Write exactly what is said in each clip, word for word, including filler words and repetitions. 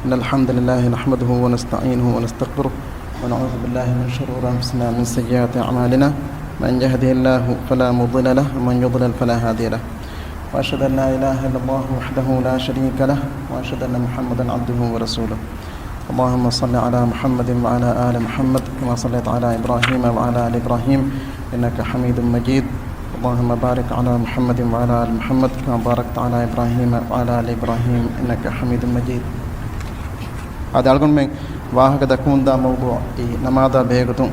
إن الحمد لله نحمده ونستعينه ونستغفره، ونعوذ بالله من شرور أنفسنا ومن سيئات أعمالنا. من يهده الله فلا مضل له، ومن يضلل فلا هادي له. وأشهد أن لا إله إلا الله وحده لا شريك له، وأشهد أن محمدا عبده ورسوله. اللهم صل على محمد وعلى آل محمد كما صليت على إبراهيم وعلى آل إبراهيم إنك حميد مجيد. اللهم بارك على محمد وعلى آل محمد كما باركت على إبراهيم وعلى آل إبراهيم إنك حميد مجيد. އާދެ، އަޅުގަނޑުމެން ވާހަކަ ދައްކަމުންދާ މައުޟޫޢު އީ ނަމާދާ ބެހޭގޮތުން،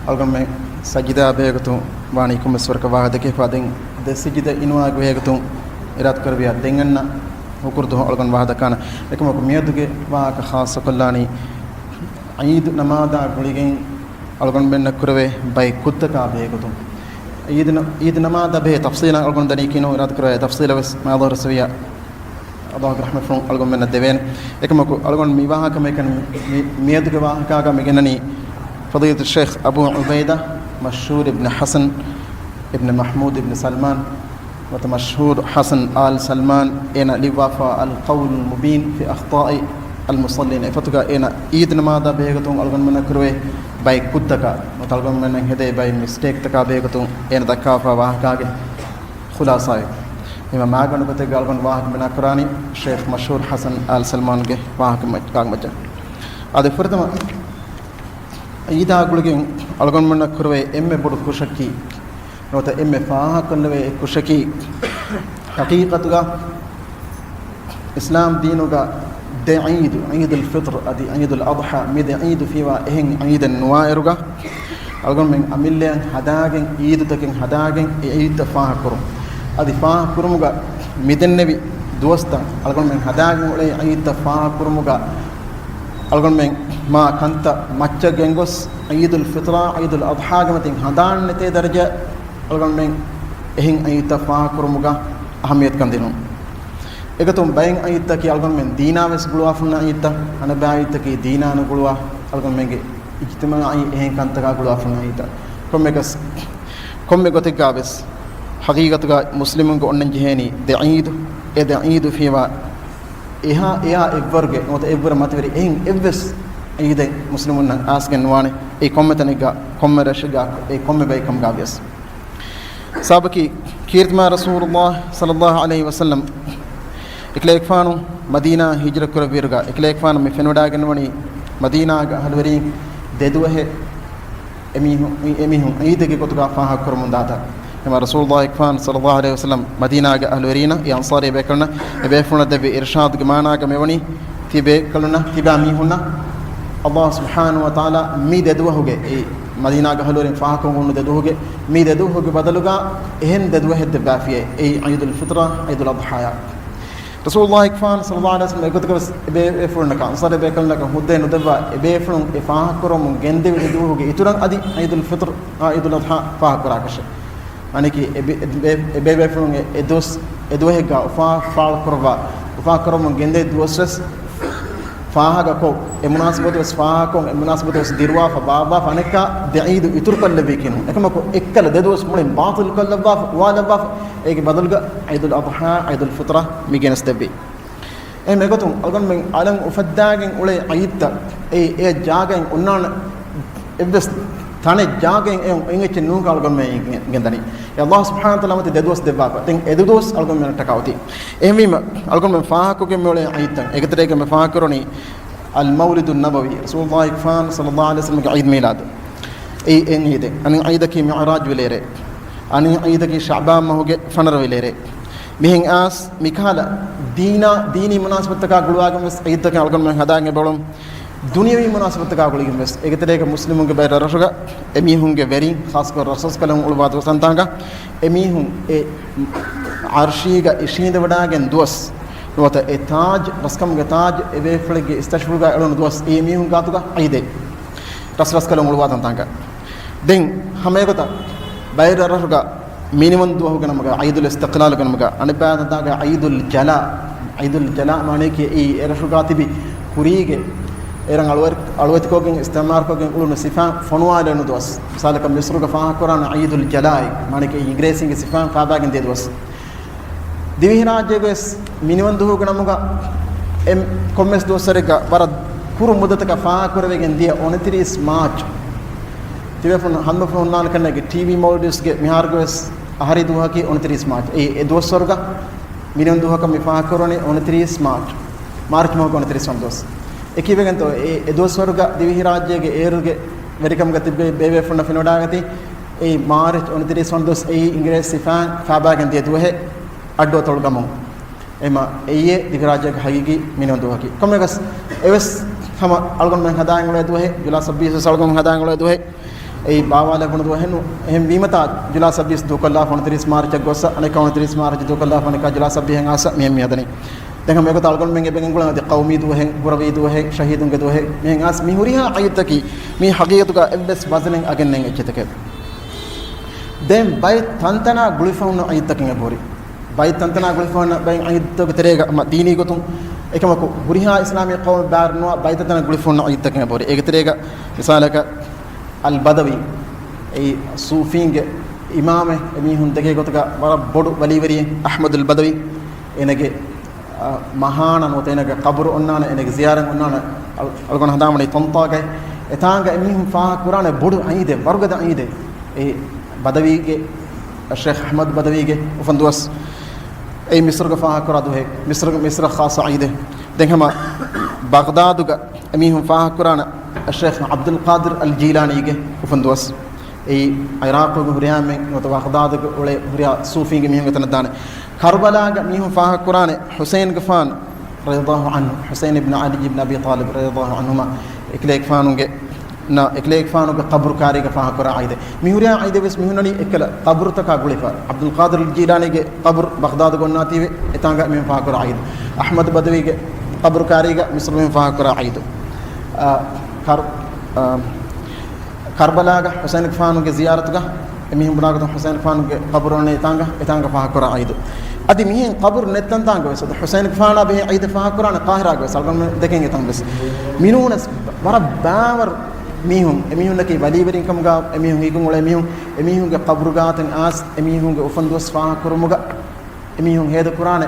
އަޅުގަނޑުމެން ސަޖިދާ ބެހޭގޮތުން ވާނީ ކޮންމެސް ވަރަކަށް ވާހަކަ ދެކެފަ. ދެން ދެ ސިޖިދަ އިނުވާ ގޮތް ބެހޭގޮތުން އިރާދަ ކުރެއްވިޔާ، ދެން އަންނަ ހުކުރު ދުވަހު އަޅުގަނޑު ވާހަކަ ދައްކާނަން. އެކަމަކު މިއަދުގެ ވާހަކަ ޚާއްޞަކޮށްލާނީ ޢީދު ނަމާދާ ގުޅިގެން އަޅުގަނޑުމެންނަށް ކުރެވޭ ބައެއް ކުށްތަކާ ބެހޭގޮތުން. ޢީދު ނަ-، ޢީދު ނަމާދާ ބެހޭ ތަފްޞީލަށް އަޅުގަނޑު ދަނީކީ ނޫން، އިރާދަ ކުރެވޭ ތަފްޞީލަށް ވެސް މާދަހުރަސްވިޔާ އަﷲގެ ރަޙްމަތްފުޅުން އަޅުގަނޑުމެންނަށް ދެވޭނެ. އެކަމަކު އަޅުގަނޑު މި ވާހަކަ މި ކަން-، މި-، މިއަދުގެ ވާހަކާގަ މި ގެންނަނީ ފަޟީލަތު ޝޭޚް އަބޫ ޢުބައިދާ މަޝްހޫރު އިބްނު ޙަސަން އިބްނު މަޙްމޫދު އިބްނު ސަލްމާން ނުވަތަ މަޝްހޫރު ޙަސަން އާލް ސަލްމާން، އޭނަ ލިޔުއްވާފަ އަލް ޤައުލުލް މުބީން ފީ އަޚްޠާއި އަލް މުޞައްލީން. އެފޮތުގަ އޭނަ ޢީދު ނަމާދާ ބެހޭގޮތުން އަޅުގަނޑުމެންނަށް ކުރެވޭ ބައެއް ކުށްތަކާ ނުވަތަ އަޅުގަނޑުމެންނަށް ހެދޭ ބައެއް މިސްޓޭކްތަކާ ބެހޭގޮތުން އޭނަ ދައްކާފަ ވާހަކާގެ ޚުލާޞާއެއް. އެމަ މާގަނޑު ގޮތެއްގަ އަޅުގަނޑު ވާހަކަ ބިނާ ކުރާނީ ޝޭޚް މަޝްހޫރު ޙަސަން އާލް ސަލްމާންގެ ވާހަކަ މައްޗަށް. އާދެ، ފުރަތަމަ ޢީދާ ގުޅިގެން އަޅުގަނޑުމެންނަށް ކުރެވޭ އެންމެ ބޮޑު ކުށަކީ، ނުވަތަ އެންމެ ފާހަގަކޮށްލެވޭ ކުށަކީ، ޙަޤީޤަތުގަ އިސްލާމް ދީނުގަ ދެ ޢީދު، ޢީދުލް ފިޠްރު އަދި ޢީދުލް އަޟްޙާ، މި ދެ ޢީދު ފީވާ އެހެން ޢީދެއް ނުވާއިރުގަ، އަޅުގަނޑުމެން އަމިއްލައަށް ހަދާގެން ޢީދުތަކެއް ހަދާގެން އެ ޢީދުތައް ފާހަގަކުރުން. އަދި ފާހަގަކުރުމުގަ މިދެންނެވި ދުވަސްތައް އަޅުގަނޑުމެން ހަދާގެން އުޅޭ ޢީދުތައް ފާހަގަކުރުމުގަ އަޅުގަނޑުމެން މާ ކަންތައް މައްޗަށް ގެންގޮސް، ޢީދުލް ފިޠްރާ، ޢީދުލް އަޟްޙާގެ މަތިން ހަނދާން ނެތޭ ދަރަޖަ އަޅުގަނޑުމެން އެހެން ޢީދުތައް ފާހަގަކުރުމުގަ އަހައްމިޔަތުކަން ދިނުން. އެގޮތުން ބައެއް ޢީދުތަކީ އަޅުގަނޑުމެން ދީނާ ވެސް ގުޅުވާފަ ހުންނަ ޢީދުތައް، އަނެއްބައި ޢީދުތަކީ ދީނާ ނުގުޅުވާ އަޅުގަނޑުމެންގެ އިޖްތިމާޢީ އެހެން ކަންތަކާ ގުޅުވާފަ ހުންނަ ޢީދުތައް. ކޮންމެ ގޮސް-، ކޮންމެ ގޮތެއްގަ ވެސް ޙަޤީޤަތުގަ މުސްލިމުންގެ އޮންނަން ޖެހޭނީ ދެ ޢީދު، އެ ދެ ޢީދު ފީވާ އެހާ އެއާ އެއްވަރުގެ ނުވަތަ އެއްވަރަށް މަތިވެރި އެހެން އެއްވެސް ޢީދެއް މުސްލިމުންނަށް އާސްގެން ނުވާނެ. އެއީ ކޮންމެ ތަނެއްގަ، ކޮންމެ ރަށެއްގަ، އެ ކޮންމެ ބައެއް ކަމުގަ ވިޔަސް. ސަބަބަކީ، ކީރިތިމާ ރަސޫލުﷲ ޞައްލަﷲ ޢަލައިހި ވަސައްލަމް އެކަލޭގެފާނު މަދީނާ ހިޖްރަ ކުރެއްވިއިރުގަ، އެކަލޭގެފާނު މި ފެނިވަޑައިގެންނަވަނީ މަދީނާގެ އަހުލުވެރީން ދެ ދުވަހެއް އެމީހުން، އެމީހުން ޢީދެއްގެ ގޮތުގަ ފާހަގަކުރަމުން ދާތާ. އެމަ ރަސޫލުﷲ ގެފާނު ޞައްލަﷲ ޢަލައިހި ވަސައްލަމް މަދީނާގެ އަހުލުވެރީންނަށް، އެ އަންޞާރީ ބޭކަލުންނަށް، އެ ބޭފުޅުންނަށް ދެއްވި އިރުޝާދުގެ މާނާގަ މިވަނީ، ތި ބޭކަލުންނަށް، ތިބާ މީހުންނަށް ﷲ ސުބްޙާނަހޫ ވަތަޢާލާ މި ދެ ދުވަހުގެ، އެ މަދީނާގެ އަހުލުވެރިން ފާހަގަކޮށް ހުންނަ ދެ ދުވަހުގެ، މި ދެ ދުވަހުގެ ބަދަލުގަ އެހެން ދެ ދުވަހެއް ދެއްވާފިޔޭ، އެއީ ޢީދުލް ފިޠްރާ، ޢީދުލް އަޟްޙާޔާ. ރަސޫލުﷲ ގެފާނު ޞައްލަﷲ ޢަލައިހި ވަސައްލަމް އެގޮތަކަށް ވެސް އެބޭފުޅުންނަކަށް، އަންޞާރީ ބޭކަލުންނަކަށް ހުއްދައެއް ނުދެއްވާ، އެބޭފުޅުން އެ ފާހަގަކުރަމުން ގެންދެވި ދުވަހުގެ އިތުރަށް އަދި ޢީދުލް ފިޠްރު، ޢީދުލް އަޟްޙާ ފާހަގަކުރާކަށެއް. އަނެކީ އެ ބޭ-، އެ ބޭ-، އެ ބޭބޭފުޅުން އެ، އެ ދުވަސް، އެ ދުވަހެއްގަ އުފާ ފާޅުކުރައްވާ، އުފާކުރަމުން ގެންދެވި ދުވަސް ވެސް ފާހަގަކޮށް، އެ މުނާސަބަތު ވެސް ފާހަގަކޮށް، އެ މުނާސަބަތު ވެސް ދިރުވާފަ ބާއްވާފަ، އަނެއްކާ ދެ ޢީދު އިތުރުކޮށްލެއްވީކީ ނޫން. އެކަމަކު އެއްކަލަ ދެ ދުވަސް މުޅިން ބާޠިލުކޮށްލައްވާފަ، އުވާލައްވާފަ، އޭގެ ބަދަލުގަ ޢީދުލް އަޟްޙާ، ޢީދުލް ފިޠްރާ މި ގެނެސްދެއްވީ. އެހެން އެގޮތުން އަޅުގަނޑުމެން އަޅަން އުފައްދާގެން އުޅޭ ޢީދުތައް އެ، އެ ޖާގައިން އޮންނާނެ އެއްވެސް ތަނެއް ޖާގައިން އެ އެއްޗެއް ނޫންކަން އަޅުގަނޑުމެން ގެންދަނީ. އެ ﷲ ސުބްޙާނަހޫ ވަތަޢާލާ މަތި ދެ ދުވަސް ދެއްވާފަ. ދެން އެ ދު ދުވަސް އަޅުގަނޑުމެންނަށް ޓަކާ އޮތީ. އެހެންވީމަ، އަޅުގަނޑުމެން ފާހަގަކޮށްގެން މިއުޅޭ ޢީދުތައް. އޭގެ ތެރޭގަ މި ފާހަގަކުރަނީ އަލް މައުލިދު ނަބަވީ، ރަސޫލުﷲ ގެފާނު ޞައްލަﷲ ޢަލައިހި ވަސައްލަމްގެ ޢީދު މީލާދު. އެއީ އެއް ޢީދެއް. އަނެއް ޢީދަކީ މިޢުރާޖު ވިލޭރޭ. އަނެއް ޢީދަކީ ޝަޢުބާން މަހުގެ ފަނަރަ ވިލޭރޭ. މިހެން އާސް މިކަހަލަ ދީނާ، ދީނީ މުނާސަބަތުތަކާ ގުޅުވާގެން ވެސް ޢީދުތަކެއް އަޅުގަނޑުމެން ހަދާގެން އެބައުޅުން. ދުނިޔަވީ މުނާސަބަތުތަކާ ގުޅިގެން ވެސް، އޭގެ ތެރޭގަ މުސްލިމުންގެ ބައެއް ރަށްރަށުގަ އެމީހުންގެ ވެރިން، ޚާއްޞަކޮށް ރަސްރަސްކަލުން އުޅުއްވާ ދުވަސްތައްތާނގަ އެމީހުން އެ ޢަރްޝީގަ އިށީނދެވަޑައިގެން ދުވަސް ނުވަތަ އެ ތާޖް، ރަސްކަމުގެ ތާޖް އެބޭފުޅެއްގެ އިސްތަށިފުޅުގަ އެޅުނު ދުވަސް އެ މީހުން ގާތުގަ ޢީދޭ. ރަސްރަސްކަލުން އުޅުއްވާ ތަންތާނގަ. ދެން ހަމައެގޮތަށް ބައެއް ރަށްރަށުގަ މިނިވަން ދުވަހުގެ ނަމުގަ، ޢީދުލް އިސްތިޤްލާލުގެ ނަމުގަ، އަނެއްބައި ތަންތާގަ ޢީދުލް ޖަލާ، ޢީދުލް ޖަލާ މާނަޔަކީ އެ ރަށުގަ ތިބި ކުރީގެ އޭރަށް އަޅުވެ-، އަޅުވެތިކޮށްގެން އިސްތިޢުމާރުކޮށްގެން އުޅުނު ސިފައިން ފޮނުވާލެވުނު ދުވަސް. މިސާލަކަށް މިޞްރުގަ ފާހަގަކުރާނެ ޢީދުލް ޖަލާއޭ، މާނަޔަކީ އިނގިރޭސިންގެ ސިފައިން ފާބާގެން ދިޔަ ދުވަސް. ދިވެހިރާއްޖޭގަވެސް މިނިވަން ދުވަހުގެ ނަމުގަ އެ ކޮންމެސް ދުވަސްވަރެއްގަ ވަރަށް ކުރު މުއްދަތަކަށް ފާހަގަކުރެވިގެން ދިޔަ އުނަތިރީސް މާޗް. ތިބޭފުޅުން ހަނދުފަ ހުންނާނެ ކަންނޭނގެ ޓީވީ މޯލްޑިވްސްގެ މިހާރުގެ ވެސް އަހަރީ ދުވަހަކީ އުނަތިރީސް މާޗް. އެ، އެ ދުވަސްވަރުގަ މިލިއަން ދުވަހަކަށް މި ފާހަގަކުރަނީ އުނަތިރީސް މާޗް. މާރްޗް މަހުގެ އުނަތިރީސް ވަނަ ދުވަސް. އެކީވެގެންތޯ އެ، އެ ދުވަސްވަރުގަ ދިވެހިރާއްޖޭގެ އޭރުގެ ވެރިކަމުގަ ތިއްބެވި ބޭބޭފުންނަށް ފެނިވަޑައިގަތީ، އެއީ މާރްޗް އުނަތިރީސް ވަނަ ދުވަސް އެއީ އިނގިރޭސި ސިފައިން ފާބާގެން ދިޔަ ދުވަހެއް އައްޑުއަތޮޅު ގަމުން. އެމަ އެއީ ދިވެހިރާއްޖޭގެ ހަގީގީ މިލިއަން ދުވަހަކީ. ކޮންމެއަކަސް އެވެސް ހަމަ އަޅުގަނޑުމެން ހަދާގެން އުޅޭ ދުވަހެއް، ޖުލާ ސައްބީސް ވެސް އަޅުގަނޑުމެން ހަދާގެން އުޅޭ ދުވަހެއް. އެއީ ބާވާލެވުނު ދުވަހެއް ނޫން. އެހެން ވީމަތާ ޖުލާ ސައްބީސް ދޫކޮށްލާފަ އުނަތިރީސް މާރްޗަށް ގޮއްސަ، އަނެއްކާ އުނަތިރީސް މާރްޗަށް ދޫކޮށްލާފަ އަނެއްކާ ޖުލާ ސައްބީހަށް އާސަ މިހެން މި ހަދަނީ. ދެން ހަމަ އެގޮތަށް އަޅުގަނޑުމެން އެބަ ގެންގުޅެން އަދި ޤައުމީ ދުވަހެއް، ގުރަވީ ދުވަހެއް، ޝަހީދުންގެ ދުވަހެއް މިހެން އާސް މި ހުރިހާ ޢީދުތަކީ މީ ހަގީގަތުގަ އެއްވެސް ވަޒަނެއް އަގެއް ނެތް އެއްޗެތެކެވެ. ދެން ބައެއް ތަންތަނާ ގުޅިފަ ހުންނަ ޢީދުތަކެއް އެބަހުރި. ބައެއް ތަންތަނާ ގުޅިފަ ހުންނަ ބައެއް ޢީދުތަކުގެ ތެރޭގަ މަ ދީނީ ގޮތުން އެކަމަކު ހުރިހާ އިސްލާމީ ޤައުމެއް ބާރު ނުވާ ބައެއް ތަންތަނާ ގުޅިފަ ހުންނަ ޢީދުތަކެއް އެބަހުރި. އޭގެ ތެރޭގަ މިސާލަކަށް އަލް ބަދަވީ، އެއީ ސޫފީންގެ އިމާމެއް، އެމީހުން ދެކޭ ގޮތުގަ ވަރަށް ބޮޑު ވަލީވެރިއެއް އަޙްމަދުލް ބަދަވީ. އޭނަގެ، އަ، މަހާނަ ނުވަތަ އޭނަގެ ޤަބުރު އޮންނާނެ، އޭނަގެ ޒިޔާރަތް އޮންނާނެ، އަޅު-، އަޅުގަނޑު ހަނދާންވަނީ ޠަންޠާގައި. އެތާނގަ އެމީހުން ފާހަގަކުރާނެ ބޮޑު ޢީދެއް، ވަރުގަދަ ޢީދެއް. އެ ބަދަވީގެ، ޝޭޚް އަޙްމަދު ބަދަވީގެ އުފަންދުވަސް. އެއީ މިސްރުގަ ފާހަގަކުރާ ދުވަހެއް، މިސްރު، މިސްރަށް ޚާއްޞަ ޢީދެއް. ދެން ހަމަ ބަޣްދާދުގަ އެމީހުން ފާހަގަކުރާނެ ޝޭޚް ޢަބްދުލް ޤާދިރު އަލް ޖީލާނީގެ އުފަންދުވަސް. އެއީ ޢިރާޤުގެ ހުރިހާ އެންމެ ނުވަތަ ބަޣްދާދުގެ އުޅޭ ހުރިހާ ސޫފީންގެ މީހުންގެ ތަނަށް ދާނެ. ކަރުބަލާގަ މީހުން ފާހަގަކުރާނެ ޙުސައިންގެފާނު ރަޟިޔަﷲ ޢަންހު، ޙުސައިން އިބްނު ޢަލީ އިބްނު އަބީ ޠާލިބް ރަޟިޔަﷲ ޢަންހުމާ، އެކަލޭގެފާނުގެ، ނާ، އެކަލޭގެފާނުގެ ޤަބުރު ކާރީގަ ފާހަގަކުރާ ޢީދެއް. މި ހުރިހާ ޢީދެއް ވެސް މި ހުންނަނީ އެކަލަ ޤަބުރުތަކާ ގުޅިފަ. ޢަބްދުލް ޤާދިރު ޖީލާނީގެ ޤަބުރު ބަޣްދާދުގަ އޮންނާތީވެ، އެތާނގަ މި ފާހަގަކުރާ ޢީދު. އަޙްމަދު ބަދަވީގެ ޤަބުރު ކާރީގަ މިސްރު މި ފާހަގަކުރާ ޢީދު. އާ، ކަރު-، އާ، ކަރުބަލާގަ ޙުސައިންގެފާނުގެ ޒިޔާރަތުގަ އެމީހުން ބުނާ ގޮތުން ޙުސައިންގެފާނުގެ ޤަބުރު އޮންނަ އެތާނގަ، އެތާނގަ ފާހަގަކުރާ ޢީދު. އަދި މިހެން ޤަބުރު ނެތް ތަންތާނގަ ވެސް އަދި ޙުސައިންގެފާނާ ބެހޭ ޢީދެއް ފާހަގަކުރާނެ ޤާހިރާގަ ވެސް އަޅުގަނޑު ދެކެން އެތަން ވެސް. މިނޫނަސް ވަރަށް ބާވަރު މީހުން، އެމީހުންނަކީ ވަލީވެރިން ކަމުގަ އެމީހުން ހީކުން އުޅޭ މީހުން، އެމީހުންގެ ޤަބުރުގާތަށް އާސް އެމީހުންގެ އުފަންދުވަސް ފާހަގަކުރުމުގަ އެމީހުން ހޭދަކުރާނެ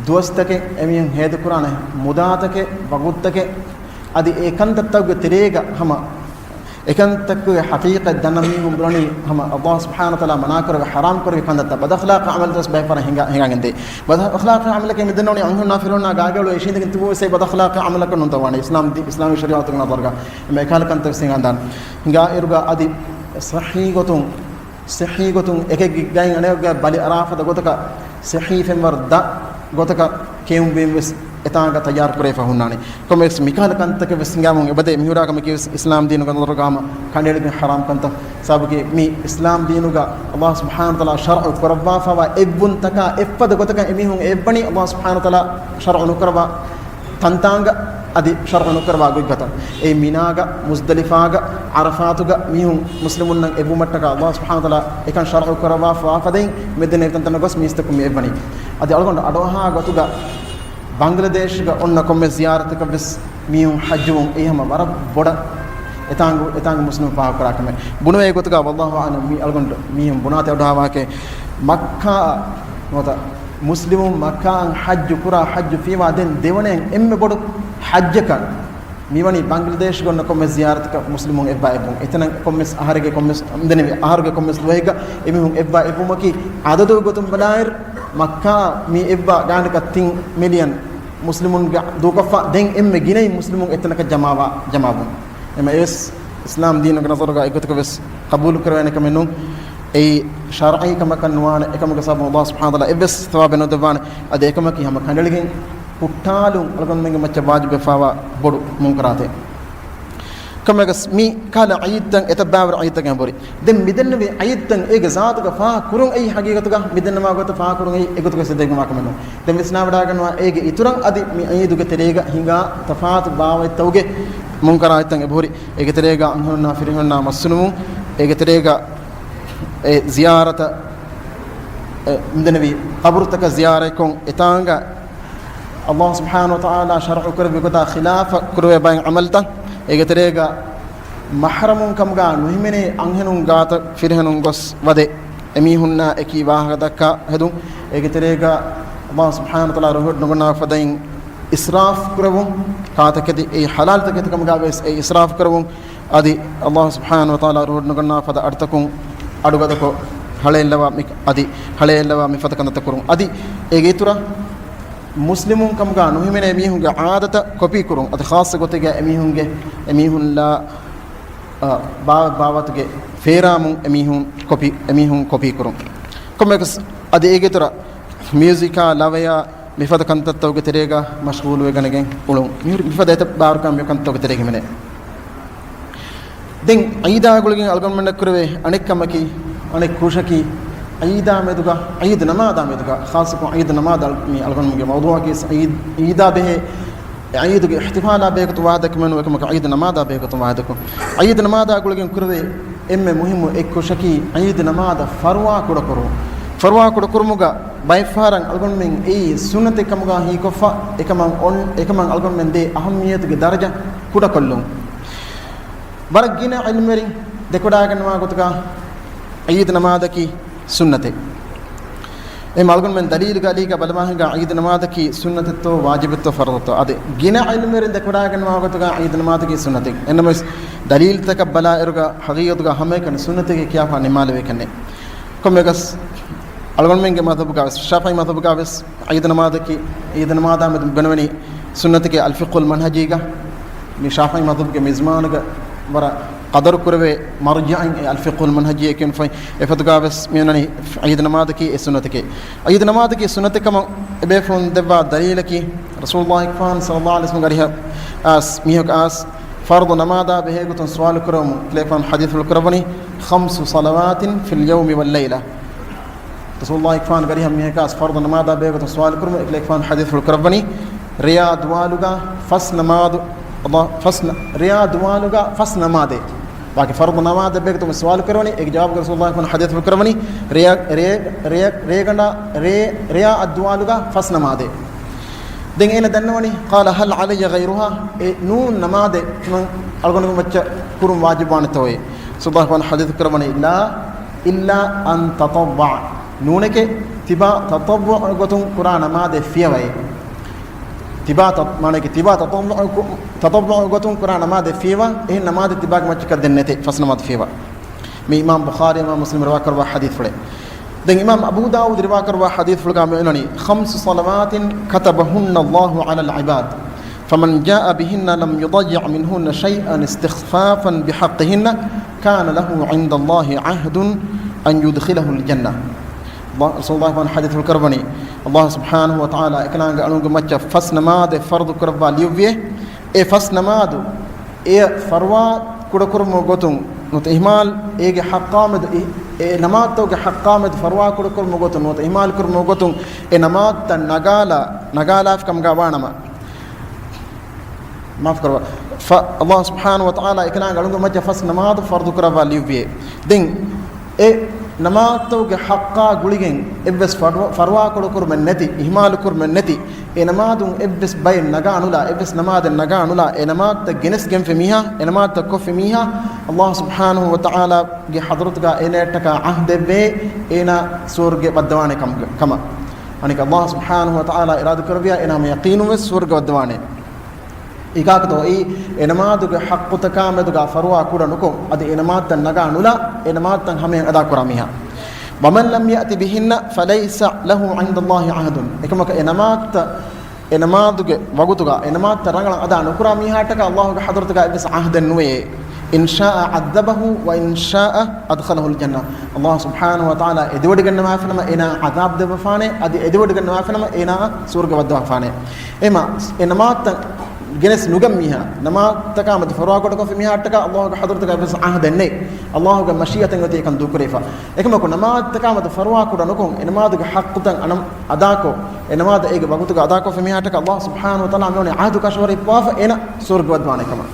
ދުވަސްތަކެއް، އެމީހުން ހޭދަކުރާނެ މުދާތަކެއް، ވަގުތުތަކެއް، އަދި އެ ކަންތައްތަކުގެ ތެރޭގަ ހަމަ އެކަންތަކުގެ ޙަޤީޤަތް ދަންނަ މީހުން ބުނަނީ ހަމަ ﷲ ސުބްޙާނަހޫ ވަތަޢާލާ މަނާކުރެވި ޙަރާމްކުރެވި ކަންތައްތައް. ބަދްއަޚްލާޤީ ޢަމަލުތައް ބައެއް ފަހަރަށް ހިނގާ، ހިނގާގެންދޭ. ބަދްއަޚްލާޤީ ޢަމަލަކީ މިދެންނެވުނީ އަންހެނުންނާ ފިރިހެނުންނާ ގާގައި އުޅޭ އިށީނދެގެން ތިބުމަށް ވެސް އެއީ ބަދްއަޚްލާޤީ ޢަމަލަކަށް ނުންތަވާނެ އިސްލާމް ދީ-، އިސްލާމީ ޝަރީޢަތުގެ ނަޒަރުގަ. އެމަ އެކަހަލަ ކަންތައް ވެސް ހިނގާންދާނެ. ހިނގާ އިރުގަ އަދި ޞައްޙީ ގޮތުން ޞިއްޙީ ގޮތުން އެކެއްގެ ގައިން އަނެކެއްގައި ބަލި އަރާފަދަ ގޮތަކަށް، ޞިއްޙީ ފެންވަރު ދަށް ގޮތަކަށް ކެއުންވީމަ ވެސް އެތާނގަ ތައްޔާރު ކުރެވިފަ ހުންނާނެ. ކޮންމެވެސް މިކަހަލަ ކަންތަކެއް ވެސް ހިނގާމުން އެބަދޭ މިހުރާ ކަމަކީ ވެސް އިސްލާމް ދީނުގެ ނަޒަރުގަ ހަމަ ކަނޑައެޅިގެން ޙަރާމް ކަންތައް. ސަބަބަކީ މި އިސްލާމް ދީނުގަ ﷲ ސުބްޙާނަހޫ ވަތަޢާލާ ޝަރްޢު ކުރައްވާފައިވާ އެއްވުންތަކާ އެއްފަދަ ގޮތަކަށް އެމީހުން އެއްވަނީ ﷲ ސުބްޙާނަހޫ ވަތަޢާލާ ޝަރްޢު ނުކުރައްވާ ތަންތާނގަ އަދި ޝަރްޢު ނުކުރައްވާ ގޮތްގޮތަށް. އެ މިނާގަ، މުޒްދަލިފާގަ، ޢަރަފާތުގަ މީހުން މުސްލިމުންނަށް އެއްވުމަށްޓަކާ ﷲ ސުބްޙާނަހޫ ވަތަޢާލާ އެކަން ޝަރްޢު ކުރައްވާފަވާ ފަދައިން މިދެންނެވި ތަންތަނަށް ގޮސް މީސްތަކުން މި އެއްވަނީ. އަދި އަޅުގަނޑު އަޑުއަހާ ގޮތުގަ ބަންގްލަދޭޝްގަ އޮންނަ ކޮންމެ ޒިޔާރަތަކަށް ވެސް މީހުން ޙައްޖުވުން އެއީ ހަމަ ވަރަށް ބޮޑަށް އެތާނގު، އެތާނގު މުސްލިމުން ފާހަގަކުރާ ކަމެއް. ބުނެވޭ ގޮތުގަ ވައްލާހު އަޢުލަމް މި އަޅުގަނޑު މީހުން ބުނާތީ އަޑުއަހާ ވާހަކައެއް. މައްކާ ނުވަތަ މުސްލިމުން މައްކާއަށް ޙައްޖު ކުރާ، ޙައްޖު ފީވާ ދެން ދެވަނައަށް އެންމެ ބޮޑު ޙައްޖަކަށް މިވަނީ ބަންގްލަދޭޝްގަ އޮންނަ ކޮންމެ ޒިޔާރަތަކަށް މުސްލިމުން އެއްވާ އެއްވުން. އެތަނަށް ކޮންމެސް އަހަރެއްގެ ކޮންމެސް އަހަރުގެ ކޮންމެސް ލުވަހެއްގަ އެމީހުން އެއްވާ އެއްވުމަކީ އަދަދުގެ ގޮތުން ބަލާއިރު މައްކާ މި އެއްވާ ގާނަކަށް ތިން މިލިއަން މުސްލިމުންގެ ދޫކޮށްފަ ދެން އެންމެ ގިނައިން މުސްލިމުން އެތަނަކަށް ޖަމާވާ، ޖަމާވުން. އެމަ އެވެސް އިސްލާމް ދީނުގެ ނަޒަރުގަ އެގޮތަކަށް ވެސް ޤަބޫލު ކުރެވޭނެ ކަމެއް ނޫން. އެއީ ޝަރްޢީ ކަމަކަށް ނުވާނެ. އެކަމުގެ ސަބަބުން ﷲ ސުބްޙާނަހޫ ވަތަޢާލާ އެއްވެސް ސަވާބެއް ނުދެއްވާނެ. އަދި އެކަމަކީ ހަމަ ކަނޑައެޅިގެން ހުއްޓާލުން އަޅުގަނޑުމެންގެ މައްޗަށް ވާޖިބުވެފައިވާ ބޮޑު މުންކަރާތެއް. ކަމެގަސް މި ކަހަލަ ޢީދުތައް އެތައް ބާވަރު ޢީދުތަކެއް އެބަހުރި. ދެން މިދެންނެވި ޢީދުތައް އޭގެ ޒާތުގަ ފާހަގަ ކުރުން އެއީ ހަގީގަތުގަ މިދެންނެވި ގޮތަށް ފާހަގަ ކުރުން އެއީ އެގޮތުގަ ސިއްދައިގެންވާ ކަމެއް ނޫން. ދެން ވިސްނާވަޑައިގަންނަވާ އޭގެ އިތުރަށް އަދި މި ޢީދުގެ ތެރޭގަ ހިނގާ ތަފާތު ބާވަތްތަކުގެ މުންކަރާތްތައް އެބަހުރި. އޭގެ ތެރޭގަ އަންހެނުންނާ ފިރިހެނުންނާ މައްސުނުވުން، އޭގެ ތެރޭގަ އެ ޒިޔާރަތަށް އެ މިދެންނެވި ޤަބުރުތަކަށް ޒިޔާރަތްކޮށް އެތާނގަ ﷲ ސުބްޙާނަހޫ ވަތަޢާލާ ޝަރްޢު ކުރެއްވި ގޮތާ ޚިލާފަށް ކުރެވޭ ބައެއް ޢަމަލުތައް، އޭގެ ތެރޭގަ މަޙްރަމުން ކަމުގަ ނުހިމެނޭ އަންހެނުން ގާތަށް ފިރިހެނުން ގޮސް ވަދެ އެމީހުންނާ އެކީ ވާހަކަ ދައްކާ ހެދުން، އޭގެ ތެރޭގަ ﷲ ސުބްޙާނަހޫ ވަތަޢާލާ ރުހިވޮޑި ނުގަންނަވާ ފަދައިން އިސްރާފު ކުރެވުން، ކާތަކެތި އެއީ ޙަލާލު ތަކެތި ކަމުގަ ވެސް އެ އިސްރާފު ކުރެވުން، އަދި އައްލާހު ސުބްޙާނަހު ވަތަޢާލާ ރުހުންނުގަންނާ ފަދަ އަޑުތަކުން އަޑުގަދަކޮށް ހަޅޭއްލަވާ މި، އަދި ހަޅޭއްލަވާ މިފަދަ ކަންތައްތައް ކުރުން. އަދި އޭގެ އިތުރަށް މުސްލިމުން ކަމުގަ ނުހިމެނޭ މީހުންގެ ޢާދަތައް ކޮޕީ ކުރުން. އަދި ޚާއްޞަ ގޮތެއްގަ އެމީހުންގެ، އެމީހުންނާ އަ، ބާ-، ބާވަތުގެ ފޭރާމުން އެމީހުން ކޮޕީ، އެމީހުން ކޮޕީ ކުރުން. ކޮންމެއަކަސް އަދި އޭގެ އިތުރަށް މިއުޒިކާ، ލަވަޔާ، މިފަދަ ކަންތައްތަކުގެ ތެރޭގަ މަޝްޣޫލުވެގަނެގެން އުޅުން. މިހުރި މިފަދަ އެތައް ބާރުކާ މި ކަންތަކުގެ ތެރޭގަ ހިމެނޭ. ދެން ޢީދާ ގުޅިގެން އަޅުގަނޑުމެންނަށް ކުރެވޭ އަނެއް ކަމަކީ، އަނެއް ކުށަކީ، ޢީދާ މެދުގަ، ޢީދު ނަމާދާ މެދުގަ، ޚާއްޞަކޮށް ޢީދު ނަމާދާ މި އަޅުގަނޑުމެންގެ މައުޟޫޢަކީ ޢީދް، ޢީދާ ބެހޭ ޢީދުގެ އިޙްތިފާލާ ބެހޭގޮތުން ވާހަކަދައްކަމެއް ނޫން، އެކަމަކު ޢީދު ނަމާދާ ބެހޭގޮތުން ވާހަކަދައްކަމުން. ޢީދު ނަމާދާ ގުޅިގެން ކުރެވޭ އެންމެ މުހިއްމު އެއް ކުށަކީ ޢީދު ނަމާދަށް ފަރުވާ ކުޑަކުރުން. ފަރުވާ ކުޑަކުރުމުގަ ބައެއްފަހަރަށް އަޅުގަނޑުމެން އެއީ ސުންނަތެއް ކަމުގަ ހީކޮށްފަ، އެކަމަށް އޮން-، އެކަމަށް އަޅުގަނޑުމެން ދޭ އަހައްމިއްޔަތުގެ ދަރަޖަ ކުޑަކޮށްލުން. ވަރަށް ގިނަ ޢިލްމުވެރިން ދެކުޑައިގަންނަވާ ގޮތުގަ ޢީދު ނަމާދަކީ ސުންނަތެއް. އެ އަޅުގަނޑުމެން ދަލީލުގެ އަލީގަ ބަލަމާހިނގާ ޢީދު ނަމާދަކީ ސުންނަތެއްތޯ ވާޖިބެއްތޯ ފަރުޟެއްތޯ؟ އަދި ގިނަ ޢިލްމުވެރިން ދެކުޑައިގަންނަވާ ގޮތުގަ ޢީދު ނަމާދަކީ ސުންނަތެއް. އެންނަމަވެސް ދަލީލުތަކަށް ބަލާއިރުގަ ޙަޤީޤަތުގަ ހަމައެކަނި ސުންނަތެއް ކިޔާފަ ނިމާލެވޭކަންނެއް. ކޮންމެއަކަސް އަޅުގަނޑުމެންގެ މަޛްހަބުގަ ވެސް، ޝާފިޢީ މަޛްހަބުގަ ވެސް ޢީދު ނަމާދަކީ، ޢީދު ނަމާދާ މެދު ބުނެވެނީ ސުންނަތެކޭ. އަލްފިޤްހުލް މަންހަޖީގަ މި ޝާފިޢީ މަޛްހަބުގެ މިޒްމާނުގަ ވަރަށް ޤަދަރު ކުރެވޭ މަރްޖަޢެއް އެ އަލްފިޤްހުލް މަންހަޖީ އެކި ފައި އެފަދުގަ ވެސް މިއޮންނަނީ ޢީދު ނަމާދަކީ އެ ސުންނަތެކޭ. ޢީދު ނަމާދަކީ ސުންނަތެއް ކަމަށް އެބޭފުޅުން ދެއްވާ ދަލީލަކީ، ރަސޫލުﷲ ފާން ޞައްލަﷲ ޢަލައިހި ވަސައްލަމް އަރިހަށް އައިސް މީހަކު އައިސް ފަރުޟު ނަމާދާ ބެހޭގޮތުން ސުވާލު ކުރެވުމުން އެކަލޭގެފާނު ޙަދީޘްފުޅު ކުރައްވަނީ، خمس صلوات في اليوم والليلة. ރަސޫލުﷲ ފާން އަރިހަށް މީހަކަށް އައިސް ފަރުޟު ނަމާދާ ބެހޭގޮތުން ސުވާލު ކުރުމުން އެކަލޭގެފާނު ޙަދީޘްފުޅު ކުރައްވަނީ، ރެޔާ ދުވާލުގަ ފަސް ނަމާދު، އައްލާ، ފަސް ނަ-، ރެޔާ ދުވާލުގަ ފަސް ނަމާދޭ. ވާކި ފަރުޟު ނަމާދެއް ބެހޭގޮތުން ސުވާލު ކުރައްވަނީ، އޭގެ ޖަވާބުގަ ރަސޫލުﷲ ފާން ޙަދީޘްފުޅު ކުރައްވަނީ، ރެޔާ، ރޭ، ރޭ، ރޭގަނޑާ، ރޭ، ރެޔާ އަށް ދުވާލުގަ ފަސް ނަމާދޭ. ދެން އޭނަ ދަންނަވަނީ، قال هل علي غيرها؟ އެ ނޫން ނަމާދެއް މަ-، އަޅުގަނޑު މައްޗަށް ކުރުން ވާޖިބުވާނެތޯއޭ؟ ރަސޫލުﷲ ފާން ޙަދީޘް ކުރައްވަނީ، لا، إلا أن تطوع. ނޫނެކޭ، ތިބާ ތަޠައްވުޢު ގޮތުން ކުރާ ނަމާދެއް ފިޔަވައޭ. ތިބާ ތަ-، މާނައަކީ، ތިބާ ތަޠައްވުޢު ކު-، ތަޠައްވުޢު ގޮތުން ކުރާ ނަމާދެއް ފިޔަވާ، އެހެން ނަމާދެއް ތިބާގެ މައްޗަކަށް ދެން ނެތޭ، ފަސް ނަމާދު ފިޔަވާ. މި އިމާމް ބުޚާރީ އިމާމް މުސްލިމް ރިވާކުރައްވާ ޙަދީޘްފުޅެއް. ދެން އިމާމް އަބޫ ދާވޫދު ރިވާކުރައްވާ ޙަދީޘްފުޅުގަ މި އޮންނަނީ، خمس صلوات كتبهن الله على العباد، فمن جاء بهن لم يضيع منهن شيئا استخفافا بحقهن كان له عند الله عهد أن يدخله الجنة. ރަސޫލުﷲ ފާން ޙަދީޘްފުޅު ކުރައްވަނީ، އައްލާހު ސުބްޙާނަހު ވަތަޢާލާ އެކަލާނގެ އަޅުންގެ މައްޗަށް ފަސް ނަމާދެއް ފަރުޟު ކުރައްވާ ލިޔުއްވިއޭ. އެ ފަސް ނަމާދު އެ ފަރުވާ ކުޑަކުރުމުގެ ގޮތުން ނުވަތަ އިހްމާލް، އޭގެ ޙައްޤާމެދު، އެ، އެ ނަމާދުތަކުގެ ޙައްޤާމެދު ފަރުވާ ކުޑަކުރުމުގެ ގޮތުން ނުވަތަ އިހްމާލް ކުރުމުގެ ގޮތުން އެ ނަމާދުތައް ނަގާލާ، ނަގާލާފި ކަމުގަ ވާނަމަ، މާފު ކުރައްވާ. ފަ-، އައްލާހު ސުބްޙާނަހު ވަތަޢާލާ އެކަލާނގެ އަޅުންގެ މައްޗަށް ފަސް ނަމާދު ފަރުޟު ކުރައްވާ ލިޔުއްވިއޭ. ދެން އެ ނަމާދުތަކުގެ ޙައްޤާ ގުޅިގެން އެއްވެސް ފަރު-، ފަރުވާ ކުޑަކުރުމެއް ނެތި، އިހްމާލު ކުރުމެއް ނެތި، އެ ނަމާދުން އެއްވެސް ބައެއް ނަގާ ނުލާ، އެއްވެސް ނަމާދެއް ނަގާ ނުލާ، އެ ނަމާދުތައް ގެނެސްގެންފި މީހާ، އެ ނަމާދުތައް ކޮށްފި މީހާ، އައްލާހު ސުބްޙާނަހު ވަތަޢާލާގެ ޙަޟްރަތުގަ އޭނައަށްޓަކާ ޢަހްދެއްވޭ، އޭނާ ސުވަރުގެ ވައްދަވާނެ ކަމުގަ-، ކަމަށް. އަނެކަ އައްލާހު ސުބްޙާނަހު ވަތަޢާލާ އިރާދަ ކުރެއްވިޔާ، އޭނާ ހަމަ ޔަޤީނުން ވެސް ސުވަރުގެ ވައްދަވާނެ. އެކަހަލަ އެއީ، އެ ނަމާދުގެ ޙައްޤުތަކާ މެދުގަ ފަރުވާ ކުޑަ ނުކޮށް، އަދި އެ ނަމާދުތައް ނަގާ ނުލާ، އެ ނަމާދުތައް ހަމަޔަށް އަދާކުރާ މީހާ. ومن لم يأت بهن فليس له عند الله عهد. އެކަމަކު އެ ނަމާދުތައް، އެ ނަމާދުގެ ވަގުތުގަ އެ ނަމާދުތައް ރަނގަޅަށް އަދާ ނުކުރާ މީހާއަށްޓަކާ އައްލާހުގެ ޙަޟްރަތުގަ އެއްވެސް ޢަހްދެއް ނުވޭ. إن شاء عذبه وإن شاء أدخله الجنة. އައްލާހު ސުބްޙާނަހު ވަތަޢާލާ އެދިވަޑިގަންނަވާފިނަމަ އޭނާ ޢަޛާބު ދެއްވަފާނެ، އަދި އެދިވަޑިގަންނަވާފިނަމަ އޭނާ ސުވަރުގެ ވައްދަވާފާނެ. އެމަ، އެ ނަމާދުތައް ގެނެސް ނުގަން މީހާ، ނަމާދުތަކާ މެދު ފަރުވާ ކުޑަކޮށްފި މީހާއަށްޓަކާ އައްލާހުގެ ޙަޟްރަތުގަ އެއްވެސް ޢަހްދެއް ނެތް. އައްލާހުގެ މަޝީއަތެއް އޮތީ އެކަން ދޫކުރެވިފަ. އެކަމަކު، ނަމާދުތަކާ މެދު ފަރުވާ ކުޑަ ނުކޮށް، އެ ނަމާދުގެ ޙައްޤުތައް އަނަ-، އަދާކޮށް، އެ ނަމާދު އޭގެ ވަގުތުގަ އަދާކޮށްފި މީހާއަށްޓަކާ އައްލާހު ސުބްޙާނަހު ވަތަޢާލާ މިއޮންނަ ޢަހްދު ކަށަވަރު ހިއްޕަވާފަ އޭނަ ސުވަރުގެ ވައްދަވާނެ ކަމަށް.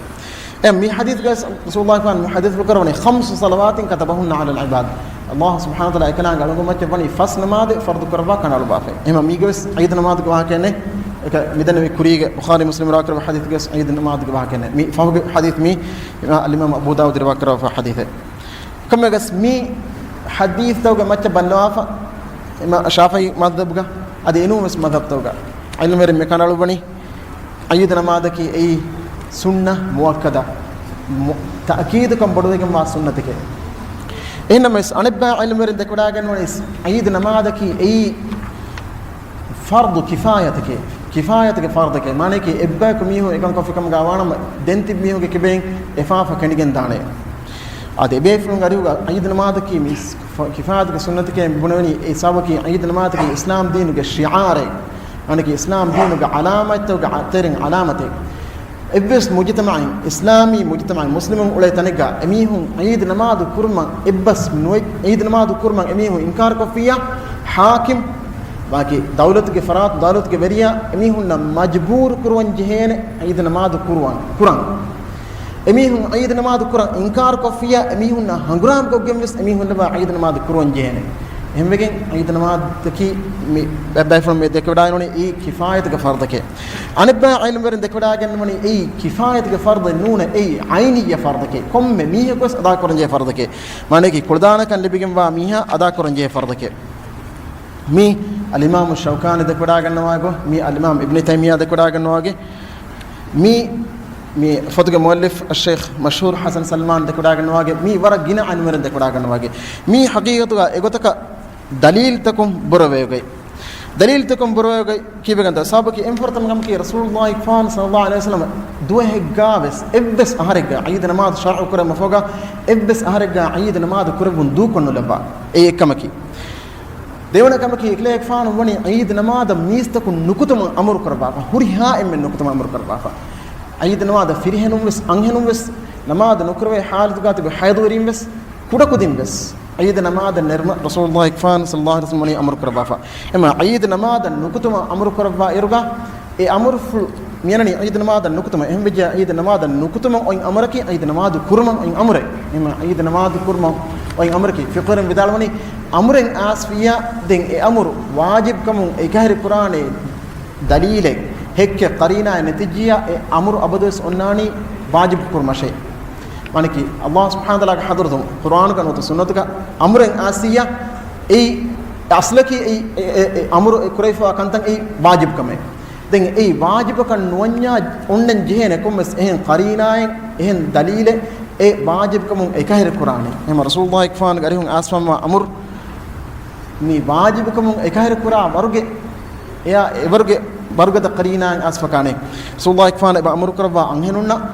އެ މި ޙަދީޘްގައި ރަސޫލުﷲ ފާން މި ޙަދީޘްފުޅު ކުރައްވަނީ، خمس صلوات كتبهن على العباد. އައްލާހު ސުބްޙާނަހު ވަތަޢާލާ އެކަލާނގެ އަޅުންގެ މައްޗަށް ވަނީ ފަސް ނަމާދެއް ފަރުޟު ކުރައްވާ ކަނޑައަޅުއްވާފައި. އެހެން މީގެ ވެސް ޢީދު ނަމާދުގެ ވާހަކައެއް ނެތް. އެކަ މިދެންނެވި ކުރީގެ ބުޚާރީ މުސްލިމް ރިވާކުރެއްވި ޙަދީޘްގެ ވެސް ޢީދު ނަމާދުގެ ވާހަކައެއް ނެތް. މި ފަހުގެ ޙަދީޘް މީ އިމާ-، އަލްއިމާމް އަބޫ ދާވޫދު ރިވާކުރައްވާ ޙަދީޘެއް. ކޮންމެއަކަސް މި ޙަދީޘްތަކުގެ މައްޗަށް ބައްލަވާފަ، އިމާ ޝާފިޢީ މަޛްހަބުގަ އަދި އެނޫން ވެސް މަޛްހަބުތަކުގަ ޢިލްމުވެރިން މި ކަނޑައަޅުއްވަނީ، ޢީދު ނަމާދަކީ އެއީ ސުންނަ މުއައްކަދަ، މު-، ތައުކީދުކަން ބޮޑުވެގެންވާ ސުންނަތެކޭ. އެހެންނަމަވެސް، އަނެއްބައި ޢިލްމުވެރިން ދެކެވަޑައިގަންނަވަނީ، ޢީދު ނަމާދަކީ އެއީ ފަރްޟު ކިފާޔަތެކޭ، ކިފާޔަތުގެ ފަރްޟެކޭ. މާނަޔަކީ، އެއްބަޔަކު މީހުން އެކަން ކޮށްފިކަމުގަ ވާނަމަ، ދެން ތިބި މީހުންގެ ކިބައިން އެފާފަ ކެނޑިގެން ދާނެ. އާދެ، އެބޭފުޅުން އަރިހުގަ ޢީދު ނަމާދަކީ މި ކިފާޔަތުގެ ސުންނަތެކޭ ބުނެވެނީ. އެ ސަބަބަކީ، ޢީދު ނަމާދަކީ އިސްލާމް ދީނުގެ ޝިޢާރެއް، މާނަޔަކީ އިސްލާމް ދީނުގެ ޢަލާމަތްތަކުގެ ތެރެއިން ޢަލާމަތެއް. އެއްވެސް މުޖުތަމަޢެއް، އިސްލާމީ މުޖުތަމަޢެއް، މުސްލިމުން އުޅޭ ތަނެއްގަ އެމީހުން ޢީދު ނަމާދު ކުރުމަށް އެއްބަސް ނުވެ، ޢީދު ނަމާދު ކުރުމަށް އެމީހުން އިންކާރު ކޮށްފިއްޔާ، ޙާކިމް، ވާކި ދައުލަތުގެ ފަރާތު، ދައުލަތުގެ ވެރިޔާ އެމީހުންނަށް މަޖްބޫރު ކުރުވަން ޖެހޭނެ ޢީދު ނަމާދު ކުރުވަން، ކުރަން. އެމީހުން ޢީދު ނަމާދު ކުރަން އިންކާރު ކޮށްފިއްޔާ، އެމީހުންނާ ހަނގުރާމަ ކޮށްގެން ވެސް އެމީހުންނަށް ޢީދު ނަމާދު ކުރުވަން ޖެހޭނެ. އެހެންވެގެން ޢީދު ނަމާދަކީ މި ބައިބައިފުޅުން މި ދެކެވަޑައިގަންނަވަނީ އެއީ ކިފާޔަތުގެ ފަރްޟެކޭ. އަނެއްބައި ޢިލްމުވެރިން ދެކެވަޑައިގަންނަވަނީ އެއީ ކިފާޔަތުގެ ފަރްޟެއް ނޫނޭ، އެއީ ޢައިނިއްޔަ ފަރްޟެކޭ. ކޮންމެ މީހަކު ވެސް އަދާކުރަންޖެހޭ ފަރްޟެކޭ. މާނަޔަކީ ކުޅަދާނަކަން ލިބިގެންވާ މީހާ އަދާކުރަންޖެހޭ ފަރްޟެކޭ. މީ އަލްއިމާމު ޝައުކާނީ ދެކެވަޑައިގަންނަވާ ގޮތް، މީ އަލްއިމާމު އިބްނު ތައިމިއްޔާ ދެކެވަޑައިގަންނަވާ ގޮތް، މީ، މި ފޮތުގެ މުއައްލިފް އައްޝައިޚް މަޝްހޫރު ޙަސަން ސަލްމާން ދެކެވަޑައިގަންނަވާ ގޮތް، މީ ވަރަށް ގިނަ ޢިލްމުވެރިން ދެކެވަޑައިގަންނަވާ ގޮތް. މީ ޙަޤީޤަތުގަ އެގޮތަކަށް ދަލީލްތަކުން ބުރަވެވޭ ގޮތް. ދަލީލްތަކުން ބުރަވެވޭ ގޮތް ކީއްވެގެންތޯ؟ ސަބަބަކީ އެންމެ ފުރަތަމަ ކަމަކީ، ރަސޫލުﷲ ގެފާނު ޞައްލަﷲު ޢަލައިހި ވަސައްލަމަ ދުވަހެއްގަ ވެސް އެއްވެސް އަހަރެއްގަ ޢީދު ނަމާދު ޝަރުޢު ކުރެއްވުމަށްފަހުގަ އެއްވެސް އަހަރެއްގަ ޢީދު ނަމާދު ކުރެއްވުން ދޫކޮށް ނުލައްވާ. އެއީ އެއްކަމަކީ. ދެވަނަ ކަމަކީ، އެކަލޭގެފާނު ވަނީ ޢީދު ނަމާދަށް މީސްތަކުން ނުކުތުމަށް އަމުރު ކުރައްވާފަ. ހުރިހާ އެންމެން ނުކުތުމަށް އަމުރު ކުރައްވާފަ. ޢީދު ނަމާދަށް ފިރިހެނުން ވެސް، އަންހެނުން ވެސް ނަމާދު ނުކުރެވޭ ޙާލަތުގަ ތިބި ޙައިޟުވެރިން ވެސް، ކުޑަކުދިން ވެސް ޢީދު ނަމާދަށް ނެރުމަށް ރަސޫލުﷲ ގެފާނު ޞައްލަﷲު ޢަލައިހި ވަސައްލަމަ ވަނީ އަމުރު ކުރައްވާފަ. އެމަ ޢީދު ނަމާދަށް ނުކުތުމަށް އަމުރު ކުރައްވާ އިރުގަ، އެ އަމުރުފުޅު މިއަންނަނީ ޢީދު ނަމާދަށް ނުކުތުމަށް. އެހެންވެއްޖެ ޢީދު ނަމާދަށް ނުކުތުމަށް އޮތް އަމުރަކީ، ޢީދު ނަމާދު ކުރުމަށް އޮތް އަމުރެއް. އެމަ ޢީދު ނަމާދު ކުރުމަށް އޮތް އަމުރަކީ. ފިޤުހުވެރިން ވިދާޅުވަނީ، އަމުރެއް އާސްފިއްޔާ، ދެން އެ އަމުރު ވާޖިބުކަމުން އެކަހެރި ކުރާނެ ދަލީލެއް، ހެއްކެއް، ޤަރީނާއެއް ނެތިއްޖިއްޔާ، އެ އަމުރު އަބަދުވެސް އޮންނާނީ ވާޖިބު ކުރުމަށޭ. މާނަކީ، ﷲ ސުބްޙާނަހޫ ވަތަޢާލާގެ ޙަޟްރަތުން ޤުރްއާނުގަ ނުވަތަ ސުންނަތުގަ އަމުރެއް އާސިއްޔާ، އެއީ އަސްލަކީ އެއީ، އެ، އެ، އެ އަމުރު އެ ކުރެވިފައިވާ ކަންތައް އެއީ ވާޖިބު ކަމެއް. ދެން އެއީ ވާޖިބަކަށް ނުވަންޏާ އޮންނަން ޖެހޭނެ ކޮންމެސް އެހެން ޤަރީނާއެއް، އެހެން ދަލީލެއް އެ ވާޖިބުކަމުން އެކަހެރި ކުރާނެ. އެހެން ރަސޫލުﷲ ގެފާނުގެ އަރިހުން އާސްފަންވާ އަމުރު މި ވާޖިބުކަމުން އެކަހެރި ކުރާ ވަރުގެ، އެއާ އެވަރުގެ، ވަރުގަދަ ޤަރީނާއެއް އާސްފަކާނެ. ރަސޫލުﷲ ގެފާނު އެބަ އަމުރު ކުރައްވާ އަންހެނުންނަށް،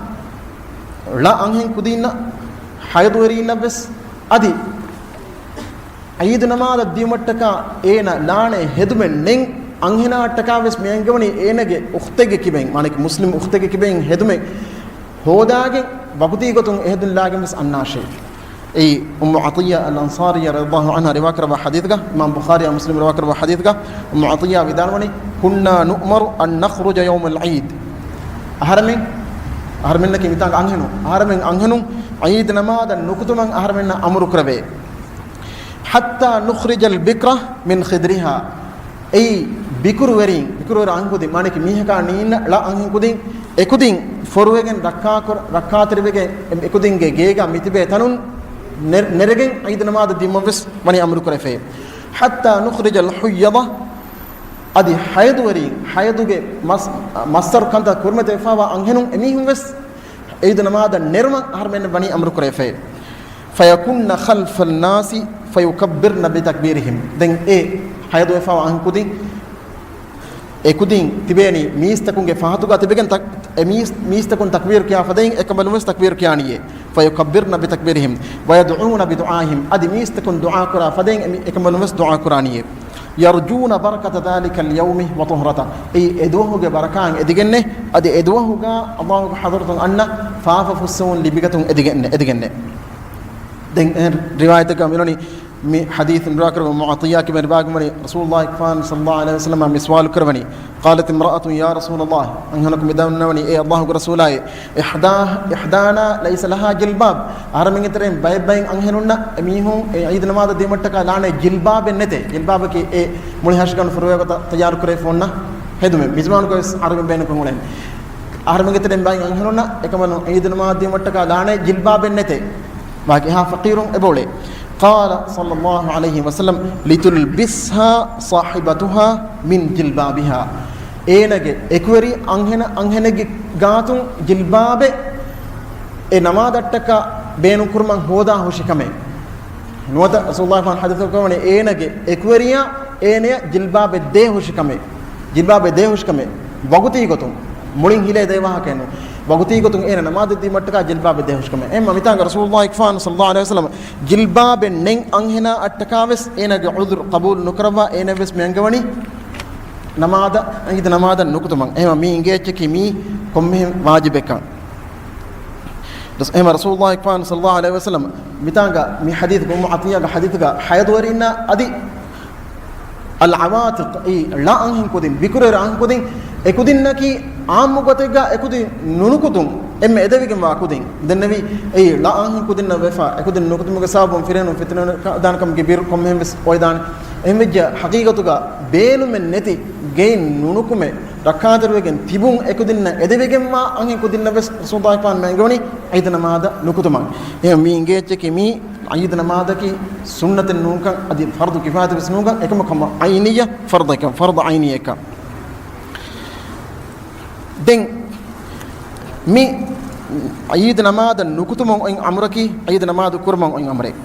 ޅަ އަންހެން ކުދީންނަށް، ޙައިޟުވެރީންނަށް ވެސް، އަދި ޢީދު ނަމާދަށް ދިޔުމަށްޓަކާ އޭނަ ލާނެ ހެދުމެއް ނެތް އަންހެނާއަށްޓަކާ ވެސް މި އަންގަވަނީ އޭނަގެ އުޚްތެއްގެ ކިބައިން، މާނަކީ މުސްލިމް އުޚްތެއްގެ ކިބައިން ހެދުމެއް ހޯދާގެން ވަގުތީ ގޮތުން އެހެދުން ލާގެން ވެސް އަންނާށޭ. އެއީ އުއްމު ޢަޠިއްޔާ އަލް އަންޞާރިއްޔާ ރަޟިޔަﷲ ޢަންހާ ރިވާކުރައްވާ ޙަދީޘްގަ، އިމާމް ބުޚާރީއާ މުސްލިމް ރިވާކުރައްވާ ޙަދީޘްގަ، އުއްމު ޢަޠިއްޔާ ވިދާޅުވަނީ، كنا نؤمر أن نخرج يوم العيد. އަހަރެމެން، އަހަރެމެންނަކީ މިތާނގަ އަންހެނުން، އަހަރެމެން އަންހެނުން ޢީދު ނަމާދަށް ނުކުތުމަށް އަހަރެމެންނަށް އަމުރު ކުރެވޭ. حتى نخرج البكر من خدرها. އެއީ ބިކުރުވެރީން، ބިކުރުވެރި އަންހެންކުދިން، މާނަކީ މީހަކާ ނީންނަ ޅަ އަންހެންކުދިން، އެކުދިން ފޮރުވެގެން ރައްކާކުރ-، ރައްކާތެރިވެގެން އެ-، އެކުދިންގެ ގޭގަ މިތިބޭ ތަނުން ނެ-، ނެރެގެން ޢީދު ނަމާދަށް ދިއުމަށް ވެސް ވަނީ އަމުރު ކުރެފޭ. حتى نخرج الحيض، އަދި ޙައިޟުވެރީން، ޙައިޟުގެ މަސް-، މައްސަރު ކަންތައް ކުރިމަތިވެފައިވާ އަންހެނުން އެމީހުން ވެސް ޢީދު ނަމާދަށް ނެރުމަށް އަހަރުމެން ވަނީ އަމުރު ކުރެފޭ. فيكن خلف الناس فيكبرن بتكبيرهم. ދެން އެ ޙައިޟުވެފައިވާ އަންހެންކުދިން، އެކުދިން ތިބޭނީ މީސްތަކުންގެ ފަހަތުގަ ތިބެގެން ތަ-، އެ މީސް-، މީސްތަކުން ތަކްބީރު ކިޔާ ފަދައިން އެކަނބަލުން ވެސް ތަކްބީރު ކިޔާނީއޭ. فيكبرن بتكبيرهم ويدعون بدعائهم. އަދި މީސްތަކުން ދުޢާ ކުރާ ފަދައިން އެ މި-، އެކަނބަލުން ވެސް ދުޢާ ކުރާނީއޭ. يرجون بركة ذلك اليوم وطهرته. އެއީ އެދުވަހުގެ ބަރަކާތް އެދިގެންނޭ، އަދި އެދުވަހުގަ ﷲ ގެ ޙަޟްރަތުން އަންނަ ފާފަ ފުއްސެވުން ލިބިގަތުން އެދިގެންނޭ، އެދިގެންނޭ. ދެން އެ ރިވާޔަތަކަށް މިއުޅެނީ، މި ޙަދީޘް ރިވާކުރެއްވި އުއްމު ޢަޠިއްޔާ ކިބައިން ރިވާކުރައްވަނީ، ރަސޫލުﷲ ގެފާނު ޞައްލަﷲު ޢަލައިހި ވަސައްލަމަ މި ސުވާލު ކުރެވެނީ، قالت امرأة يا رسول الله، އަންހެނަކު މި ދަންނަވަނީ، އޭ ﷲ ގެ ރަސޫލާއޭ، إحدى، إحدانا ليس لها جلباب. އަހަރެމެންގެ ތެރެއިން ބައެއް ބައިން އަންހެނުންނަށް އެމީހުން އެ ޢީދު ނަމާދަށް ދިޔުމަށްޓަކާ ލާނެ ޖިލްބާބެއް ނެތޭ. ޖިލްބާބަކީ އެ މުޅި ހަށިގަނޑު ފުރުވޭ ގޮތަށް ތައްޔާރު ކުރެވިފަ އޮންނަ ހެދުމެއް. މިޒުމާނުގަ ވެސް ޢަރަބިން ބޭނުންކޮށް އުޅެން. އަހަރެމެންގެ ތެރެއިން ބައެއް އަންހެނުންނަށް އެކަމަނު ޢީދު ނަމާދަށް ދިޔުމަށްޓަކާ ލާނެ ޖިލްބާބެއް ނެތޭ. ވާކި އެހާ ފަޤީރުން އެބައުޅޭ. قال صلى الله عليه وسلم لتلبسها صاحبتها من جلبابها. އޭނަގެ އެކުވެރި އަންހެނަ-، އަންހެނެއްގެ ގާތުން ޖިލްބާބެއް އެ ނަމާދަށްޓަކާ ބޭނުންކުރުމަށް ހޯދާ ހުށިކަމެއް. ނުވަތަ ރަސޫލުﷲ ފާން ޙަދީޘް ކުރައްވަނީ އޭނަގެ އެކުވެރިޔާ އޭނަޔަށް ޖިލްބާބެއް ދޭ ހުށިކަމެއް. ޖިލްބާބެއް ދޭ ހުށިކަމެއް. ވަގުތީ ގޮތުން. މުޅިން ހިލޭ ދޭ ވާހަކައެއް ނޫން. ވަގުތީ ގޮތުން އޭނަ ނަމާދަށް ދީމަށްޓަކާ ޖިލްބާބެއް ދޭ ހުށިކަމެއް. އެހެންމަ މިތާނގަ ރަސޫލުﷲ ފާން ޞައްލަﷲ ޢަލައިހި ވަސައްލަމަ ޖިލްބާބެއް ނެތް އަންހެނާ އަށްޓަކާވެސް އޭނަގެ ޢުޛުރު ޤަބޫލު ނުކުރައްވާ އޭނަވެސް މި އަންގަވަނީ ނަމާދަށް، ޢީދު ނަމާދަށް ނުކުތުމަށް. އެހެންމަ މީ އިނގޭ އެއްޗަކީ މީ ކޮންމެހެން ވާޖިބެއްކަން. ރަސް-، އެހެންމަ ރަސޫލުﷲ ފާން ޞައްލަﷲ ޢަލައިހި ވަސައްލަމަ މިތާނގަ މި ޙަދީޘް އުއްމު ޢަޠިއްޔާގެ ޙަދީޘްގަ ޙަޔަޟުވެރިންނާ އަދި އަލްޢަވާތިޤް، އެ ޅަ އަންހެން ކުދިން، ބިކުރުވެރި އަންހެން ކުދިން، އެ ކުދިންނަކީ ޢާއްމު ގޮތެއްގަ އެ ކުދިން ނުނުކުތުން އެންމެ އެދެވިގެންވާ ކުދިން. ދެންނެވި އެ ޅަ އަންހެން ކުދިންނަށް ވެފަ، އެ ކުދިން ނުނުކުތުމުގެ ސަބަބުން ފިރިހެނުން ފިތުނަވެ ދާނެ ކަމުގެ ބިރު ކޮންމެހެން ވެސް އޮވެދާނެ. އެހެންވެއްޖެ ޙަޤީޤަތުގަ ބޭނުމެއް ނެތި ގެއިން ނުނުކުމެ ރައްކާތެރިވެގެން ތިބުން އެ ކުދިންނަށް އެދެވިގެންވާ އަންހެން ކުދިންނަށް ވެސް ރަސޫލުﷲ ފާން މި އަންގަވަނީ ޢީދު ނަމާދަށް ނުކުތުމަށް. އެހެން މީ އިނގޭ އެއްޗަކީ މީ ޢީދު ނަމާދަކީ ސުންނަތެއް ނޫންކަން، އަދި ފަރްޟު ކިފާޔަތެއް ވެސް ނޫންކަން، އެކަމަކު ހަމަ ޢައިނިއްޔަ ފަރްޟެއްކަން، ފަރްޟު ޢައިނިއްޔައެއްކަން. ދެން މި ޢީދު ނަމާދަށް ނުކުތުމަށް އޮތް އަމުރަކީ، ޢީދު ނަމާދު ކުރުމަށް އޮތް އަމުރެއް.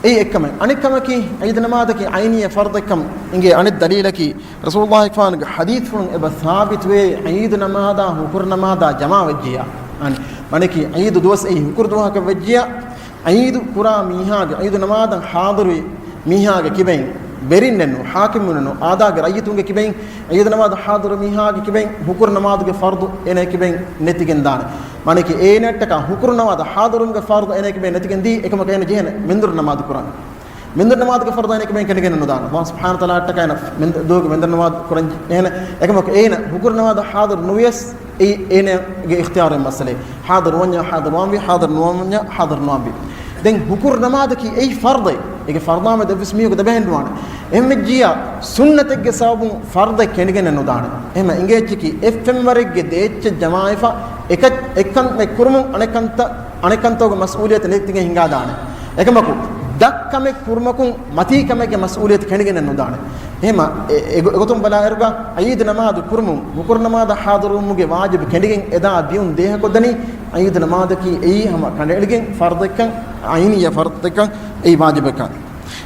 އެއީ އެއްކަމެއް. އަނެއްކަމަކީ، ޢީދު ނަމާދަކީ ޢައިނިއްޔަ ފަރްޟެއްކަން އިނގޭ އަނެއް ދަލީލަކީ، ރަސޫލުﷲ ފާނުގެ ޙަދީޘްފުޅުން އެބަ ސާބިތުވޭ، ޢީދު ނަމާދާ ހުކުރު ނަމާދާ ޖަމާވެއްޖިޔާ. އަން، މަނަކީ ޢީދު ދުވަސް އެއީ ހުކުރު ދުވަހަކަށް ވެއްޖިޔާ، ޢީދު ކުރާ މީހާގެ، ޢީދު ނަމާދަށް ޙާޟިރުވި މީހާގެ ކިބައިން، ވެރިންނެއްނު، ޙާކިމުންނު، އާދާގެ ރައްޔިތުންގެ ކިބައިން، ޢީދު ނަމާދަށް ޙާޟިރު މީހާގެ ކިބައިން ހުކުރު ނަމާދުގެ ފަރްޟު އޭނަ ކިބައިން ނެތިގެން ދާނެ. މާނައަކީ އޭނައަށްޓަކާ ހުކުރު ނަމާދަށް ޙާޟިރުވުމުގެ ފަރްޟު އޭނަ ކިބައިން ނެތިގެން ދީ، އެކަމަކު އޭނަ ޖެހޭނެ މެންދުރު ނަމާދު ކުރަން. މެންދުރު ނަމާދުގެ ފަރްޟު އޭނަ ކިބައިން ކެނޑިގެން ނުދާނެ. ﷲ ސުބްޙާނަހޫ ވަތަޢާލާއަށްޓަކާ އޭނަ މެންދު-، ދުވަހުގެ މެންދުރު ނަމާދު ކުރަން ޖެހޭނެ. އެކަމަކު އޭނަ ހުކުރު ނަމާދަށް ޙާޟިރު ނުވިޔަސް، އެއީ އޭނަގެ އިޚްތިޔާރު މައްސަލައެއް. ޙާޟިރު ވަންޏާ ޙާޟިރު ވާންވީ، ޙާޟިރު ނުވަންޏާ ޙާޟިރު ނުވާންވީ. ދެން ހުކުރު ނަމާދަކީ އެއީ ފަރްޟެއް. އޭގެ ފަރްޟާމެދު އެއްވެސް މީހަކު ދެބަހެއް ނުވާނެ. އެހެންވެއްޖިޔާ، ސުންނަތެއްގެ ސަބަބުން ފަރްޟެއް ކެނޑިގެން ނުދާނެ. އެހެންމަ އިނގޭ އެއްޗަކީ އެއްފެންވަރެއްގެ ދެ އެއްޗެއް ޖަމާވެފަ، އެކަ-، އެއްކަން އެއްކުރުމުން އަނެއްކަންތައް، އަނެއްކަންތަކުގެ މަސްއޫލިއްޔަތު ނެތިގެން ހިނގާދާނެ. އެކަމަކު، ދަށް ކަމެއް ކުރުމަކުން މަތީ ކަމެއްގެ މަސްއޫލިއްޔަތު ކެނޑިގެން ނުދާނެ. އެހެންމަ އެ-، އެ-، އެގޮތުން ބަލާއިރުގަ، ޢީދު ނަމާދު ކުރުމުން، ހުކުރު ނަމާދަށް ޙާޟިރުވުމުގެ ވާޖިބު ކެނޑިގެން އެދާ ދިޔުން ދޭހަކޮށްދަނީ، ޢީދު ނަމާދަކީ އެއީ ހަމަ ކަނޑައެޅިގެން ފަރްޟެއްކަން، ޢައިނިއްޔަ ފަރްޟެއްކަން، އެއީ ވާޖިބެއްކަން.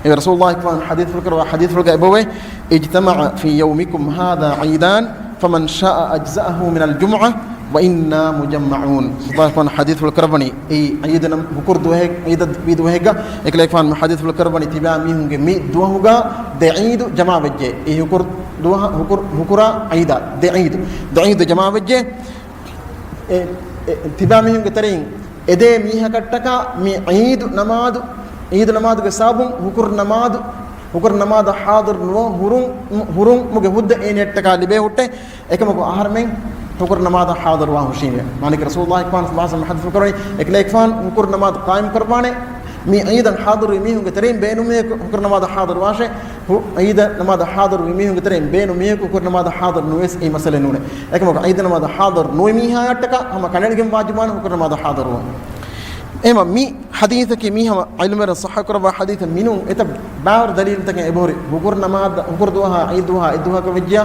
އެ ރަސޫލުﷲ ފާން ޙަދީޘްފުޅު ކުރައްވާ ޙަދީޘްފުޅުގަ އެބައޮތް، اجتمع في يومكم هذا عيدان فمن شاء أجزأه من الجمعة وإنا مجمعون. ރަސޫލުﷲ ފާން ޙަދީޘްފުޅު ކުރައްވަނީ، އެއީ ޢީދު ނަމް-، ހުކުރު ދުވަހެއް، ޢީދަށް ވީ ދުވަހެއްގަ، އެކަލޭގެފާނު ޙަދީޘްފުޅު ކުރައްވަނީ، ތިބާ މީހުންގެ މި ދުވަހުގަ ދެ ޢީދު ޖަމާވެއްޖެ. އެ ހުކުރު ދުވަހަ-، ހުކުރު-، ހުކުރާ ޢީދާ، ދެ ޢީދު، ދެ ޢީދު ޖަމާވެއްޖެ. އެ، އެ، ތިބާ މީހުންގެ ތެރެއިން އެދޭ މީހަކަށްޓަކާ މި ޢީދު ނަމާދު، ޢީދު ނަމާދުގެ ސަބަބުން ހުކުރު ނަމާދު، ހުކުރު ނަމާދަށް ޙާޟިރު ނުވަ ހުރުން، ހުރުންމުގެ ހުއްދަ އޭނައަށްޓަކާ ލިބޭ ހުއްޓޭ. އެކަމަކު އަހަރެމެން ހުކުރު ނަމާދަށް ޙާޟިރުވާ ހުށީމޭ. މާނައަކީ ރަސޫލުﷲ ފާން ޞައްލަﷲ ޢަލައިހި ވަސައްލަމަ ޙަދީޘް ކުރައްވަނީ، އެކަލޭގެފާނު ހުކުރު ނަމާދު ޤާއިމް ކުރައްވާނެ. މި ޢީދަށް ޙާޟިރުވި މީހުންގެ ތެރެއިން ބޭނުމީހަކު ހުކުރު ނަމާދަށް ޙާޟިރުވާށޭ. ހު-، ޢީދަށް ނަމާދަށް ޙާޟިރުވި މީހުންގެ ތެރެއިން ބޭނުމީހަކު ހުކުރު ނަމާދަށް ޙާޟިރު ނުވެސް އެއީ މައްސަލައެއް ނޫނޭ. އެކަމަކު ޢީދު ނަމާދަށް ޙާޟިރު ނުވި މީހާއަށްޓަކާ ހަމަ ކަނޑައެޅިގެން ވާޖިބުވާނެ ހުކުރު ނަމާދަށް ޙާޟިރުވުން. އެހެންމަ މި ޙަދީޘަކީ މީ ހަމަ ޢިލްމުވެރިން ޞައްޙަ ކުރައްވާ ޙަދީޘެއް މިނޫން. އެތައް ބާރު ދަލީލުތަކެއް އެބަހުރި. ހުކުރު ނަމާދަށް، ހުކުރު ދުވަހާ ޢީދު ދުވަހާ އެއްދުވަހަކަށް ވެއްޖިޔާ،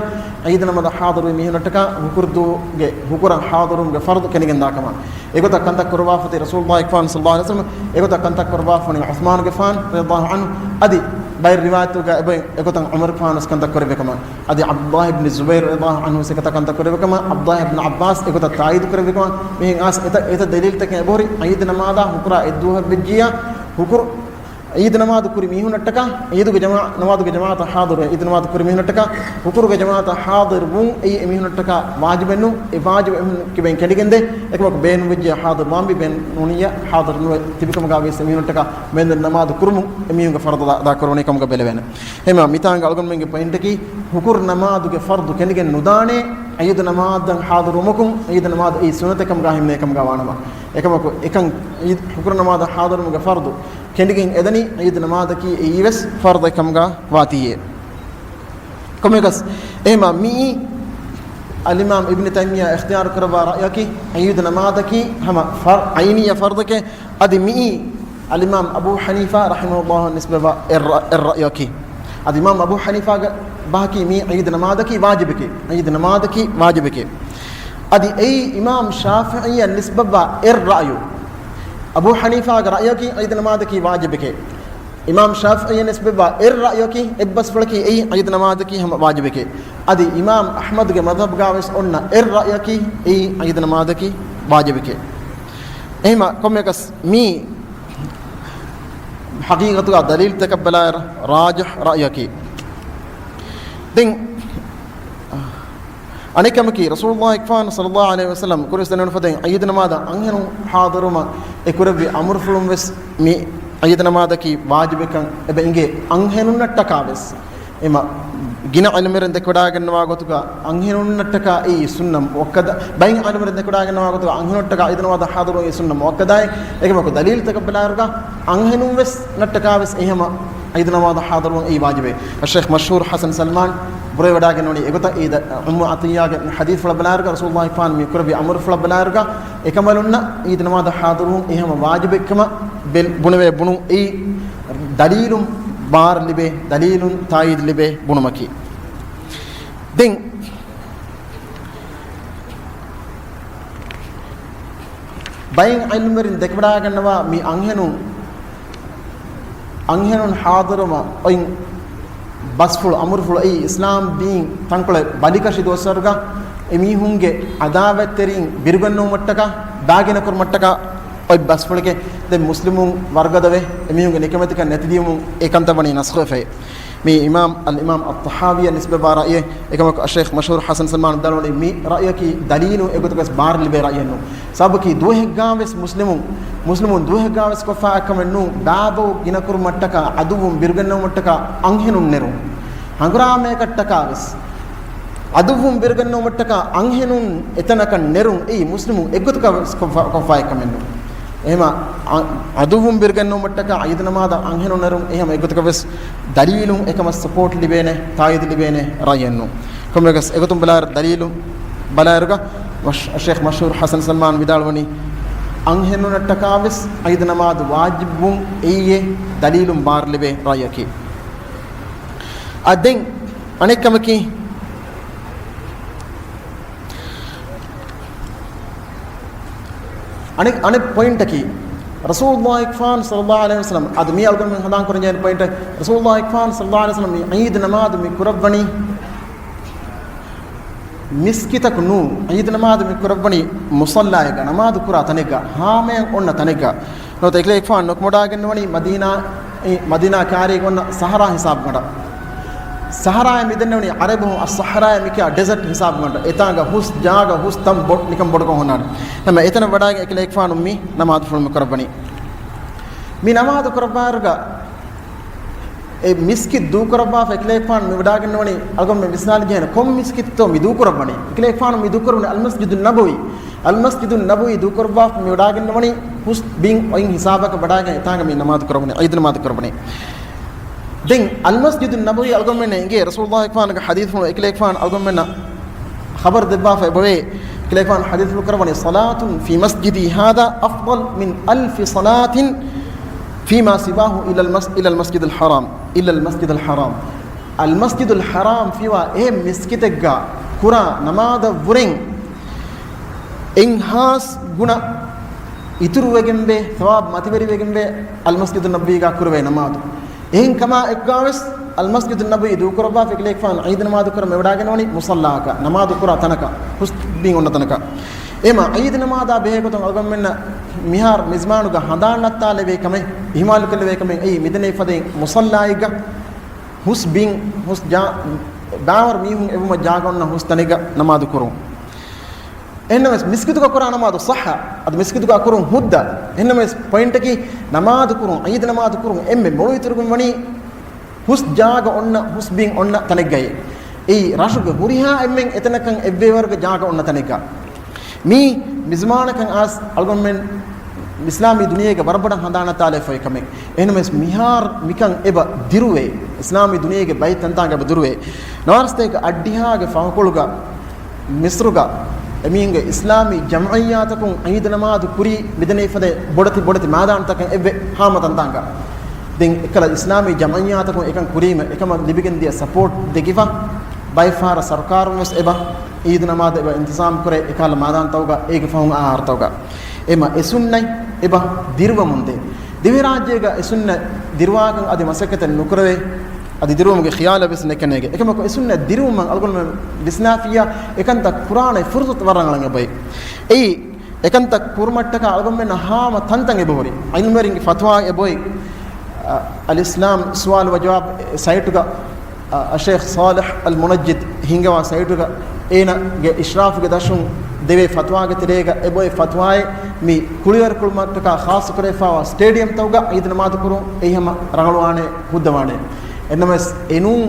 ޢީދު ނަމާދަށް ޙާޟިރުވި މީހުންނަށްޓަކާ ހުކުރު ދުވަހުގެ ހުކުރަށް ޙާޟިރުވުމުގެ ފަރްޟު ކެނޑިގެންދާ ކަމަށް. އެގޮތަށް ކަންތައް ކުރައްވާފަތި ރަސޫލުﷲ ފާން ޞައްލަﷲ ޢަލައިހި ވަސައްލަމަ، އެގޮތަށް ކަންތައް ކުރައްވާފަނި ޢުޘްމާނުގެފާން ރަޟިޔަﷲ ޢަންހު، އަދި ބައެއް ރިވާޔަތުގަ އެބައި އެގޮތަށް ޢުމަރުގެފާނު ވެސް ކަންތައް ކުރެއްވި ކަމަށް. އަދި ޢަބްދުﷲ އިބްނު ޒުބައިރު ރަޟިޔަﷲ ޢަންހު ވެސް އެގޮތަށް ކަންތައް ކުރެއްވި ކަމަށް، ޢަބްދުﷲ އިބްނު ޢައްބާސް އެގޮތަށް ތާއީދު ކުރެއްވި ކަމަށް. މިހެން އައިސް އެތައް، އެތައް ދަލީލުތަކެއް އެބަހުރި. ޢީދު ނަމާދާ ހުކުރާ އެއްދުވަހަށް ވެއްޖިޔާ، ހުކުރު ޢީދު ނަމާދު ކުރި މީހުންނަށްޓަކާ، ޢީދުގެ ޖަމާ-، ނަމާދުގެ ޖަމާޢަތަށް ޙާޟިރުވެ، ޢީދު ނަމާދު ކުރި މީހުންނަށްޓަކާ، ހުކުރުގެ ޖަމާޢަތަށް ޙާޟިރުވުން އެއީ އެމީހުންނަށްޓަކާ ވާޖިބެއް ނޫން. އެ ވާޖިބު އެމީހުން ކިބައިން ކެނޑިގެންދޭ. އެކަމަކު ބޭނުންވެއްޖެ ޙާޟިރު ނުވާންވީ، ބޭނުން ނޫނިއްޔާ ޙާޟިރު ނުވެ ތިބި ކަމުގަ ވިޔަސް އެމީހުންނަށްޓަކާ މެންދުރު ނަމާދު ކުރުމުން އެމީހުންގެ ފަރުޟު އަދާ ކުރެވޭނެ ކަމުގަ ބެލެވޭނެ. އެހެންމަ މިތާނގަ އަޅުގަނޑުމެންގެ ޕޮއިންޓަކީ، ހުކުރު ނަމާދުގެ ފަރުޟު ކެނޑިގެން ނުދާނެ، ޢީދު ނަމާދަށް ޙާޟިރުވުމަކުން، ޢީދު ނަމާދު އެއީ ސުންނަތެއް ކަމުގަ ހިމެނޭ ކަމުގަ ވާނަމަ. އެކަމަކު އެކަން ޢީދު، ހުކުރު ނަމާދަށް ޙާޟިރުވުމުގެ ފަރުޟު ކެނޑިގެން އެދަނީ، ޢީދު ނަމާދަކީ އެއީ ވެސް ފަރުޟެއް ކަމުގަ ވާތީއޭ. ކޮންމެއަކަސް އެހެންމަ މިއީ އަލްއިމާމް އިބްނު ތައިމިއްޔާ އިޚްތިޔާރު ކުރައްވާ ރައުޔަކީ، ޢީދު ނަމާދަކީ ހަމަ ފަރް-، ޢައިނިއްޔަ ފަރުޟެކޭ. އަދި މިއީ އަލްއިމާމް އަބޫ ޙަނީފާ ރަޙިމަހުﷲ ނިސްބަތްވާ އެއް ރަ-، އެއް ރައުޔަކީ. އަދި އިމާމް އަބޫ ޙަނީފާގެ ބަހަކީ މީ ޢީދު ނަމާދަކީ ވާޖިބެކޭ. ޢީދު ނަމާދަކީ ވާޖިބެކޭ. އަދި އެއީ އިމާމް ޝާފިޢީއަށް ނިސްބަތްވާ އެއް ރައުޔު. އަބޫ ޙަނީފާގެ ރައުޔަކީ ޢީދު ނަމާދަކީ ވާޖިބެކޭ. އިމާމް ޝާފިޢީއަށް ނިސްބަތްވާ އެއް ރައުޔަކީ، އެއް ބަސްފުޅަކީ އެއީ ޢީދު ނަމާދަކީ ހަމަ ވާޖިބެކޭ. އަދި އިމާމް އަޙްމަދުގެ މަޛްހަބުގާވެސް އޮންނަ އެއް ރައުޔަކީ އެއީ ޢީދު ނަމާދަކީ ވާޖިބެކޭ. އެހެމަ ކޮންމެއަކަސް މީ ޙަޤީޤަތުގަ ދަލީލްތަކަށް ބަލާއިރު ރާޖިޙް ރައުޔަކީ. ދެން އަނެއްކަމަކީ، ރަސޫލުﷲ އެކްފާނު ޞައްލަﷲ ޢަލައިހި ވަސައްލަމް ކުރިއަށް ދެންނެވުނު ފަދައިން ޢީދު ނަމާދަށް އަންހެނުން ޙާޟިރުވުމަށް އެ ކުރެއްވި އަމުރުފުޅުން ވެސް މި ޢީދު ނަމާދަކީ ވާޖިބެކަން އެބަ އިނގޭ. އަންހެނުންނަށްޓަކާ ވެސް އެމަ ގިނަ ޢިލްމުވެރިން ދެކެވަޑާގަންނަވާ ގޮތުގަ އަންހެނުންނަށްޓަކާ އެއީ ސުންނަ މުއައްކަދަ، ބައެއް ޢިލްމުވެރިން ދެކެވަޑާގަންނަވާ ގޮތުގަ އަންހެނުންނަށްޓަކާ ޢީދު ނަމާދަށް ޙާޟިރުވުން އެއީ ސުންނަ މުއައްކަދާއި، އެކަމަކު ދަލީލްތަކަށް ބަލާއިރުގަ އަންހެނުން ވެސް ނަށްޓަކާ ވެސް އެހެމަ ޢީދު ނަމާދަށް ޙާޟިރުވުން އެއީ ވާޖިބޭ. އައްޝައިޚް މަޝްހޫރު ޙަސަން ސަލްމާން ބުރަވެވަޑާގެންނެވުނީ އެގޮތަށް. އީދަ އުއްމު ޢަޠިއްޔާގެ ޙަދީޘްފުޅަށް ބަލާއިރުގަ ރަސޫލުﷲ ފާން މި ކުރެއްވި އަމުރުފުޅަށް ބަލާއިރުގަ އެކަނބަލުންނަށް ޢީދު ނަމާދަށް ޙާޟިރުވުން އެހެމަ ވާޖިބެއްކަމަށް ބެލް-، ބުނެވޭ ބުނުން އެއީ ދަލީލުން ބާރު ލިބޭ، ދަލީލުން ތާއީދު ލިބޭ ބުނުމަކީ. ދެން ބައެއް ޢިލްމުވެރިން ދެކެވަޑާގަންނަވާ މި އަންހެނުން، އަންހެނުން ޙާޟިރުވުމަށް އޮތް ބަސްފުޅު، އަމުރުފުޅު އެއީ އިސްލާމް ދީން ތަންކޮޅެއް ބަލިކަށި ދުވަސްވަރުގަ އެމީހުންގެ ޢަދާވަތްތެރިން ބިރުގަންނަވުމަށްޓަކާ، ދާގިނަކުރުމަށްޓަކާ އޮތް ބަސްފުޅެކޭ. ދެން މުސްލިމުން ވަރުގަދަވެ، އެމީހުންގެ ނިކަމެތިކަން ނެތިދިޔުމުން އެ ކަންތައް ވަނީ ނަސްޚުވެފައި. މީ އިމާމް، އަލް އިމާމް އައްޠަޙާވީއަށް ނިސްބަތްވާ ރައުޔެއް. އެކަމަކު އައްޝައިޚް މަޝްހޫރު ޙަސަން ސަލްމާން ވިދާޅުވަނީ މި ރައުޔަކީ ދަލީލު އެގޮތަކަސް ބާރު ލިބޭ ރައުޔެއް ނޫން. ސަބަބަކީ ދުވަހެއްގާވެސް މުސްލިމުން، މުސްލިމުން ދުވަހެއްގާވެސް ކޮށްފާ އެއްކަމެއް ނޫން، ބާބައު ގިނަކުރުމަށްޓަކާ، ޢަދުއްވުން ބިރުގެންނެވުމަށްޓަކާ އަންހެނުން ނެރުން. ހަނގުރާމަޔަކަށްޓަކާވެސް ޢަދުއްވުން ބިރުގެންނެވުމަށްޓަކާ އަންހެނުން އެތަނަކަށް ނެރުން އެއީ މުސްލިމުން އެއްގޮތަކަށް ކޮށްފަ-، ކޮށްފާ އެއްކަމެއް ނޫން. އެހެމަ ޢަ-، ޢަދުއްވުން ބިރުގެންނެވުމަށްޓަކާ ޢީދު ނަމާދަށް އަންހެނުން ނެރުން އެހެމަ އެއްގޮތަކަށް ވެސް ދަލީލުން އެކަމަށް ސަޕޯޓް ލިބޭނެ، ތާއީދު ލިބޭނެ ރައުޔެއް ނޫން. ކޮންމެއަކަސް އެގޮތުން ބަލާއިރު ދަލީލު ބަލާއިރުގަ މަޝް-، ޝޭޚް މަޝްހޫރު ޙަސަން ސަލްމާން ވިދާޅުވަނީ އަންހެނުންނަށްޓަކާ ވެސް ޢީދު ނަމާދު ވާޖިބުވުން އެއީ ދަލީލުން ބާރު ލިބޭ ރައުޔަކީ. އަ، ދެން އަނެއްކަމަކީ، އަނެއް، އަނެއް ޕޮއިންޓަކީ، ރަސޫލުﷲ އެކްފާން ޞައްލަﷲ ޢަލައިހި ވަސައްލަމް، އަދި މީ އަޅުގަނޑުމެން ހަނދާން ކުރަންޖެހޭ ޕޮއިންޓެއް، ރަސޫލުﷲ އެކްފާން ޞައްލަﷲ ޢަލައިހި ވަސައްލަމް މި ޢީދު ނަމާދު މި ކުރައްވަނީ މިސްކިތަކު ނޫން، ޢީދު ނަމާދު މި ކުރައްވަނީ މުޞައްލާއެއްގަ، ނަމާދު ކުރާ ތަނެއްގަ، ހާމަޔަށް އޮންނަ ތަނެއްގަ. ނުވަތަ އެކަލޭގެފާނު ނުކުމެވަޑައިގެންނެވަނީ މަދީނާ، އެ، މަދީނާ ކާރީގަ އޮންނަ ސަހަރާ ހިސާބުގަނޑަށް. ސަހަރާއޭ މިދެންނެވަނީ ޢަރަބުން އައްޞަޙްރާއޭ މިކިޔާ ޑެޒަޓް ހިސާބުގަނޑަށް. އެތާނގަ ހުސް ޖާގަ ހުސް ތަން ބޮ-، ނިކަން ބޮޑުކޮށް ހުންނާނެ. ހަމަ އެތަނަށް ވަޑައިގެން އެކަލޭގެފާނު މި ނަމާދުފުޅު މި ކުރައްވަނީ. މި ނަމާދު ކުރައްވާއިރުގަ އެ މިސްކިތް ދޫކުރައްވާފަ އެކަލޭގެފާނު މި ވަޑައިގެންނެވަނީ އަޅުގަނޑުމެން ވިސްނާލަން ޖެހޭނެ ކޮން މިސްކިތްތޯ މި ދޫކުރައްވަނީ؟ އެކަލޭގެފާނު މި ދޫކުރައްވަނީ އަލްމަސްޖިދު ނަބަވީ. އަލްމަސްޖިދު ނަބަވީ ދޫކުރައްވާފަ މި ވަޑައިގެންނެވަނީ ހުސް ބިން އޮތް ހިސާބަކަށް ވަޑައިގެން އެތާނގަ މި ނަމާދު ކުރައްވަނީ، ޢީދު ނަމާދު ކުރައްވަނީ. ދެން އަލްމަސްޖިދު ނަބަވީ އަޅުގަނޑުމެންނަށް އެނގޭ ރަސޫލުﷲ އެކްފާނުގެ ޙަދީޘްފުޅު އެކަލޭގެފާނު އަޅުގަނޑުމެންނަށް ޚަބަރު ދެއްވާފަ އެބަވޭ. އެކަލޭގެފާނު ޙަދީޘްފުޅު ކުރައްވަނީ، "صلاة في مسجدي هذا أفضل من ألف صلاة فيما سواه إلا المس-، إلا المسجد الحرام، إلا المسجد الحرام." އަލްމަސްޖިދުލް ޙަރާމް ފިޔަވާ އެ މިސްކިތެއްގަ ކުރާ ނަމާދަށްވުރެން އެއްހާސް ގުނަ އިތުރުވެގެންވޭ، ސަވާބު މަތިވެރިވެގެންވޭ އަލްމަސްޖިދު ނަބަވީގަ ކުރެވޭ ނަމާދު. އެހެން ކަމާ އެއްގާވެސް އަލްމަސްޖިދު ނަބަވީ ދޫކުރައްވާފަ އެކަލޭގެފާނު ޢީދު ނަމާދު ކުރަން މިވަޑައިގެންނެވަނީ މުޞައްލާއަކަށް، ނަމާދު ކުރާ ތަނަކަށް، ހުސް ބިން އޮންނަ ތަނަކަށް. އެމަ ޢީދު ނަމާދާ ބެހޭގޮތުން އަޅުގަނޑުމެންނަށް މިހާރު މިޒްމާނުގަ ހަނދާން ނައްތާލެވޭ ކަމެއް، އިހުމާލުކޮށްލެވޭ ކަމެއް އެއީ މިދެންނެވި ފަދައިން މުޞައްލާއެއްގަ ހުސް ބިން، ހުސް ޖާ-، ބާވަރު މީހުން އެބުމަށް ޖާގަ އޮންނަ ހުސް ތަނެއްގަ ނަމާދު ކުރުން. އެހެންނަމަވެސް މިސްކިތުގަ ކުރާ ނަމާދު ޞައްޙަ، އަދި މިސްކިތުގަ ކުރުން ހުއްދަ. އެހެންނަމަވެސް ޕޮއިންޓަކީ ނަމާދު ކުރުން، ޢީދު ނަމާދު ކުރުން އެންމެ މޮޅު އިތުރުވުން ވަނީ ހުސް ޖާގަ އޮންނަ، ހުސް ބިން އޮންނަ ތަނެއްގައޭ. އެއީ ރަށުގެ ހުރިހާ އެންމެން އެތަނަކަށް އެއްވޭވަރުގެ ޖާގަ އޮންނަ ތަނެއްގަ. މީ މިޒްމާނަކަށް އައިސް އަޅުގަނޑުމެން އިސްލާމީ ދުނިޔޭގެ ވަރަށް ބޮޑަށް ހަނދާން ނައްތާލެވިފައި ކަމެއް. އެހެންނަމަވެސް މިހާރު މިކަން އެބަ ދިރުވޭ. އިސްލާމީ ދުނިޔޭގެ ބައެއް ތަންތާނގަ އެބަ ދިރުވޭ. ނަވާރަސަތޭކަ އަށްޑިހައިގެ ފަހުކޮޅުގަ މިސްރުގަ އެމީހުންގެ އިސްލާމީ ޖަމްޢިއްޔާތަކުން ޢީދު ނަމާދު ކުރީ މިދެންނެވި ފަދަ ބޮޑެތި ބޮޑެތި މައިދާނުތަކަށް އެއްވެ ހާމަ ތަންތާނގަ. ދެން އެކަލަ އިސްލާމީ ޖަމްޢިއްޔާތަކުން އެކަން ކުރީމަ، އެކަމަށް ލިބިގެން ދިޔަ ސަޕޯޓް ދެކިފަ، ބައެއް ފަހަރަށް ސަރުކާރުން ވެސް އެބަ ޢީދު ނަމާދު އެބަ އިންތިޒާމް ކުރޭ، އެކަހަލަ މާދާންތަކުގަ އޭގެ ފަހުން އާ އަހަރުތަކުގަ. އެމަ އެ ސުންނަތް އެބަ ދިރުވަމުން ދޭ. ދިވެހިރާއްޖޭގަ އެ ސުންނަތް ދިރުވާކަން އަދި މަސައްކަތެއް ނުކުރެވޭ، އަދި ދިރުވުމުގެ ޚިޔާލެއް ވެސް ނެކެނޭގެ. އެކަމަކު އެ ސުންނަތް ދިރުވުމަށް އަޅުގަނޑުމެން ވިސްނާފިއްޔާ، އެކަންތައް ކުރާނެ ފުރުސަތު ވަރަށް ރަނގަޅަށް އެބައޮތް. އެއީ، އެކަންތައް ކުރުމަށްޓަކާ އަޅުގަނޑުމެންނަށް ހާމަ ތަންތަން އެބަހުރި. ޢިލްމުވެރިންގެ ފަތުވާ އެބައޮތް. އަ، އަލް އިސްލާމް ސުވާލު ވަ ޖަވާބު ސައިޓުގަ، އަ، އައްޝައިޚް ޞާލިޙް އަލް މުނައްޖިދް ހިންގަވާ ސައިޓުގަ އޭނާގެ އިޝްރާފުގެ ދަށުން ދެވޭ ފަތުވާގެ ތެރޭގަ އެބައޮތް ފަތުވާއެއް، މި ކުޅިވަރު ކުޅުމަށްޓަކާ ޚާއްޞަ ކުރެވިފައިވާ ސްޓޭޑިއަމްތަކުގަ ޢީދު ނަމާދު ކުރުން އެއީ ހަމަ ރަނގަޅުވާނެ، ހުއްދަވާނެ. އެންނަމަވެސް އެނޫން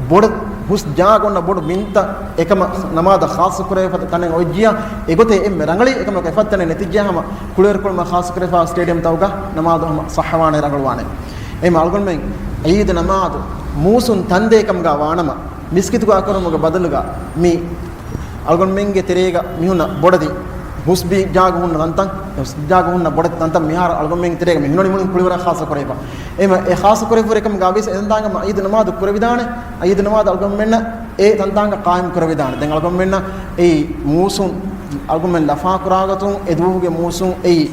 ބޮޑަށް ހުސް ޖާގަ އޮންނަ ބޮޑު ބިންތައް އެކަމަށް ނަމާދަށް ޚާއްޞަ ކުރެވޭ ފަދަ ތަނެއް އޮތްޖިޔާ، އެގޮތެއް އެންމެ ރަނގަޅީ. އެކަމަކު އެފަދަ ތަނެއް ނެތިއްޖެޔާ ހަމަ ކުޅިވަރު ކުޅުމަށް ޚާއްޞަ ކުރެވިފައިވާ ސްޓޭޑިއަމްތަކުގަ ނަމާދު ހަމަ ޞައްޙަވާނެ، ރަނގަޅުވާނެ. އެހެން އަޅުގަނޑުމެން ޢީދު ނަމާދު މޫސުން ތަންދޭ ކަމުގަ ވާނަމަ، މިސްކިތުގަ ކުރުމުގެ ބަދަލުގަ މި އަޅުގަނޑުމެންގެ ތެރޭގަ މިހުންނަ ބޮޑެތި ހުސްބި ޖާގަ ހުންނަ ތަންތަން، ހުސް ޖާގަ ހުންނަ ބޮޑެތި ތަންތަން މިހާރު އަޅުގަނޑުމެންގެ ތެރޭގަ މި ހުންނަނީ މުޅިން ކުޅިވަރަށް ޚާއްޞަ ކުރެވިފަ. އެމަ އެ ޚާއްޞަ ކުރެވިފަ ކަމުގަ ވިޔަސް އެތަންތާނގަ މަ ޢީދު ނަމާދު ކުރެވިދާނެ، ޢީދު ނަމާދު އަޅުގަނޑުމެންނަށް އެ ތަންތާނގަ ޤާއިމް ކުރެވިދާނެ. ދެން އަޅުގަނޑުމެންނަށް އެއީ މޫސުން، އަޅުގަނޑުމެން ލަފާ ކުރާގޮތުން އެ ދުވަހުގެ މޫސުން އެއީ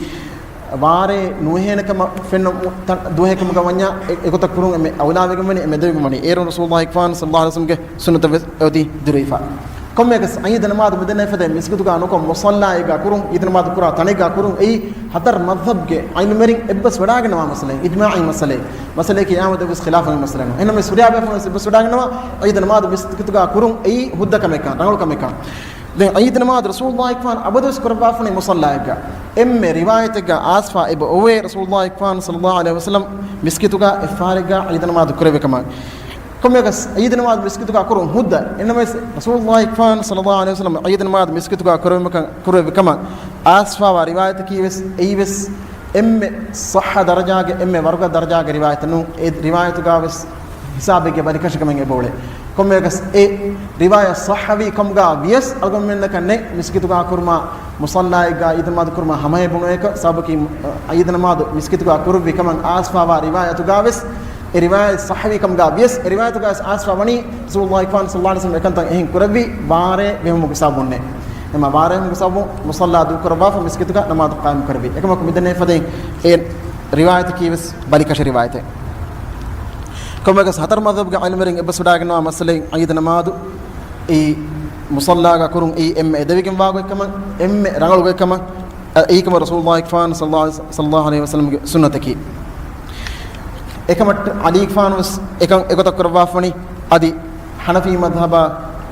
ވާރޭ ނުހޭނެ ކަމަށް ފެންނަ މު-، ތަ-، ދުވަހެއް ކަމުގަ ވަންޏާ އެ-، އެގޮތަށް ކުރުން އެންމެ އައުލާވެގެން ވަނީ، އެންމެ އެދެވިގެން ވަނީ. އޭރުން ރަސޫލުﷲ ފާން ޞައްލައްލާހު ޢަލައިހި ވަސައްލަމްގެ ސުންނަތަށް ވެސް އެއޮތީ ދިރުވެފަ. ކޮންމެއަކަސް ޢީދު ނަމާދު މިދެންނެވި ފަދައިން މިސްކިތުގަ ނުކޮށް މުޞައްލާއެއްގަ ކުރުން، ޢީދު ނަމާދު ކުރާ ތަނެއްގަ ކުރުން އެއީ ހަތަރު މަޛްހަބްގެ ޢިލްމުވެރިން އެއްބަސް ވެޑާގަންނަވާ މައްސަލައެއް، އިޖްމާޢީ މައްސަލައެއް. މައްސަލައަކީ ޤިޔާމަތަށް ވެސް ޚިލާފު މައްސަލައެއް. އެހެންނަމަވެސް ހުރިހާ ބޭފުޅުން ވެސް އެއްބަސް ވެޑާގަންނަވާ ޢީދު ނަމާދު މިސްކިތުގަ ކުރުން އެއީ ހުއްދަ ކަމެއްކަން، ރަނގަޅު ކަމެއްކަން. ދެން ޢީދު ނަމާދު ރަސޫލުﷲ ފާން އަބަދުވެސް ކުރައްވާފަނީ މުޞައްލާއެއްގަ. އެންމެ ރިވާޔަތެއްގަ އާސްފާ އެބަ އޮވޭ ރަސޫލުﷲ ފާން ޞައްލައްލާހު ޢަލައިހި ވަސައްލަމް މިސްކިތުގަ އެއްފަހަރެއްގަ ޢީދު ނަމާދު ކުރެވި ކަމަށް. ކޮންމެއަކަސް ޢީދު ނަމާދު މިސްކިތުގަ ކުރުން ހުއްދަ. އެންނަމަވެސް ރަސޫލުﷲ ފާން ޞައްލައްލާހު ޢަލައިހި ވަސައްލަމް ޢީދު ނަމާދު މިސްކިތުގަ ކުރެވި ކަ-، ކުރެވި ކަމަށް އާސްފާވާ ރިވާޔަތަކީ ވެސް އެއީ ވެސް އެންމެ ޞައްޙަ ދަރަޖާގެ، އެންމެ ވަރުގަ ދަރަޖާގެ ރިވާޔަތެއް ނޫން. އެ ރިވާޔަތުގަ ވެސް ހިސާބެއްގެ ބަލިކަށިކަމެއް އެބައުޅޭ. ކޮންމެއަކަސް އެ ރިވާޔަތް ޞައްޙަވީ ކަމުގަ ވިޔަސް އަޅުގަނޑުމެންނަކަށް ނެތް މިސްކިތުގަ ކުރުމާ މުޞައްލާއެއްގަ ޢީދު ނަމާދު ކުރުމާ ހަމައެއް ބުނުވޭކަށް. ސަބަބަކީ ޢީދު ނަމާދު މިސްކިތުގަ ކުރުއްވި ކަމަށް އާސްފާވާ ރިވާޔަތުގަ ވެސް، އެ ރިވާޔަތް ޞައްޙަވީ ކަމުގަ ވިޔަސް، އެ ރިވާޔަތުގަ ވެސް އާސްފާ ވަނީ ރަސޫލުﷲ ފާން ޞައްލައްލާހު ޢަލައިހި ވަސައްލަމް އެކަންތައް އެހެން ކުރެއްވީ ވާރޭ ވެހުމުގެ ސަބަބުންނޭ. އެމަ ވާރޭ ވެހުމުގެ ސަބަބުން މުޞައްލާ ދޫ ކުރައްވާފަ މިސްކިތުގަ ނަމާދު ޤާއިމް ކުރެއްވީ. އެކަމަކު މިދެންނެވި ފަދައިން އެ ރިވާޔަތަކީ ވެސް ބަލިކަށި ރިވާޔަތެއް. ކޮންމެއަކަސް ހަތަރު މަޛްހަބުގެ ޢިލްމުވެރިން އެއްބަސްވެޑާގަންނަވާ މައްސަލައިން ޢީދު ނަމާދު އެއީ މުޞައްލާގަ ކުރުން އެއީ އެންމެ އެދެވިގެންވާ ގޮތްކަމަށް، އެންމެ ރަނގަޅު ގޮތްކަމަށް، އެއީ ކަމަށް ރަސޫލުﷲ ފާން ޞައްލައްލާހު ޢަލައިހި ވަސައްލަމްގެ ސުންނަތަކީ. އެކަމަށް ޢަލީ ފާން ވެސް އެކަން އެގޮތަށް ކުރައްވާފަ ވަނީ. އަދި ޙަނަފީ މަޛްހަބާ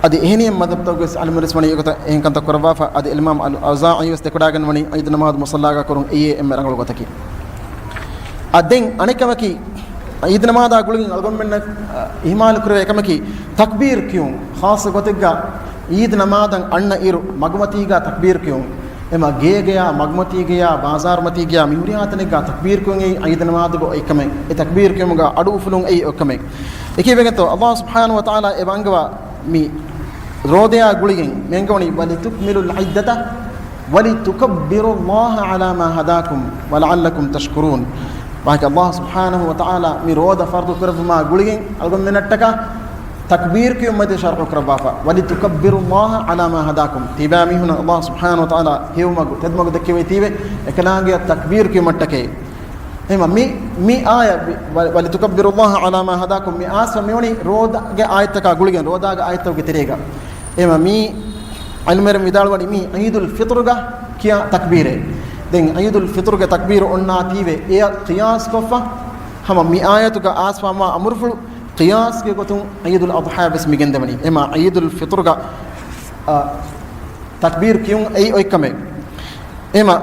އަދި އެހެނިހެން މަޛްހަބްތަކުގެ ވެސް ޢިލްމުވެރިން ވެސް ވަނީ އެގޮތަށް އެހެން ކަންތައް ކުރައްވާފަ. އަދި އިމާމް އަލް އައުޒާޢީ ވެސް ދެކެވަޑާގަންނަވަނީ ޢީދު ނަމާދު މުޞައްލާގަ ކުރުން އެއީ އެންމެ ރަނގަޅު ގޮތަކީ. އަ، ދެން އަނެއް ކަމަކީ، ޢީދު ނަމާދާ ގުޅިގެން އަޅުގަނޑުމެންނަށް، އަ، އިހުމާލު ކުރެވޭ ކަމަކީ، ތަކްބީރު ކިޔުން، ޚާއްޞަ ގޮތެއްގަ ޢީދު ނަމާދަށް އަންނަ އިރު މަގުމަތީގަ ތަކްބީރު ކިޔުން. އެމަ ގޭގަޔާ، މަގުމަތީގަޔާ، ބާޒާރުމަތީގަޔާ، މި ހުރިހާ ތަނެއްގަ ތަކްބީރު ކިޔުން އެއީ ޢީދު ނަމާދުގެ އޮތްކަމެއް. އެ ތަކްބީރު ކިޔުމުގަ އަޑު އުފުލުން އެއީ އޮތްކަމެއް. އެކީ ވެގެންތޯ، ﷲ ސުބްޙާނަހޫ ވަތަޢާލާ އެ ވަންގަވާ މި ރޯދަޔާ ގުޅިގެން މި އަންގަވަނީ، وَلِتُكْمِلُوا الْعِدَّةَ وَلِتُكَبِّرُوا اللَّهَ عَلَىٰ مَا هَدَاكُمْ وَلَعَلَّكُمْ تَشْكُرُونَ. ވާހަކަ ﷲ ސުބްޙާނަހޫ ވަތަޢާލާ މި ރޯދަ ފަރުޟު ކުރެއްވުމާ ގުޅިގެން އަޅުގަނޑުމެންނަށްޓަކާ ތަކްބީރު ކިޔުން މަތި ޝަރުޢު ކުރައްވާފަ. وَلِتُكَبِّرُوا اللَّهَ عَلَىٰ مَا هَدَاكُمْ. ތިބާ މީހުންނަށް ﷲ ސުބްޙާނަހޫ ވަތަޢާލާ ހެޔޮ މަގު، ތެދު މަގު ދެއްކެވޭތީވެ، އެކަލާނގެއަށް ތަކްބީރު ކިޔުމަށްޓަކައި. އެހެންމަ މި، މި އާޔަ ވި-، ވަ-، وَلِتُكَبِّرُوا اللَّهَ عَلَىٰ مَا هَدَاكُمْ މި އާސްފަ މިވަނީ ރޯދަގެ އާޔަތްތަކާ ގުޅިގެން، ރޯދާގެ އާޔަތްތަކުގެ ތެރޭގަ. އެހެންމަ މި ޢިލްމުވެރިން ވިދާޅުވަނީ މީ ޢީދުލް ފިޠުރުގަ ކިޔާ ތަކްބީރެއް. ދެން ޢީދުލް ފިޠުރުގެ ތަކްބީރު އޮންނާތީވެ، އެޔަށް ޤިޔާސްކޮށްފަ، ހަމަ މި އާޔަތުގަ އާސްފާ މާ އަމުރުފުޅު ޤިޔާސްގެ ގޮތުން ޢީދުލް އަޟްޙާ ވެސް މި ގެންދަވަނީ. އެމާ ޢީދުލް ފިޠުރުގަ، އަ، ތަކްބީރު ކިޔުން އެއީ އޮތްކަމެއް. އެމާ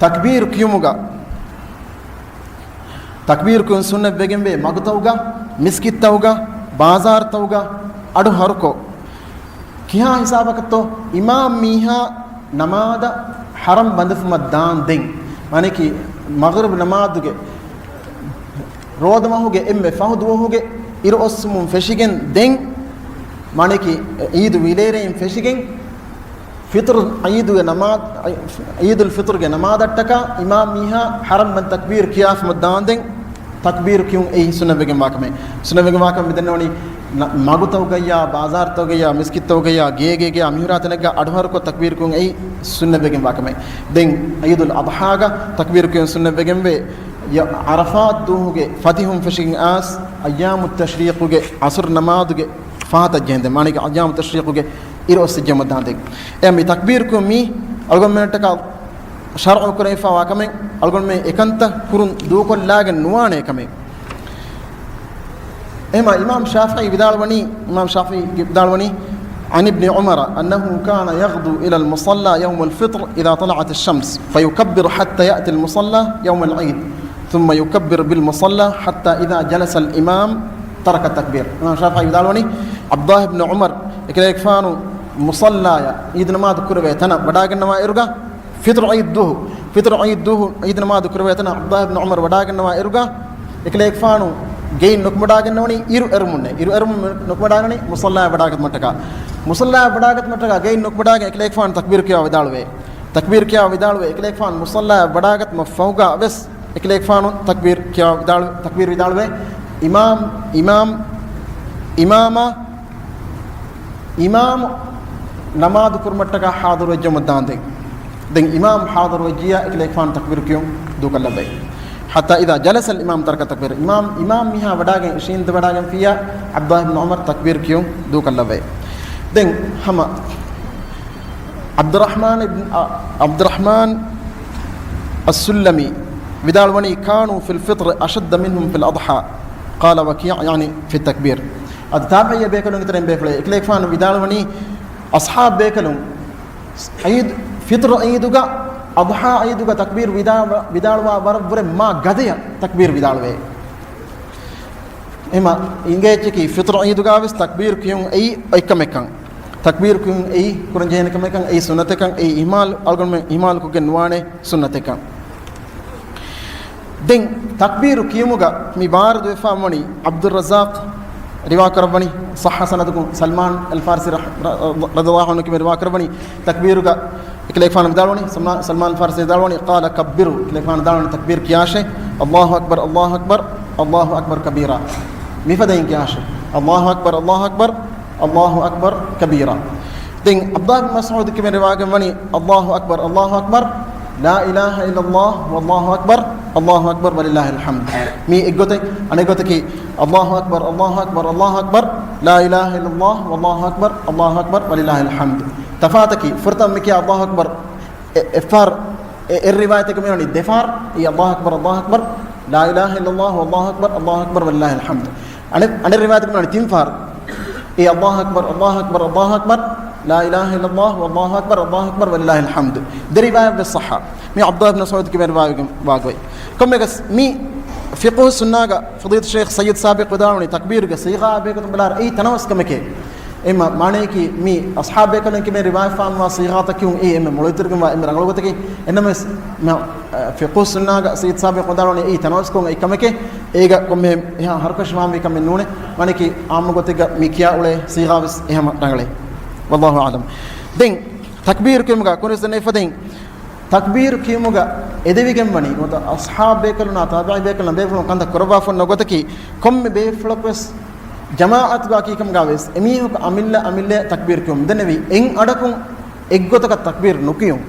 ތަކްބީރު ކިޔުމުގަ، ތަކްބީރު ކިޔުން ސުންނަތް ވެގެންވޭ މަގުތައުގަ، މިސްކިތްތައުގަ، ބާޒާރުތައުގަ، އަޑު ހަރުކޮށް. ކިހާ ހިސާބަކަށްތޯ އިމާމް މީހާ ނަމާދަށް ޙަރަމް ބަނދެފުމަށް ދާން ދެން، މާނައަކީ މަޣްރިބް ނަމާދުގެ ރޯދަމަހުގެ އެންމެ ފަހު ދުވަހުގެ އިރު އޮއްސުމުން ފެށިގެން ދެން، މާނައަކީ ޢީދު ވިލޭރެއިން ފެށިގެން، ފިޠުރު ޢީދުގެ ނަމާދު، ޢީދުލް ފިޠުރުގެ ނަމާދަށްޓަކާ އިމާމް މީހާ ޙަރަމް ބަންދު ތަކްބީރު ކިޔާފަ ދާންދެން ތަކްބީރު ކިޔުން އެއީ ސުންނަތްވެގެންވާ ކަމެއް. ސުންނަތްވެގެންވާ ކަމެއް މިދެންނެވަނީ، ނަ-، މަގުތަކުގައްޔާ، ބާޒާރުތަކުގައްޔާ، މިސްކިތްތަކުގައްޔާ، ގޭގޭގެޔާ، މިހުރާ ތަނެއްގަ އަޑުހަރުކޮށް ތަކްބީރު ކިޔުން އެއީ ސުންނަތްވެގެންވާ ކަމެއް. ދެން ޢީދުލް އަޟްޙާގަ ތަކްބީރު ކިޔުން ސުންނަތްވެގެންވޭ. ޔަ-، ޢަރަފާތް ދުވަހުގެ ފަތިހުން ފެށިގެން އައިސް، އައްޔާމު ތަޝްރީޤުގެ ޢަޞްރު ނަމާދުގެ ފަހަތަށް ޖެހެންދެން، މާނައަކީ އައްޔާމު ތަޝްރީޤުގެ އިރު އޮއްސިއްޖެ މުއްދާނދެން. އެ މި ތަކްބީރު ކިޔުން މީ އަޅުގަނޑުމެންނަށްޓަކާ ޝަރްޢު ކުރެވިފައިވާ ކަމެއް، އަޅުގަނޑުމެން އެކަންތައް ކުރުން ދޫކޮށްލާގެން ނުވާނޭ ކަމެއް. އެހެންމާ އިމާމް ޝާފިޢީ ވިދާޅުވަނީ، އިމާމް ޝާފިޢީ ވިދާޅުވަނީ، عن ابن عمر أنه كان يغدو إلى المصلى يوم الفطر إذا طلعت الشمس فيكبر حتى يأتي المصلى يوم العيد ثم يكبر بالمصلى حتى إذا جلس الإمام ترك التكبير. އިމާމް ޝާފިޢީ ވިދާޅުވަނީ، ޢަބްދުﷲ ބިން ޢުމަރު އެކަލޭގެފާނު މުޞައްލާޔަށް ޢީދު ނަމާދު ކުރެވޭ ތަނަށް ވަޑާގަންނަވާ އިރުގަ، ފިޠުރު ޢީދު ދުވަހު، ފިޠުރު ޢީދު ދުވަހު ޢީދު ނަމާދު ކުރެވޭ ތަނަށް ޢަބްދުﷲ ބިން ޢުމަރު ވަޑާގަންނަވާ އިރުގަ، އެކަލޭގެފާނު ގެއިން ނުކުމެޑާގަންނަވަނީ އިރު އެރުމުންނޭ. އިރު އެރުމުން ނުކުމެޑާގަނީ މުޞައްލާޔަށް ވަޑާގަތުމަށްޓަކާ. މުޞައްލާޔަށް ވަޑާގަތުމަށްޓަކާ ގެއިން ނުކުމެޑާގެން އެކަލޭގެފާނު ތަކްބީރު ކިޔާ ވިދާޅުވޭ. ތަކްބީރު ކިޔާ ވިދާޅުވޭ. އެކަލޭގެފާނު މުޞައްލާޔަށް ވަޑާގަތުމަށް ފަހުގަ ވެސް އެކަލޭގެފާނު ތަކްބީރު ކިޔާ ވިދާޅު، ތަކްބީރު ވިދާޅުވޭ. އިމާމް، އިމާމް، އިމާމާ، އިމާމު ނަމާދު ކުރުމަށްޓަކާ ޙާޟިރު ވެއްޖެ މުއްދާނދެން. ދެން އިމާމް ޙާޟިރު ވެއްޖިއްޔާ އެކަލޭގެފާނު ތަކްބީރު ކިޔުން ދޫކޮށްލައްވައި. حتى إذا جلس الإمام ترك التكبير. އިމާމް، އިމާމް މީހާ ވަޑާގެން، އިށީނދެ ވަޑާގެންފިއްޔާ، ޢަބްދުﷲ ބިން ޢުމަރު ތަކްބީރު ކިޔުން ދޫކޮށްލައްވައި. ދެން ހަމަ ޢަބްދުއްރަޙްމާން އިބްން، އަ، ޢަބްދުއްރަޙްމާން އައްސުއްލަމީ ވިދާޅުވަނީ، كانوا في الفطر أشد منهم في الأضحى. قال وكيع، يعني في التكبير. އަދި ތާބިޢީ ބޭކަލުންގެ ތެރެއިން ބޭފުޅެއް އެކަލޭގެފާނު ވިދާޅުވަނީ، އަޞްޙާބު ބޭކަލުން ޢީދު، ފިޠުރު ޢީދުގަ، އަޟްޙާ ޢީދުގަ ތަކްބީރު ވިދާ-، ވިދާޅުވާ ވަރަށްވުރެ މާ ގަދަޔަށް ތަކްބީރު ވިދާޅުވޭ. އެހެންމާ އިނގޭ އެއްޗަކީ ފިޠުރު ޢީދުގަ ވެސް ތަކްބީރު ކިޔުން އެއީ އޮތްކަމެއްކަން. ތަކްބީރު ކިޔުން އެއީ ކުރަންޖެހޭނެ ކަމެއްކަން، އެއީ ސުންނަތެއްކަން، އެއީ އިހްމާލު، އަޅުގަނޑުމެން އިހްމާލުކޮށްގެން ނުވާނެ ސުންނަތެއްކަން. ދެން ތަކްބީރު ކިޔުމުގަ މި ވާރިދުވެފާ ވަނީ ޢަބްދުއްރައްޒާޤް ރިވާ ކުރައްވަނީ، ޞައްޙަ ސަނަދުކުން، ސަލްމާން އަލް ފާރިސީ ރަ-، ރަ-، ރަޟިޔަﷲ ޢަންހު ކިޔަމެން ރިވާ ކުރައްވަނީ، ތަކްބީރުގަ އެކަލޭގެފާނު ވިދާޅުވަނީ، ސަލްމާ-، ސަލްމާން ފާރިސީ ވިދާޅުވަނީ، قال كبروا، އެކަލޭގެފާނު ވިދާޅުވަނީ ތަކްބީރު ކިޔާށޭ، الله أكبر، الله أكبر، الله أكبر كبيرا. މިފަދައިން ކިޔާށޭ، الله أكبر، الله أكبر، الله أكبر كبيرا. ދެން ޢަބްދުﷲ ބިން މަސްޢޫދު ކިޔަމެން ރިވާކުރައްވަނީ، الله أكبر، الله أكبر، لا إله إلا الله، والله أكبر، الله أكبر، ولله الحمد. މީ އެއްގޮތެއް. އަނެއްގޮތަކީ، الله أكبر، الله أكبر، الله أكبر، لا إله إلا الله، والله أكبر، الله أكبر، ولله الحمد. ތަފާތަކީ، ފުރަތަމަ މިކިޔާ الله أكبر އެ-، އެއްފަހަރު، އެ-، އެއް ރިވާޔަތަކަށް މިވަނީ ދެފަހަރު، އެއީ الله أكبر، الله أكبر، لا إله إلا الله، والله أكبر، الله أكبر، ولله الحمد. އަނެއް، އަނެއް ރިވާޔަތަކަށް މިވަނީ ތިން ފަހަރު، އެއީ الله أكبر، الله أكبر، الله أكبر، لا إله إلا الله، والله أكبر، الله أكبر، ولله الحمد. ދެ ރިވާޔަތް ވެސް ޞައްޙަ. މީ ޢަބްދުﷲ ބިން މަސްޢޫދު ކިޔަމެން ރިވާ ވެގެންވާ ގޮތް. ކޮންމެއަކަސް މި ފިޤުހުއްސުންނާގަ ފަޟީލަތު ޝޭޚް ސައްޔިދު ސާބިޤް ވިދާޅުވަނީ ތަކްބީރުގެ ޞީޣާ ބެހޭގޮތުން ބަލާއިރު އެއީ ތަނަވަސްކަމެކޭ. އެހެންމާ މާނަޔަކީ މި އަޞްޙާބު ބޭކަލުން ކިޔަމެން ރިވާވެފާނުވާ ޞީޣާތައް ކިޔުން އެއީ އެންމެ މޮޅުވެތިވެގެންވާ އެންމެ ރަނގަޅު ގޮތަކީ. އެހެންނަމަވެސް މި، އަ، ފިޤުހުއްސުންނާގަ ސައްޔިދު ސާބިޤް ވިދާޅުވަނީ އެއީ ތަނަވަސްކޮށް އެއީ ކަމެކޭ. އޭގަ ކޮންމެހެން އެހާ ހަރުކަށި ވާންވީ ކަމެއް ނޫނޭ. މާނަޔަކީ ޢާއްމު ގޮތެއްގަ މި ކިޔާ އުޅޭ ޞީޣާވެސް އެހެން ރަނގަޅޭ. والله أعلم. ދެން ތަކްބީރު ކިޔުމުގަ ކުރިސް ދެންނެވިފަދައިން ތަކްބީރު ކިޔުމުގަ އެދެވިގެންވަނީ ނުވަތަ އަޞްޙާބު ބޭކަލުންނާ ތާބިޢީ ބޭކަލުންނާ ބޭފުޅުން ކަންތައް ކުރައްވާފަ އޮންނަ ގޮތަކީ، ކޮންމެ ބޭފުޅަކުވެސް ޖަމާޢަތުގަ ކީކަމުގަ ވެސް އެމީހަކު އަމިއްލަ އަމިއްލަ ތަކްބީރު ކިޔުމުން ދެންނެވި އެއް އަޑަކުން އެއްގޮތަކަށް ތަކްބީރު ނުކިޔުން.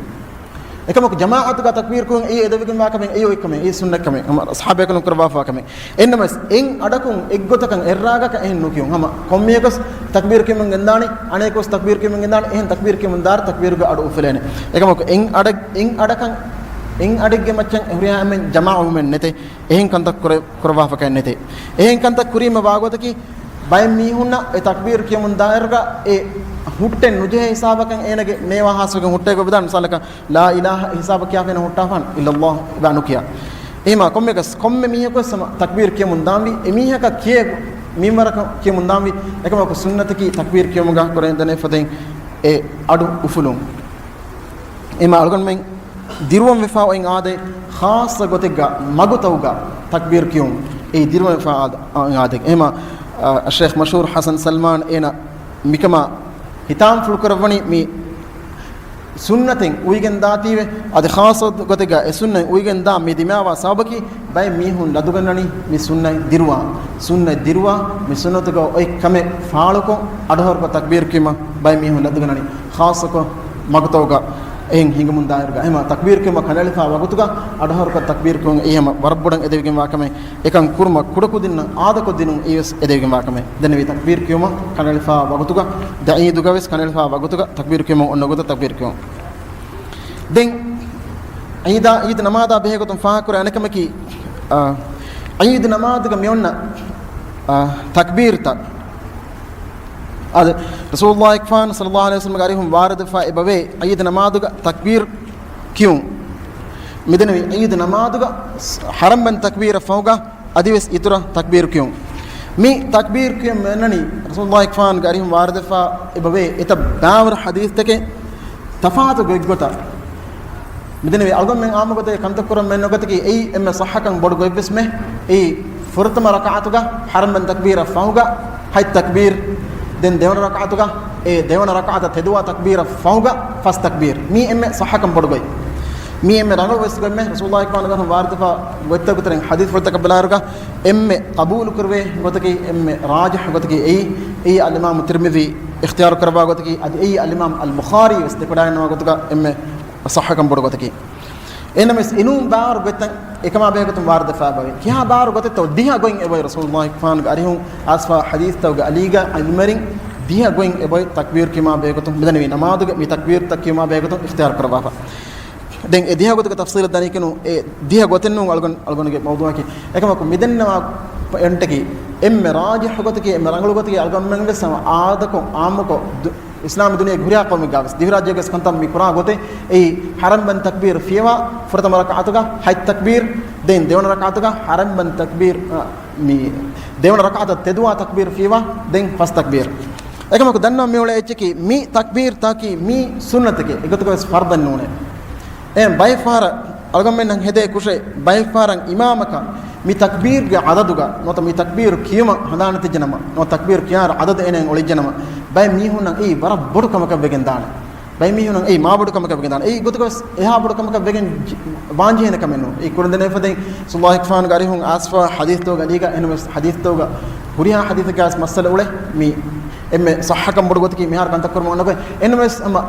އެކަމަކު ޖަމާޢަތުގަ ތަކްބީރު ކިޔުން އެއީ އެދެވިގެންވާ ކަމެއް، އެއީ އޮތް ކަމެއް، އެއީ ސުންނަތް ކަމެއް، ހަމަ އަޞްޙާބު ބޭކަލުން ކުރައްވާފަ ކަމެއް. އެހެންނަމަވެސް އެއް އަޑަކުން އެއްގޮތަކަށް އެއްރާގަކަށް އެހެން ނުކިޔުން. ހަމަ ކޮންމެއަކަސް ތަކްބީރު ކިޔަމުން ގެންދާނީ، އަނެކަކަސް ތަކްބީރު ކިޔަމުން ގެންދާނީ، އެހެން ތަކްބީރު ކިޔަމުން ދާއިރު ތަކްބީރުގެ އަޑު އުފުލޭނެ. އެކަމަކު އެއް އަޑަ-، އެއް އަޑަކަށް، އެއް އަޑެއްގެ މައްޗަށް ހުރިހާ އެންމެން ޖަމާޢަވުމެއް ނެތޭ. އެހެން ކަންތައް ކުރެ-، ކުރައްވާފަކައެއް ނެތޭ. އެހެން ކަންތައް ކުރީމަ ވާގޮތަކީ، ބައެއް މީހުންނަށް އެ ތަކްބީރު ކިޔަމުން ދާއިރުގަ އެ ހުއްޓެއް ނުޖެހޭ ހިސާބަކަށް އޭނަގެ މޭވާ ހާސްވެގެން ހުއްޓޭ ގޮތް ވިދާޅު މިސާލަކަށް، لا إله ހިސާބަށް ކިޔާފަ އޭނަ ހުއްޓާފަ، إلا الله އެބަ ނުކިޔާ. އެހެންމާ ކޮންމެއަކަސް ކޮންމެ މީހަކުވެސް ހަމަ ތަކްބީރު ކިޔަމުން ދާންވީ، އެމީހަކަށް ކިޔޭ މިންވަރަކަށް ކިޔަމުން ދާންވީ. އެކަމަކު ސުންނަތަކީ ތަކްބީރު ކިޔުމުގަ ކުރެން ދެނެފަދައިން އެ އަޑު އުފުލުން. އެހެންމާ އަޅުގަނޑުމެން ދިރުވަން ވެފާ އޮތް އާދައެއް، ޚާއްޞަ ގޮތެއްގަ މަގުތަކުގަ ތަކްބީރު ކިޔުން އެއީ ދިރުވަން ވެފާ އާދަ-، އާދައެއް. އެހެންމާ، އަ، ޝޭޚް މަޝްހޫރު ޙަސަން ސަލްމާން އޭނަ މިކަމާ ހިތާމަފުޅު ކުރައްވަނީ މި ސުންނަތެއް އުވިގެން ދާތީވެ، އަދި ޚާއްޞަ ގޮތެއްގަ އެ ސުންނަތް އުވިގެން ދާ މި ދިމާވާ ސަބަބަކީ ބައެއް މީހުން ލަދުގަންނަނީ މި ސުންނަތް ދިރުވާ، ސުންނަތް ދިރުވާ މި ސުންނަތުގަ އޮތް ކަމެއް ފާޅުކޮށް، އަޑުހަރުކޮށް ތަކްބީރު ކިޔުމަށް ބައެއް މީހުން ލަދުގަންނަނީ، ޚާއްޞަކޮށް މަގުތައުގަ އެހެން ހިނގުމުން ދާއިރުގަ. އެހެމަ ތަކްބީރު ކިޔުމަށް ކަނޑައެޅިފާ ވަގުތުގަ އަޑުހަރުކޮށް ތަކްބީރު ކިޔުން އެހެމަ ވަރަށް ބޮޑަށް އެދެވިގެންވާ ކަމެއް. އެކަން ކުރުމަށް ކުޑަކުދިންނަށް އާދަކޮށްދިނުން އެއީވެސް އެދެވިގެންވާ ކަމެއް. ދެންނެވި ތަކްބީރު ކިޔުމަށް ކަނޑައެޅިފާ ވަގުތުގަ، ދަ އީދުގަވެސް ކަނޑައެޅިފާ ވަގުތުގަ ތަކްބީރު ކިޔުމަށް އޮންނަ ގޮތަށް ތަކްބީރު ކިޔުން. ދެން އީދާ، އީދު ނަމާދާ ބެހޭގޮތުން ފާހަގަކުރާ އަނެއްކަމަކީ، އާ، އީދު ނަމާދުގަ މިއޮންނަ، އާ، ތަކްބީރުތައް. އާދެ، ރަސޫލުﷲ އެކްފާން ޞައްލަﷲ ޢަލައިހި ވަސައްލަމްގެ އަރިހުން ވާރިދުވެފާ އެބަވޭ އީދު ނަމާދުގަ ތަކްބީރު ކިޔުން. މިދެންނެވި އީދު ނަމާދުގަ ޙަރަމްބަން ތަކްބީރަށް ފަހުގަ އަދިވެސް އިތުރަށް ތަކްބީރު ކިޔުން. މި ތަކްބީރު ކިޔުން މިއަންނަނީ ރަސޫލުﷲ އެކްފާންގެ އަރިހުން ވާރިދުވެފާ އެބަވޭ އެތައް ބާވަރު ޙަދީޘްތަކެއް ތަފާތު ގޮތްގޮތަށް. މިދެންނެވި އަޅުގަނޑުމެން އާއްމުގޮތެއް ކަންތައް ކުރަން މެން ނުގަތަކީ އެއީ އެންމެ ޞައްޙަކަން ބޮޑު ގޮތްވެސް މެ. އެއީ ފުރަތަމަ ރަކަޢަތުގަ ޙަރަމްބަން ތަކްބީރަށް ފަހުގަ ހަތް ތަކްބީރު، ދެން ދެވަނަ ރަކަޢަތުގަ އެ ދެވަނަ ރަކަޢަތަށް ތެދުވާ ތަކްބީރަށް ފަހުގަ ފަސް ތަކްބީރު. މީ އެންމެ ޞައްޙަކަން ބޮޑު ގޮތް. މީ އެންމެ ރަނގަޅު ވެސް ގޮތްމެ. ރަސޫލުﷲ އެކްފާންގެ އަރިހުން ވާރިދުވެފާ ގޮތްތަކުގެ ތެރެއިން ޙަދީޘްފުޅުތަކަށް ބަލާއިރުގަ އެންމެ ޤަބޫލުކުރެވޭ ގޮތަކީ، އެންމެ ރާޖިޙު ގޮތަކީ އެއީ، އެއީ އަލްއިމާމު ތިރްމިޛީ އިޚްތިޔާރު ކުރައްވާ ގޮތަކީ، އަދި އެއީ އަލްއިމާމު އަލްބުޚާރީ ވެސް ދެކެވަޑައިގަންނަވާ ގޮތުގަ އެންމެ ޞައްޙަކަން ބޮޑު ގޮތަކީ. އެހެންނަމަވެސް އިނޫން ބާރު ގޮތްތައް އެކަމާ ބެހޭގޮތުން ވާރިދުވެފާ އެބަވޭ. ކިހާ ބާރު ގޮތެއްތޯ ދިހަ ގޮތް އެބައޮތް ރަސޫލުﷲ އެކްފާންގެ އަރިހުން އައިސްފާ ޙަދީޘްތަކުގެ އަލީގަ ޢިލްމުވެރިން ދިހަ ގޮތް އެބައޮތް ތަކްބީރު ކިޔުމާ ބެހޭގޮތުން މިދެންނެވި ނަމާދުގެ މި ތަކްބީރުތައް ކިޔުމާ ބެހޭގޮތުން އިޚްތިޔާރު ކުރައްވާފަ. ދެން އެ ދިހަ ގޮތުގެ ތަފްޞީލަށް ދަނީކިނު އެ ދިހަ ގޮތެއް ނޫން އަޅުގަނޑު، އަޅުގަނޑުގެ މައުޟޫޢަކީ. އެކަމަކު މިދެންނެވާ ޕޮއިންޓަކީ އެންމެ ރާޖިޙު ގޮތަކީ އެންމެ ރަނގަޅު ގޮތަކީ އަޅުގަނޑުމެން ވެސް ހަމަ އާދަކޮށް އާއްމުކޮށް ދު-، އިސްލާމް ދުނިޔޭގެ ހުރިހާ ޤައުމެއްގަވެސް ދިވެހިރާއްޖޭގަވެސް ކަންތައް މި ކުރާ ގޮތެއް އެއީ ޙަރަމްބަން ތަކްބީރު ފިޔަވާ ފުރަތަމަ ރަކަޢަތުގަ ހަތް ތަކްބީރު، ދެން ދެވަނަ ރަކަޢަތުގަ ޙަރަމްބަން ތަކްބީރު، އަ، މި ދެވަނަ ރަކަޢަތަށް ތެދުވާ ތަކްބީރު ފިޔަވާ ދެން ފަސް ތަކްބީރު. އެކަމަކު ދަންނަވަން މިއުޅޭ އެއްޗަކީ މި ތަކްބީރުތަކީ މީ ސުންނަތެކޭ، އެގޮތަކަށް ވެސް ފަރްޟެއް ނޫނޭ. އެހެން ބައެއް ފަހަރަށް އަޅުގަނޑުމެންނަށް ހެދޭ ކުށެއް، ބައެއް ފަހަރަށް އިމާމަކަށް މި ތަކްބީރުގެ ޢަދަދުގަ ނުވަތަ މި ތަކްބީރު ކިޔުމަށް ހަނދާން ނެތިއްޖެނަމަ، ނުވަތަ ތަކްބީރު ކިޔާ ޢަދަދު އޭނައަށް އޮޅިއްޖެނަމަ، ބައެއް މީހުންނަށް އެއީ ވަރަށް ބޮޑު ކަމަކަށް ވެގެން ދާނެ. ބައެއް މީހުންނަށް އެއީ މާ ބޮޑު ކަމަކަށް ވެގެން ދާނެ. އެއީ ގޮތަކަށް ވެސް އެހާ ބޮޑު ކަމަކަށް ވެގެން ޖެ-، ވާންޖެހޭނެ ކަމެއް ނޫން. އެއީ ކުރަން ދެނެވިފަދައިން ރަސޫލުﷲ އެކްފާންގެ އަރިހުން އައިސްފާ ޙަދީޘްތަކުގެ އަލީގަ އެހެންނަމަވެސް ޙަދީޘްތަކުގަ ހުރިހާ ޙަދީޘެއްގަވެސް މައްސަލަ އުޅޭ. މި އެންމެ ޞައްޙަކަން ބޮޑު ގޮތަކީ މިހާރު ކަންތައް ކުރުމަށް އޮންނަ ގޮތް. އެހެންނަމަވެސް ހަމަ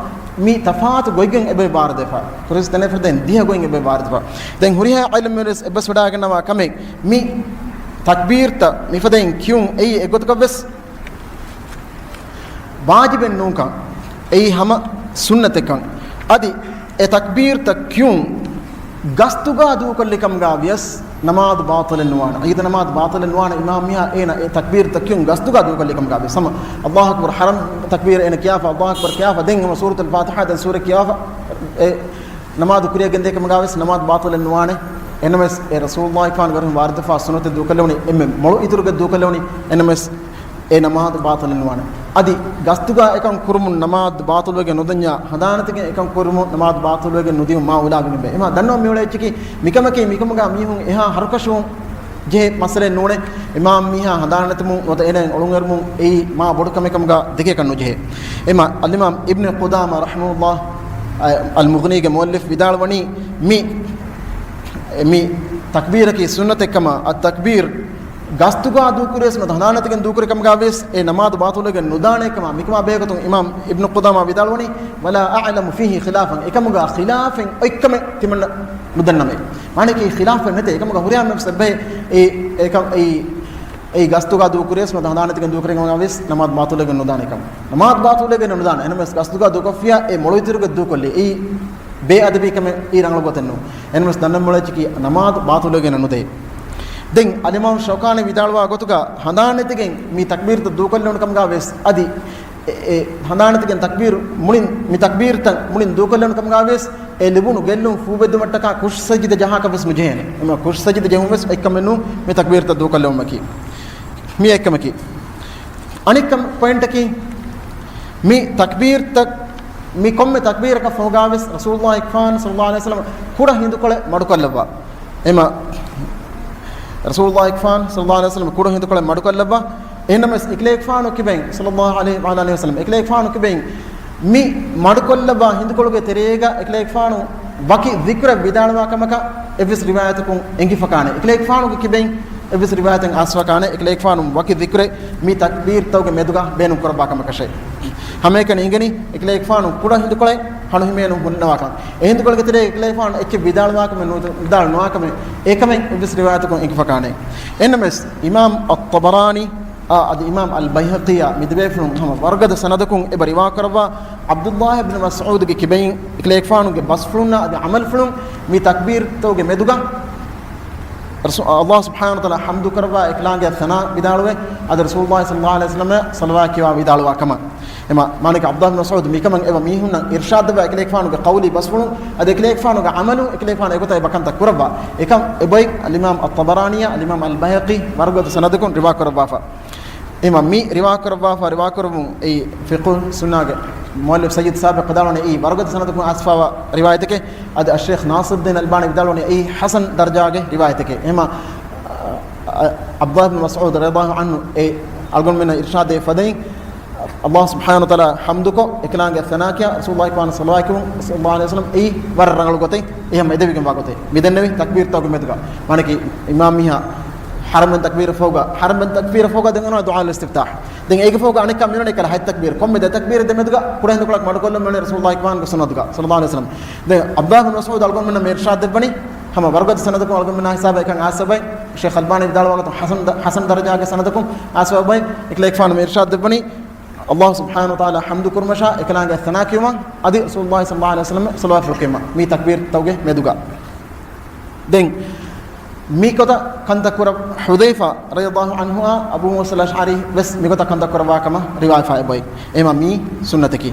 މި ތަފާތު ގޮތްގެން އެބައި ވާރިދުވެފަ. ކުރިސް ދެނެފަ ދެން ދިހަ ގޮތް އެބައި ވާރިދުވެފަ. ދެން ހުރިހާ ޢިލްމުވެރިން އެއްބަސްވެވަޑައިގަންނަވާ ކަމެއް މި ތަކްބީރުތައް މިފަދައިން ކިޔުން އެއީ އެއްގޮތަކަށް ވެސް ވާޖިބެއް ނޫންކަން، އެއީ ހަމަ ސުންނަތެއްކަން. އަދި އެ ތަކްބީރުތައް ކިޔުން ގަސްތުގާ ދޫކޮށްލިކަމުގާ ވިޔަސް ނަމާދު ބާޠިލެއް ނުވާނެ. ޢީދު ނަމާދު ބާޠިލެއް ނުވާނެ، އިމާމް މީހާ އޭނަ އެ ތަކްބީރުތައް ކިޔުން ގަސްތުގާ ދޫކޮށްލިކަމުގާ ވިޔަސް. ހަމަ ﷲ އަކްބަރު ޙަރަމް ތަކްބީރު އޭނަ ކިޔާފަ، ﷲ އަކްބަރު ކިޔާފަ، ދެން ހަމަ ސޫރަތުލް ފާތިޙާ، ދެން ސޫރަ ކިޔާފަ، އެ ނަމާދު ކުރިއަށް ގެންދޭ ކަމުގާ ވެސް ނަމާދު ބާޠިލެއް ނުވާނެ. އެހެންނަމަވެސް އެ ރަސޫލުﷲ އެކްފާންގެ އަރިހުން ވާރިދުވެފާ ސުންނަތެއް ދޫކޮށްލެވުނީ އެންމެ މޮޅު އިތުރުގަ ދޫކޮށްލެވުނީ. އެހެންނަމަވެސް އެ ނަމާދު ބާޠިލެއް ނުވާނެ. އަދި ގަސްތުގާ އެކަން ކުރުމުން ނަމާދު ބާޠިލުވެގެން ނުދަންޏާ، ހަނދާންނެތިގެން އެކަން ކުރުމުން ނަމާދު ބާޠިލުވެގެން ނުދިޔުން މާ އުލާވެގެންވޭ. އެމާ ދަންނަވަން މިއުޅޭ އެއްޗަކީ މިކަމަކީ މިކަމުގާ މީހުން އެހާ ހަރުކަށިވުން ޖެހޭ މައްސަލައެއް ނޫނޭ. އިމާމް މީހާ ހަނދާންނެތުމުން ނުވަތަ އޭނައަށް އޮޅުންއެރުމުން އެއީ މާ ބޮޑު ކަމެއް ކަމުގާ ދެކޭކަށް ނުޖެހޭ. އެމާ އަލްއިމާމް އިބްނު ޤުދާމާ ރަޙިމަހުﷲ، އަލްމުޣްނީގެ މުއައްލިފް ވިދާޅުވަނީ މި، މި ތަކްބީރަކީ ސުންނަތެއްކަމަށް، އައްތަކްބީރު ގަސްތުގާ ދޫކުރިޔަސް ނުވަތަ ހަނދާންނެތިގެން ދޫކުރި ކަމުގާ ވިޔަސް އެ ނަމާދު ބާޠިލުވެގެން ނުދާނޭ ކަމަށް މިކަމާ ބެހޭގޮތުން އިމާމް އިބްނު ޤުދާމާ ވިދާޅުވަނީ، ولا أعلم فيه خلافا، އެކަމުގާ ޚިލާފެއް އޮތްކަމެއް ތިމަންނަ ނުދަންނަމޭ. މާނައަކީ ޚިލާފެއް ނެތޭ، އެކަމުގާ ހުރިހާ މީހަކު އެބަހޭ އެ، އެ، އެ، އެ ގަސްތުގާ ދޫކުރިޔަސް ނުވަތަ ހަނދާންނެތިގެން ދޫކުރި ކަމުގާ ވިޔަސް ނަމާދު ބާޠިލުވެގެން ނުދާނޭ ކަމަށް. ނަމާދު ބާޠިލުވެގެން ނުދާނެ. އެހެންނަމަވެސް ގަސްތުގާ ދޫކޮށްފިއްޔާ އެ މޮޅު އިތުރުގަ ދޫކޮށްލީ އެއީ ބޭއަދަބީ ކަމެއް، އެއީ ރަނގަޅު ގޮތެއް ނޫން. އެހެންނަމަވެސް ދަންނަވަން މިއުޅޭ އެއްޗަކީ ނަމާދު ބާޠިލުވެގެން ނުދޭ. ދެން އަލްއިމާމް ޝައުކާނީ ވިދާޅުވާ ގޮތުގަ ހަނދާންނެތިގެން މި ތަކްބީރުތައް ދޫކޮށްލެވުނު ކަމުގާ ވިޔަސް އަދި އެ، އެ ހަނދާންނެތިގެން ތަކްބީރު މުޅިން، މި ތަކްބީރުތައް މުޅިން ދޫކޮށްލެވުނު ކަމުގާ ވިޔަސް އެ ލިބުނު ގެއްލުން ފޫބެއްދުމަށްޓަކާ ކުށް ސަޖިދަ ޖަހާކަށް ވެސް ނުޖެހޭނެ. އެމަ ކުށް ސަޖިދަ ޖެހުން ވެސް އެއްކަމެއް ނޫން މި ތަކްބީރުތައް ދޫކޮށްލެވުމަކީ. މި އެއްކަމަކީ. އަނެއްކަން ޕޮއިންޓަކީ، މި ތަކްބީރުތައް، މި ކޮންމެ ތަކްބީރަކަށް ފަހުގާވެސް ރަސޫލުﷲ އެކްފާން ޞައްލަﷲ ޢަލައިހި ވަސައްލަމަ ކުޑަ ހިނދުކޮޅެއް މަޑުކޮށްލައްވާ. އެމަ ރަސޫލުﷲ އެކްފާން ޞައްލަﷲ ޢަލައިހި ވަސައްލަމަ ކުޑަ ހިނދުކޮޅެއް މަޑުކޮށްލައްވާ. އެހެންނަމަވެސް އެކަލޭގެފާނު ކިބައިން ޞައްލަﷲ ޢަލައިހި ވަޢަލާ އާލިހި ވަސައްލަމަ، އެކަލޭގެފާނު ކިބައިން މި މަޑުކޮށްލައްވާ ހިނދުކޮޅުގެ ތެރޭގަ އެކަލޭގެފާނު ވަކި ޛިކުރެއް ވިދާޅުވާ ކަމަކަށް އެއްވެސް ރިވާޔަތަކުން އެނގިފަކާނެ. އެކަލޭގެފާނުގެ ކިބައިން އެއްވެސް ރިވާޔަތެއް އައިސްފަކާނެ. އެކަލޭގެފާނު ވަކި ޛިކުރެއް މި ތަކްބީރުތަކުގެ މެދުގަ ބޭނުން ކުރައްވާ ކަމަކަށެއް. ހަމައެކަނި އިނގެނީ އެކަލޭގެފާނު ކުޑަ ހިނދުކޮޅެއް ހަނުހިމޭނު ހުންނަވާކަން. އެ ހިނދުކޮޅުގެ ތެރޭ އެކަލޭގެފާނު އެއްޗެއް ވިދާޅުވާކަމެއް ނުވަތަ ވިދާޅު ނުވާކަމެއް އެކަމެއް އެއްވެސް ރިވާޔަތަކުން އެނގިފަކާނެ. އެންނަމެސް އިމާމް އައްޠަބަރާނީ އާ، އަދި އިމާމް އަލް ބައިހަޤީއާ މި ދެބޭފުޅުން ހަމަ ވަރުގަދަ ސަނަދަކުން އެބަ ރިވާ ކުރައްވާ، ޢަބްދުﷲ ބިން މަސްޢޫދުގެ ކިބައިން އެކަލޭގެފާނުގެ ބަސްފުޅުންނާ އަދި ޢަމަލުފުޅުން މި ތަކްބީރުތަކުގެ މެދުގަ ރަސޫ-، ﷲ ސުބްޙާނަހޫ ވަތަޢާލާ ޙަމްދު ކުރައްވާ، އެކަލާނގެ ސަނާ ވިދާޅުވެ، އަދި ރަސޫލުﷲ ޞައްލަﷲ ޢަލައިހި ވަސައްލަމަށް ޞަލަވާތް ކިޔަވާ ވިދާޅުވާ ކަމަށް. އެމަ، މާނައަކީ ޢަބްދުﷲ ބިން މަސްޢޫދު މިކަމަށް އެބަ މީހުންނަށް އިރްޝާދު ދެއްވާ އެކަލޭގެފާނުގެ ޤައުލީ ބަސްފުޅުން އަދި އެކަލޭގެފާނުގެ ޢަމަލު އެކަލޭގެފާނު އެގޮތަށް އެބަ ކަންތައް ކުރައްވާ. އެކަން އެބައި އަލްއިމާމް އައްޠަބަރާނީއާ އަލްއިމާމް އަލް ބައިހަޤީ ވަރުގަދަ ސަނަދަކުން ރިވާ ކުރައްވާފަ. އެމަ މި ރިވާކުރައްވާފަ، ރިވާކުރައްވުން އެއީ ފިޤުހު ސުންނާގެ މުއައްލިފް ސައްޔިދު ސާބިޤް ވިދާޅުވަނީ އެއީ ވަރުގަދަ ސަނަދަކުން އައިސްފަވާ ރިވާޔަތެކޭ. އަދި އައްޝޭޚް ނާޞިރުއްދީން އަލްބާނީ ވިދާޅުވަނީ އެއީ ޙަސަން ދަރަޖާގެ ރިވާޔަތެކޭ. އެމަ އަ، ޢަބްދުﷲ ބިން މަސްޢޫދު ރަޟިޔަﷲ ޢަންހު އެ އަޅުގަނޑުމެންނަށް އިރްޝާދު ދޭ ފަދައިން، ﷲ ސުބްޙާނަހޫ ވަތަޢާލާ ޙަމްދުކޮށް، އެކަލާނގެ ސަނާ ކިޔާ، ރަސޫލުﷲ ކިބައިން ޞަލަވާތް ކިޔުން، ޞައްލަﷲ ޢަލައިހި ވަސައްލަމް އެއީ ވަރަށް ރަނގަޅު ގޮތެއް، އެހެން އެދެވިގެންވާ ގޮތެއް. މި ދެންނެވި ތަކްބީރުތަކުގެ މެދުގަ. މާނައަކީ އިމާމް މީހާ ޙަރަމެއް ތަކްބީރު ފަހުގަ، ޙަރަމެއް ތަކްބީރު ފަހުގަ ދެން އަންނަ ދުޢާ އިސްތިފްތާޙް. ދެން އޭގެ ފަހުގަ އަނެއްކާ މިއޮންނަ އެކަލަ ހަތް ތަކްބީރު. ކޮންމެ ދެ ތަކްބީރެއް ދެމެދުގަ ކުޑަ ހިނދުކޮޅަކު މަޑުކޮށްލަން މިއޮންނަ ރަސޫލުﷲ ކިބައިންގެ ސުންނަތުގަ، ޞައްލަﷲ ޢަލައިހި ވަސައްލަމް. ދެން ޢަބްދުﷲ ބިން މަސްޢޫދު އަޅުގަނޑުމެންނަށް މި އިރްޝާދު ދެއްވަނީ، ހަމަ ވަރުގަދަ ސަނަދަކުން އަޅުގަނޑުމެންނާ ހިސާބަށް އެކަން އައިސްފަވައި، ޝޭޚް އަލްބާނީ ވިދާޅުވާ ގޮތުން ޙަސަން ދަ-، ޙަސަން ދަރަޖާގެ ސަނަދަކުން އައިސްފަވައި، އެކަލޭގެފާނު މި އިރްޝާދު ދެއްވަނީ، ﷲ ސުބްޙާނަހޫ ވަތަޢާލާ ޙަމްދު ކުރުމަށާ، އެކަލާނގެ ސަނާ ކިޔުމަށް، އަދި ރަސޫލުﷲ ޞައްލަﷲ ޢަލައިހި ވަސައްލަމަށް ޞަލަވާތް ފުޅު ކިޔުމަށް، މި ތަކްބީރުތަކުގެ މެދުގަ. ދެން މި ގޮތަށް ކަންތައް ކުރަ ޙުޛައިފާ ރަޟިޔަﷲ ޢަންހުއާ އަބޫ މޫސާ އަލްއަޝްޢަރީ ވެސް މި ގޮތަށް ކަންތައް ކުރައްވާ ކަމަށް ރިވާޔަތް އެބައޮތް. އެމަ މީ ސުންނަތަކީ.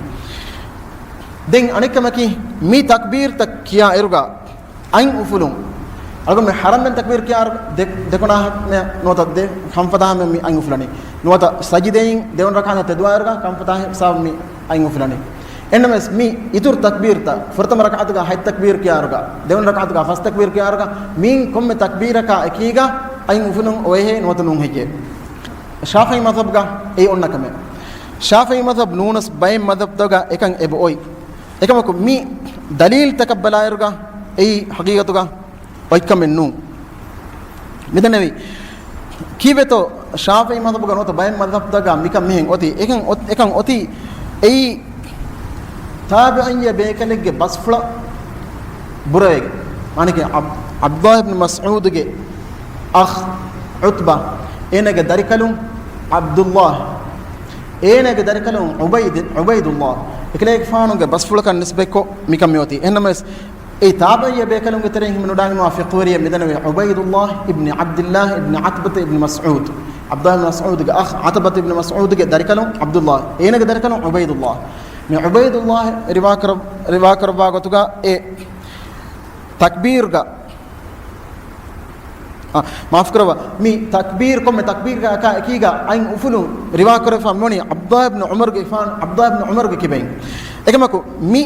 ދެން އަނެއްކަމަކީ، މި ތަކްބީރުތައް ކިޔާ އިރުގަ އަތް އުފުލުން. އަޅުގަނޑު މި ޙަރަމް ތަކްބީރު ކިޔާ ދެ-، ދެކޮނާ ނުވަތަ ދެ ކަންފަތާ މި އަތް އުފުލަނީ. ނުވަތަ ސަޖިދައިން ދެވަނަ ރަކާތަށް ތެދުވާއިރުގަ ކަންފަތާ ހިސާބު މި އަތް އުފުލަނީ. އެންނަމެސް މި އިތުރު ތަކްބީރުތައް، ފުރަތަމަ ރަކާތުގަ ހަތް ތަކްބީރު ކިޔާއިރުގަ، ދެވަނަ ރަކާތުގަ ފަސް ތަކްބީރު ކިޔާއިރުގަ، މިއިން ކޮންމެ ތަކްބީރަކާ އެކީގަ އަތް އުފުލުން އޮވޭހޭ ނުވަތަ ނޫން ހެއްޔޭ؟ ޝާފިޢީ މަޛްހަބުގަ އެއީ އޮންނަ ކަމެއް. ޝާފިޢީ މަޛްހަބު ނޫނަސް ބައެއް މަޛްހަބުތަކުގަ އެކަން އެބައޮތް. އެކަމަކު މި ދަލީލުތަކަށް ބަލާއިރުގަ އެއީ ހަގީގަތުގަ އޮތްކަމެއް ނޫން. މިދެންނެވި ކީއްވެތޯ ޝާފިޢީ މަޛްހަބުގަ ނުވަތަ ބައެއް މަޛްހަބުތަކުގަ މިކަން މިހެން އޮތީ. އެކަން އޮތް-، އެކަން އޮތީ އެއީ ތާބިޢީންގެ ބޭކަލެއްގެ ބަސްފުޅަށް ބުރަވެގެން. މާނައަކީ ޢަބް-، ޢަބްދުﷲ ބިން މަސްޢޫދުގެ އަޚް ޢުތްބާ، އޭނާގެ ދަރިކަލުން ޢަބްދުﷲ، އޭނާގެ ދަރިކަލުން ޢުބައިދު-، ޢުބައިދުﷲ، އެކަލޭގެފާނުގެ ބަސްފުޅަކަށް ނިސްބަތްކޮށް މިކަން މިއޮތީ. އެހެންނަމަވެސް، އެ ތާބިޢީ ބޭކަލުންގެ ތެރެއިން ހިމެނުން ނުޑާން މާ ފިޤުހުވެރިއެއް މިދަންނެވި ޢުބައިދުﷲ އިބްނި ޢަބްދިﷲ އިބްނި ޢުތްބަތު އިބްނި މަސްޢޫދު. ޢަބްދުﷲ އިބްނި މަސްޢޫދުގެ އަޚް ޢުތްބަތު އިބްނި މަސްޢޫދުގެ ދަރިކަލުން ޢަބްދުﷲ. އޭނާގެ ދަރިކަލުން ޢުބައިދުﷲ. މި ޢުބައިދުﷲ ރިވާކުރަ-، ރިވާކުރައްވާ ގޮތުގަ އެ ތަކްބީރުގަ، އާ، މާފުކުރައްވާ، މި ތަކްބީރު ކޮންމެ ތަކްބީރަކާ އެކީގަ އަތް އުފުލުން ރިވާކުރެވިފަ މިވަނީ ޢަބްދުﷲ އިބްނު ޢުމަރުގެފާނު، ޢަބްދުﷲ އިބްނު ޢުމަރުގެ ކިބައިން. އެކަމަކު މި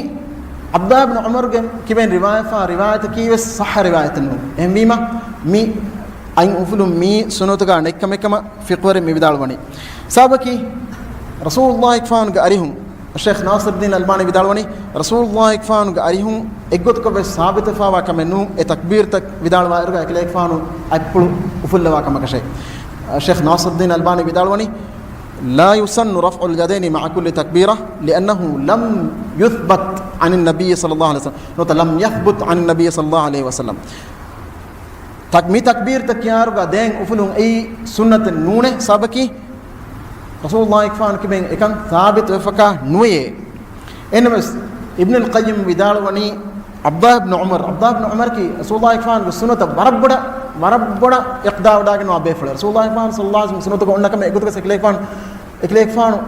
ޢަބްދުﷲ އިބްނު ޢުމަރުގެ ކިބައިން ރިވާކުރެވިފަ ރިވާޔަތަކީ ވެސް ޞައްޙަ ރިވާޔަތެއް ނޫން. އެހެންވީމަ، މި އަތް އުފުލުން މީ ސުންނަތުގަ ނެތްކަމެއްކަމަށް ފިޤުހުވެރިން މި ވިދާޅުވަނީ. ސަބަބަކީ، ރަސޫލުﷲ ފާނުގެ އަރިހުން، ޝޭޚް ނާޞިރުއްދީން އަލްބާނީ ވިދާޅުވަނީ، ރަސޫލުﷲ ފާނުގެ އަރިހުން އެއްގޮތަކަށް ވެސް ސާބިތުވެފައިވާ ކަމެއް ނޫން، އެ ތަކްބީރުތައް ވިދާޅުވާއިރުގަ އެކަލޭގެފާނު އަތްޕުޅު އުފުއްލަވާ ކަމަކަށެއް. ޝޭޚް ނާޞިރުއްދީން އަލްބާނީ ވިދާޅުވަނީ، لا يسن رفع اليدين مع كل تكبيرة لأنه لم يثبت عن النبي صلى الله عليه وسلم. ނުވަތަ، لم يثبت عن النبي صلى الله عليه وسلم. ތަކް-، މި ތަކްބީރުތައް ކިޔާއިރުގަ ދެން އުފުލުން އެއީ ސުންނަތެއް ނޫނޭ، ސަބަބަކީ ރަސޫލުﷲ ފާނު ކިބައިން އެކަން ސާބިތުވެފަކާ ނުވެޔޭ. އެހެންނަމަވެސް، އިބްނުލް ޤައްޔިމް ވިދާޅުވަނީ، ޢަބްދުﷲ އިބްނު ޢުމަރު، ޢަބްދުﷲ އިބްނު ޢުމަރަކީ ރަސޫލުﷲ ފާނުގެ ސުންނަތަށް ވަރަށް ބޮޑަށް، ވަރަށް ބޮޑަށް އިޤްތިދާ ވަޑައިގަންނަވާ ބޭފުޅެއް. ރަސޫލުﷲ ފާނު ޞައްލަﷲ ޢަލައިހި ވަސައްލަމް ސުންނަތުގަ އޮންނަ ކަމެއް އެގޮތަކަށް އެކަލޭގެފާނު، އެކަލޭގެފާނު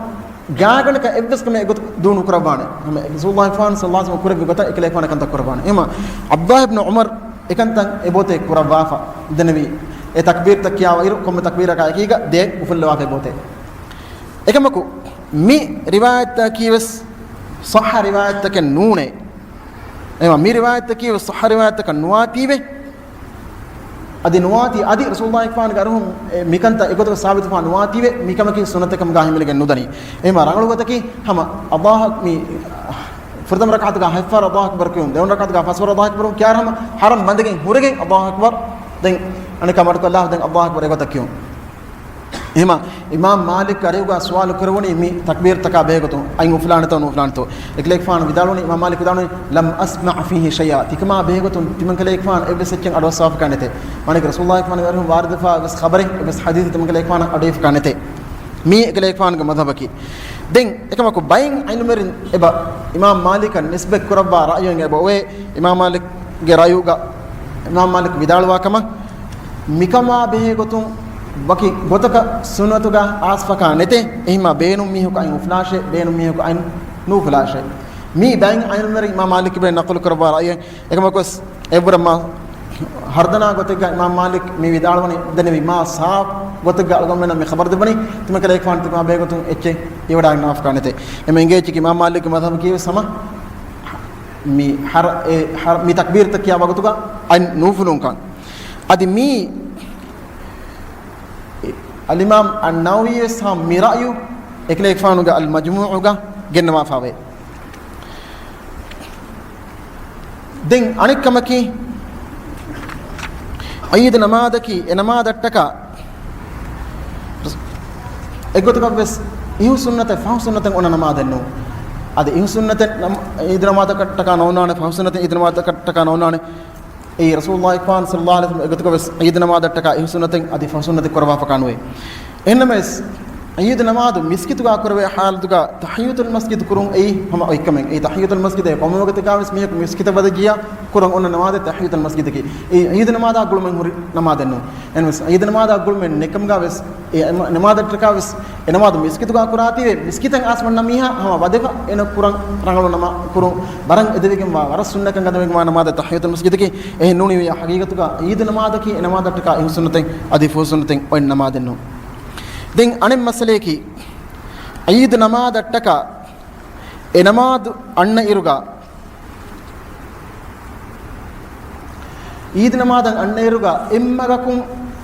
ގާތްގަނޑަކަށް އެއްވެސް ކަމެއް އެގޮތަށް ދޫނު ކުރައްވާނެ. ހަމަ ރަސޫލުﷲ ފާނު ޞައްލަﷲ ޢަލައިހި ވަސައްލަމް ކުރެއްވި ގޮތަށް އެކަލޭގެފާނު ކަންތައް ކުރައްވާނެ. އެހެންވީމަ، ޢަބްދުﷲ އިބްނު ޢުމަރު އެކަންތައް އެބައޮތޭ ކުރައްވާފަ. ދެންނެވި އެ ތަކްބީރުތައް ކިޔާ އިރު، ކޮންމެ ތަކްބީރަކާ އެކީގަ ދެ އުފުއްލަވާފަ އެބައޮތޭ. އެކަމަކު، މި ރިވާޔަތަކީ ވެސް ޞައްޙަ ރިވާޔަތަކެއް ނޫނޭ. އެހެންވީމަ، މި ރިވާޔަތަކީ ވެސް ޞައްޙަ ރިވާޔަތަކަށް ނުވާތީވެ، އަދި ނުވާތީ، އަދި ރަސޫލުﷲ ފާނުގެ އަރިހުން މިކަންތައް އެގޮތަށް ސާބިތުފާ ނުވާތީވެ، މިކަމަކީ ސުންނަތެއް ކަމުގާ ހިމެނިގެން ނުދަނީ. އެހެމަ ރަނގަޅު ގޮތަކީ، ހަމަ އައްލާހަށް މި ފުރަތަމަ ރަކާތުގާ ހަތްފަހަރު އައްލާހު އަކްބަރު ކިޔުން، ދެވަނަ ރަކާތުގާ ފަސްވަރު އައްލާހު އަކްބަރު ކިޔާ ހަމަ ހަރަމް ބަނދެގެން ހުރެގެން އައްލާހު އަކްބަރު، ދެން އަނެއްކާ މަޑުކޮށްލާ ދެން އައްލާހު އަކްބަރު އެގޮތަށް ކިޔުން. އެހެމަ އިމާމް މާލިކް އަރިހުގާ ސުވާލު ކުރެވުނީ މި ތަކްބީރުތަކާ ބެހޭގޮތުން އަތް އުފުލާނެތޯ ނުއުފުލާނެތޯ؟ އެކަލޭގެފާނު ވިދާޅުވަނީ، އިމާމް މާލިކް ވިދާޅުވަނީ، "لم أسمع فيه شيئا." ތިކަމާ ބެހޭގޮތުން ތިމަންކަލޭގެފާނު އެއްވެސް އެއްޗެއް އަޑުއައްސަވާފަކާ ނެތޭ. މާނައަކީ ރަސޫލުﷲ ފާނުގެ އަރިހުން ވާރިދުވެފާ އެއްވެސް ޚަބަރެއް، އެއްވެސް ޙަދީޘެއް ތިމަންކަލޭގެފާނަށް އަޑުއިވިފަކާ ނެތޭ. މީ އެކަލޭގެފާނުގެ މަޛްހަބަކީ. ދެން އެކަމަކު ބައެއް ޢިލްމުވެރިން އެބަ އިމާމް މާލިކަށް ނިސްބަތް ކުރައްވާ ރައުޔެއް އެބަ އޮވޭ. އިމާމް މާލިކްގެ ރައުޔުގަ، އިމާމް މާލިކް ވިދާޅުވާ ކަމަށް، މިކަމާ ބެހޭގޮތުން ވަކި ގޮތަކަށް ސުންނަތުގަ އައިސްފަކާ ނެތޭ. އެހެމަ ބޭނުން މީހަކު އަތް އުފުލާށޭ، ބޭނުން މީހަކު އަތް ނުއުފުލާށޭ. މީ ބައެއް ޢިލްމުވެރިން އިމާމް މާލިކް އިބައި ނަޤުލު ކުރައްވާ ރައުޔެއް. އެކަމަކުވެސް އެއްވުރެ މާ ހަރުދަނާ ގޮތެއްގަ އިމާމް މާލިކް މި ވިދާޅުވަނީ ދެންނެވި މާ ސާފު ގޮތެއްގަ އަޅުގަނޑުމެންނަށް މި ޚަބަރު ދެއްވަނީ، ތިމަންކަލޭގެފާނު ތިމާ ބެހޭގޮތުން އެއްޗެއް އެވަޑާގަންނަވާފަކާ ނެތޭ. އެމެ އިނގޭ އެއްޗަކީ އިމާމް މާލިކްގެ މަޛްހަބަކީވެސް ހަމަ މި ހަރ-، އެ ހަރ-، މި ތަކްބީރުތައް ކިޔާ ވަގުތުގަ އަތް ނުއުފުލުންކަން. އަދި މީ އަލްއިމާމް އައްނަވަވީވެސް ހަމަ މި ރައުޔު އެކަލޭގެފާނުގެ އަލްމަޖްމޫޢުގަ ގެންނަވާފަވޭ. ދެން އަނެއްކަމަކީ، ޢީދު ނަމާދަކީ އެ ނަމާދަށްޓަކާ އެގޮތަކަށްވެސް އިހު ސުންނަތެއް ފަހު ސުންނަތެއް އޮންނަ ނަމާދެއް ނޫން. އަދި އިހު ސުންނަތެއް ނަމ-، ޢީދު ނަމާދަކަށްޓަކާ ނޯންނާނެ، ފަހު ސުންނަތެއް ޢީދު ނަމާދަކަށްޓަކާ ނޯންނާނެ. އެއީ ރަސޫލުﷲ ފާނު ޞައްލަﷲ ޢަލައިހި ވަސައްލަމް އެގޮތަކަށްވެސް ޢީދު ނަމާދަށްޓަކާ އިހު ސުންނަތެއް އަދި ފަހު ސުންނަތެއް ކުރައްވާފަކާ ނުވޭ. އެހެންނަމަވެސް، ޢީދު ނަމާދު މިސްކިތުގާ ކުރެވޭ ޙާލަތުގާ ތަޙިއްޔަތުލް މަސްޖިދު ކުރުން އެއީ ހަމަ އޮތްކަމެއް. އެއީ ތަޙިއްޔަތުލް މަސްޖިދޭ ކޮންމެ ވަގުތެއްގާވެސް މީހަކު މިސްކިތަށް ވަދެ ޖިޔާ ކުރަން އޮންނަ ނަމާދެއް ތަޙިއްޔަތުލް މަސްޖިދަކީ. އެއީ ޢީދު ނަމާދާ ގުޅުމެއް ހުރި ނަމާދެއް ނޫން. އެހެންވެސް، ޢީދު ނަމާދާ ގުޅުމެއް ނެތްކަމުގާވެސް، އެ ނަމާދަށްޓަކާވެސް، އެ ނަމާދު މިސްކިތުގާ ކުރާތީވެ، މިސްކިތަށް އައިސް ވަންނަ މީހާ ހަމަ ވަދެފަ އޭނަ ކުރަން ރަނގަޅު ނަމާ-، ކުރުން ވަރަށް އެދެވިގެންވާ، ވަރަށް ސުންނަތްކަން ގަންނަވިގެންވާ ނަމާދެއް ތަޙިއްޔަތުލް މަސްޖިދަކީ. އެހެން ނޫނީ ހަގީގަތުގާ ޢީދު ނަމާދަކީ އެ ނަމާދަށްޓަކާ އިހު ސުންނަތެއް އަދި ފަހު ސުންނަތެއް އޮތް ނަމާދެއް ނޫން. ދެން އަނެއް މައްސަލަޔަކީ، ޢީދު ނަމާދަށްޓަކާ އެ ނަމާދު އަންނަ އިރުގާ، ޢީދު ނަމާދަށް އަންނައިރުގަ އެއްމަގަކުން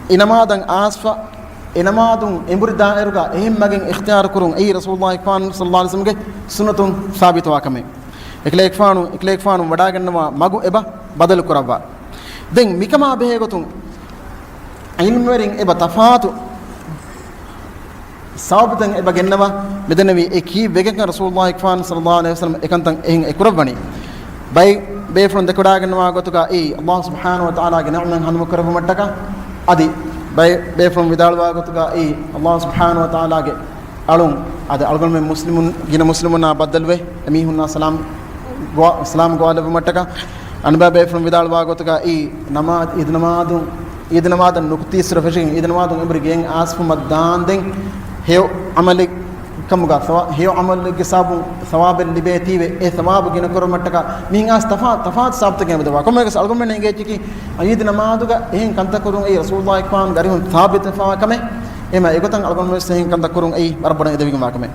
އެ ނަމާދަށް އައިސްފަ، އެ ނަމާދުން އެނބުރި ދާއިރުގަ އެހެން މަގެއް އިޚްތިޔާރު ކުރުން އެއީ ރަސޫލުﷲ ފާނު ޞައްލަﷲ ޢަލައިހި ވަސައްލަމްގެ ސުންނަތުން ސާބިތުވާ ކަމެއް. އެކަލޭގެފާނު، އެކަލޭގެފާނު ވަޑާގަންނަވާ މަގު އެބަ ބަދަލު ކުރައްވާ. ދެން މިކަމާ ބެހޭގޮތުން ޢިލްމުވެރިން އެބަ ތަފާތު ސަބަބުތައް އެބަ ގެންނަވާ މިދެންނެވީ އެ ކީއްވެގެން ރަސޫލުﷲ ފާނު ޞައްލަﷲ ޢަލައިހި ވަސައްލަމް އެކަންތައް އެހެން އެ ކުރައްވަނީ. ބައެއް ބޭފުޅުން ދެކެވަޑާގަންނަވާ ގޮތުގަ އެއީ ﷲ ސުބްޙާނަހޫ ވަތަޢާލާގެ ނިޢުމަތް ހަނދުމަ ކުރެއްވުމަށްޓަކާ އަދި ބައެއް ބޭފުޅުން ވިދާޅުވާ ގޮތުގަ އެއީ ﷲ ސުބްޙާނަހޫ ވަތަޢާލާގެ އަޅުން އަދި އަޅުގަނޑުމެން މުސްލިމުން، ގިނަ މުސްލިމުންނާ ބައްދަލުވެ، އެމީހުންނާ ސަލާމް ގޮ-، ސަލާމް ގޮވާލެއްވުމަށްޓަކާ، އަނެއްބައި ބޭފުޅުން ވިދާޅުވާ ގޮތުގަ އެއީ ނަމާދު، ޢީދު ނަމާދު، ޢީދު ނަމާދަށް ނުކުތީއްސުރެ ފެށިގެން، ޢީދު ނަމާދުން އެނބުރި ގެއިން އައިސްފުމަށް ދާންދެން ހެޔޮ ޢަމަލެއް ކަމުގަ ސަވާ-، ހެޔޮ ޢަމަލެއްގެ ސަބަބުން ސަވާބެއް ލިބޭތީވެ، އެ ސަވާބު ގިނަ ކުރުމަށްޓަކާ މިހެން އައިސް ތަފާ-، ތަފާތު ސަބަބުތަކެއް އެބަދެއްވާ. ކޮންމެއަކަސް އަޅުގަނޑުމެންނަށް އެނގޭ އެއްޗަކީ، ޢީދު ނަމާދުގަ އެހެން ކަންތައް ކުރުން އެއީ ރަސޫލުﷲ ފާނުގެ އަރިހުން ސާބިތުވެފައިވާ ކަމެއް. އެހެން އެގޮތަށް އަޅުގަނޑުމެންވެސް އެހެން ކަންތައް ކުރުން އެއީ ވަރަށް ބޮޑަށް އެދެވިގެންވާ ކަމެއް.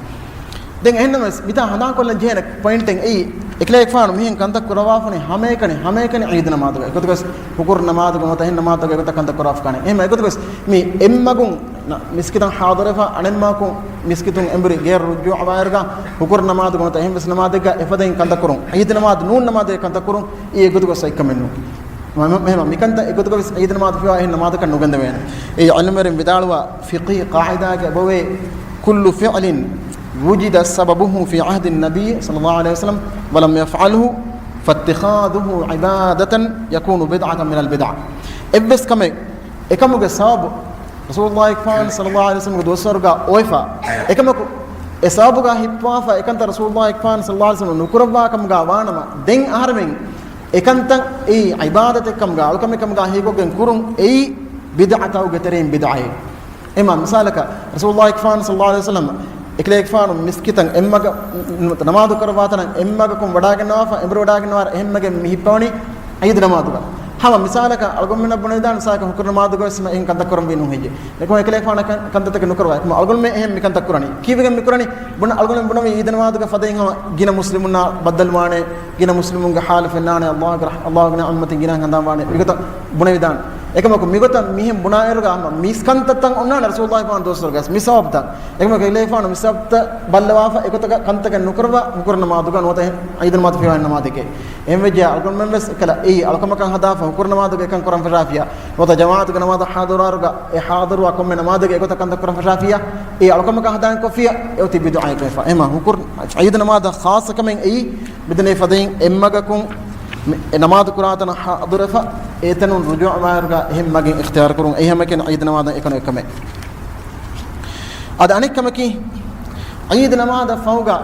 ދެން އެހެންނަމަވެސް، މިތާ ހަނދާންކޮށްލަން ޖެހޭނެ ޕޮއިންޓެއް އެއީ، އެކަލޭގެފާނު މިހެން ކަންތައް ކުރައްވާފަނީ ހަމައެކަނި، ހަމައެކަނި ޢީދު ނަމާދުގަ. އެގޮތުގަވެސް ހުކުރު ނަމާދުގެ ނުވަތަ އެހެން ނަމާދުގެ އެގޮތަށް ކަންތައް ކުރައްވާފަކާނެ. އެހެން އެގޮތުގަވެސް މި އެއްމަގުން ނަ-، މިސްކިތަށް ޙާޟިރުވެފަ، އަނެއްމަގަކުން މިސްކިތުން އެނބުރި ގެއަށް ރުޖޫޢަވާއިރުގަ ހުކުރު ނަމާދުގެ ނުވަތަ އެހެން ވެސް ނަމާދެއްގަ އެފަދައިން ކަންތައް ކުރުން. ޢީދު ނަމާދު ނޫން ނަމާދެއް ކަންތައް ކުރުން އެއީ އެގޮތުގަވެސް އޮތްކަމެއް ނޫން. މަ-، މަ-، މަ-، މިކަންތައް އެގޮތުގަވެސް ޢީދު ނަމާދު ފިޔަވާ އެހެން ނަމާދަކަށް ނުގެންދެވޭނެ. އެއީ ޢިލްމުވެރިން ވިދާޅުވާ ފިޤްހީ ޤާޢިދާގެ އެބައޮތް، كل فعل وجد سببه في عهد النبي صلى الله عليه وسلم ولم يفعله فاتخاذه عبادة يكون بدعة من البدع. އެއްވެސް ކަމެއް އެކަމުގެ ސަބަބު ރަސޫލުﷲ ފާނު ޞައްލަﷲ ޢަލައިހި ވަސައްލަމްގެ ދުވަސްވަރުގަ އޮވެފަ، އެކަމަކު އެ ސަބަބުގަ ހިއްޕަވާފަ އެކަންތައް ރަސޫލުﷲ ފާނު ޞައްލަﷲ ޢަލައިހި ވަސައްލަމް ނުކުރައްވާ ކަމުގަ ވާނަމަ، ދެން އަހަރެމެން އެކަންތައް އެއީ ޢިބާދަތެއް ކަމުގަ، އަޅުކަމެއް ކަމުގަ ހީކޮށްގެން ކުރުން އެއީ ބިދްޢަތުގެ ތެރެއިން ބިދްޢައެއް. އެހެން މިސާލަކަށް، ރަސޫލުﷲ ފާނު ޞައްލަﷲ ޢަލައިހި ވަސައްލަމް އެކަލޭގެފާނު މިސްކިތަށް އެއްމަގަށް ނަމާދު ކުރައްވާތަނަށް އެއްމަގަކުން ވަޑާގަންނަވާފަ، އެނބުރި ވަޑާގަންނަވާ އެހެންމަގެއް މި ހިއްޕަވަނީ ޢީދު ނަމާދުގަ. ހަމަ މިސާލަކަށް އަޅުގަނޑުމެންނަށް ބުނެވިދާނެ މިސާލަކަށް ހުކުރު ނަމާދުގަވެސް އެހެން ކަންތައް ކުރަންވީ ނޫން ހެއްޔޭ؟ އެކަމަކު އެކަލޭގެފާނަށް ކަން-، ކަންތައްތަކެއް ނުކުރައްވާ. އެކަމަކު އަޅުގަނޑުމެން އެހެން މި ކަންތައް ކުރަނީ. ކީއްވެގެން މި ކުރަނީ؟ ބުނަ-، އަޅުގަނޑުމެން ބުނަނީ ޢީދު ނަމާދުގަ ފަދައިން ހަމަ ގިނަ މުސްލިމުންނާ ބައްދަލުވާނެ، ގިނަ މުސްލިމުންގެ ޙާލު ފެންނާނެ، ﷲ ގެ ރަޙް-، ﷲ ގެ ނިޢުމަތިން ގިނަ ހަނދާންވާނެ. މިގޮތަށް ބުނެވިދާނެ. އެކަމަކު މިގޮތަށް މިހެން ބުނާއިރުގަ މިސްކަންތައްތައް އޮންނާނެ ރަސޫލުﷲ ފާން ދުވަސްވަރުގަސް މިސަބަބުތައް. އެކަމަކު އެކަލޭގެފާނު މިސަބަބުތައް ބައްލަވާފަ އެގޮތަކަށް ކަންތަކެއް ނުކުރައްވާ ހުކުރު ނަމާދުގަ ނުވަތަ ޢީދު ނަމާދު ފިޔަވާ ނަމާދެކޭ. އެހެންވެއްޖެ އަޅުގަނޑުމެން ވެސް އެކަލަ އެއީ އަޅުކަމަކަށް ހަދާފަ ހުކުރު ނަމާދުގަ އެކަން ކުރަން ފަށާފިޔާ. ނުވަތަ ޖަމާޢަތުގެ ނަމާދަށް ޙާޟިރުވާއިރުގަ އެ ޙާޟިރުވާ ކޮންމެ ނަމާދެކޭ އެގޮތަށް ކަންތައް ކުރަން ފަށާފިޔާ. އެއީ އަޅުކަމަކަށް ހަދާން ކޮށްފިޔާ އެއޮތީ ބިދުޢައެއް ކަމެއް ފަ. އެހެމަ ހުކުރު ޢީދު ނަމާދަށް ޚާއްޞަ ކަމެއް އެއީ މިދެންނެވި ފަދައިން އެއްމަގަކުން މި-، އެ ނަމާދު ކުރާތަނަށް ޙާޟިރުވެފަ، އެތަނުން ރުޖޫޢަވާއިރުގަ އެހެން މަގެއް އިޚްތިޔާރު ކުރުން. އެހެމަކެން ޢީދު ނަމާދަށް އެކަން އެއްކަމެއް. އަދި އަނެއްކަމަކީ، ޢީދު ނަމާދަށް ފަހުގަ،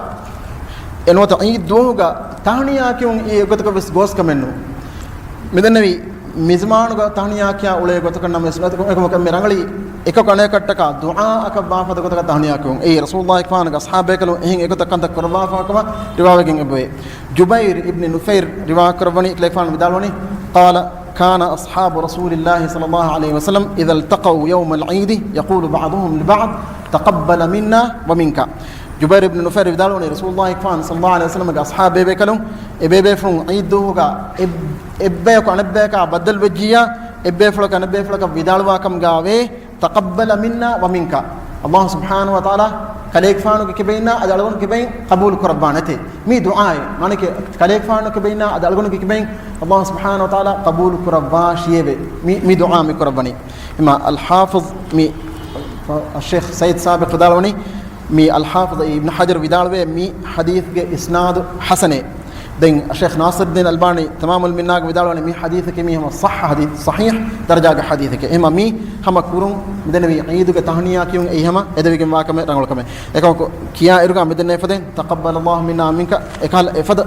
އެ ނުވަތަ ޢީދު ދުވަހުގަ ތަހްނިޔާ ކިޔުން އެ އެގޮތަކަށް ވެސް ގޯސް ކަމެއް ނޫން. މިދެންނެވި މިޒުމާނުގަ ތަހްނިޔާ ކިޔާ އުޅޭ ގޮތަކަށް ނަމަވެސް، އެކަމަކު އެކަމަކު އެންމެ ރަނގަޅީ އެކަކު އަނެކަށްޓަކާ ދުޢާއަކަށް ވާ ފަދަ ގޮތަކަށް ތަހްނިޔާ ކިޔުން. އެއީ ރަސޫލުﷲ ފާނުގެ އަޞްޙާބުބޭކަލުން އެހެން އެގޮތަށް ކަންތައް ކުރައްވާފަ ކަމަށް ރިވާވެގެން އެބައޮތް. ޖުބައިރު އިބްނި ނުފައިރު ރިވާ ކުރައްވަނީ، އެކަލޭގެފާނު ވިދާޅުވަނީ، قال كان أصحاب رسول الله صلى الله عليه وسلم إذا التقوا يوم العيد يقول بعضهم لبعض تقبل منا ومنك. ޖުބައިރު އިބްނު ނުފައިރު ވިދާޅުވަނީ، ރަސޫލުﷲ ފާން ޞައްލަﷲ ޢަލައިހި ވަސައްލަމްގެ އަޞްޙާބުބޭކަލުން އެބޭބޭފުޅުން ޢީދު ދުވަހުގަ އެއް-، އެއްބަޔަކު އަނެއްބަޔަކާ ބައްދަލުވެއްޖިއްޔާ، އެއްބޭފުޅަކު އަނެއްބޭފުޅަކަށް ވިދާޅުވާ ކަމުގައި ވޭ، تقبل منا ومنك. ﷲ ސުބްޙާނަހޫ ވަތަޢާލާ ކަލޭގެފާނުގެ ކިބައިންނާ އަދި އަޅުގަނޑުގެ ކިބައިން ޤަބޫލު ކުރައްވާނެތޭ. މީ ދުޢާއެއް. މާނައަކީ ކަލޭގެފާނުގެ ކިބައިންނާ އަދި އަޅުގަނޑުގެ ކިބައިން ﷲ ސުބްޙާނަހޫ ވަތަޢާލާ ޤަބޫލު ކުރައްވާށިއެވެ. މި، މި ދުޢާ މި ކުރައްވަނީ. އެމާ އަލްޙާފިޡް މި، އައްޝައިޚް ސައްޔިދު ސާބިޤް ވިދާޅުވަނީ، މި އަލްޙާފިޡް އިބްނު ޙަޖަރު ވިދާޅުވޭ، މި ޙަދީޘްގެ އިސްނާދު ޙަސަނޭ. ދެން ޝޭޚް ނާޞިރުއްދީން އަލްބާނީ ތަމާމުލް މިންނާގަ ވިދާޅުވަނީ މި ޙަދީޘަކީ މީ ހަމަ ޞައްޙަ ޙަދީޘް، ޞަޙީޙް ދަރަޖާގެ ޙަދީޘެކޭ. އެހެމަ މީ ހަމަ ކުރުން މިދެންނެވި ޢީދުގެ ތަހްނިޔާ ކިޔުން އެއީ ހަމަ އެދެވިގެންވާ ކަމެއް، ރަނގަޅު ކަމެއް. އެކަމަކު ކިޔާ އިރުގަ މިދެންނެވި ފަދައިން تقبل الله منا ومنك އެކަހަލަ އެފަދަ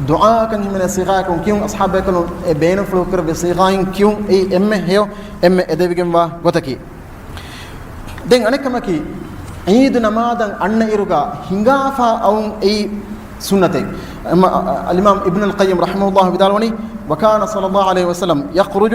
ދުޢާއަކަށް ހިމެނޭ ޞީޣާއަކުން ކިޔުން، އަޞްޙާބުބޭކަލުން އެ ބޭނުންފުޅު ކުރެއްވި ޞީޣާއިން ކިޔުން އެއީ އެންމެ ހެޔޮ، އެންމެ އެދެވިގެންވާ ގޮތަކީ. ދެން އަނެއްކަމަކީ، ޢީދު ނަމާދަށް އަންނަ އިރުގަ ހިނގާފަ އައުން އެއީ ސުންނަތެއް. އަމަ، އަ، އަލްއިމާމް އިބްނުލް ޤައްޔިމް ރަޙިމަހުﷲ ވިދާޅުވަނީ، وكان صلى الله عليه وسلم يخرج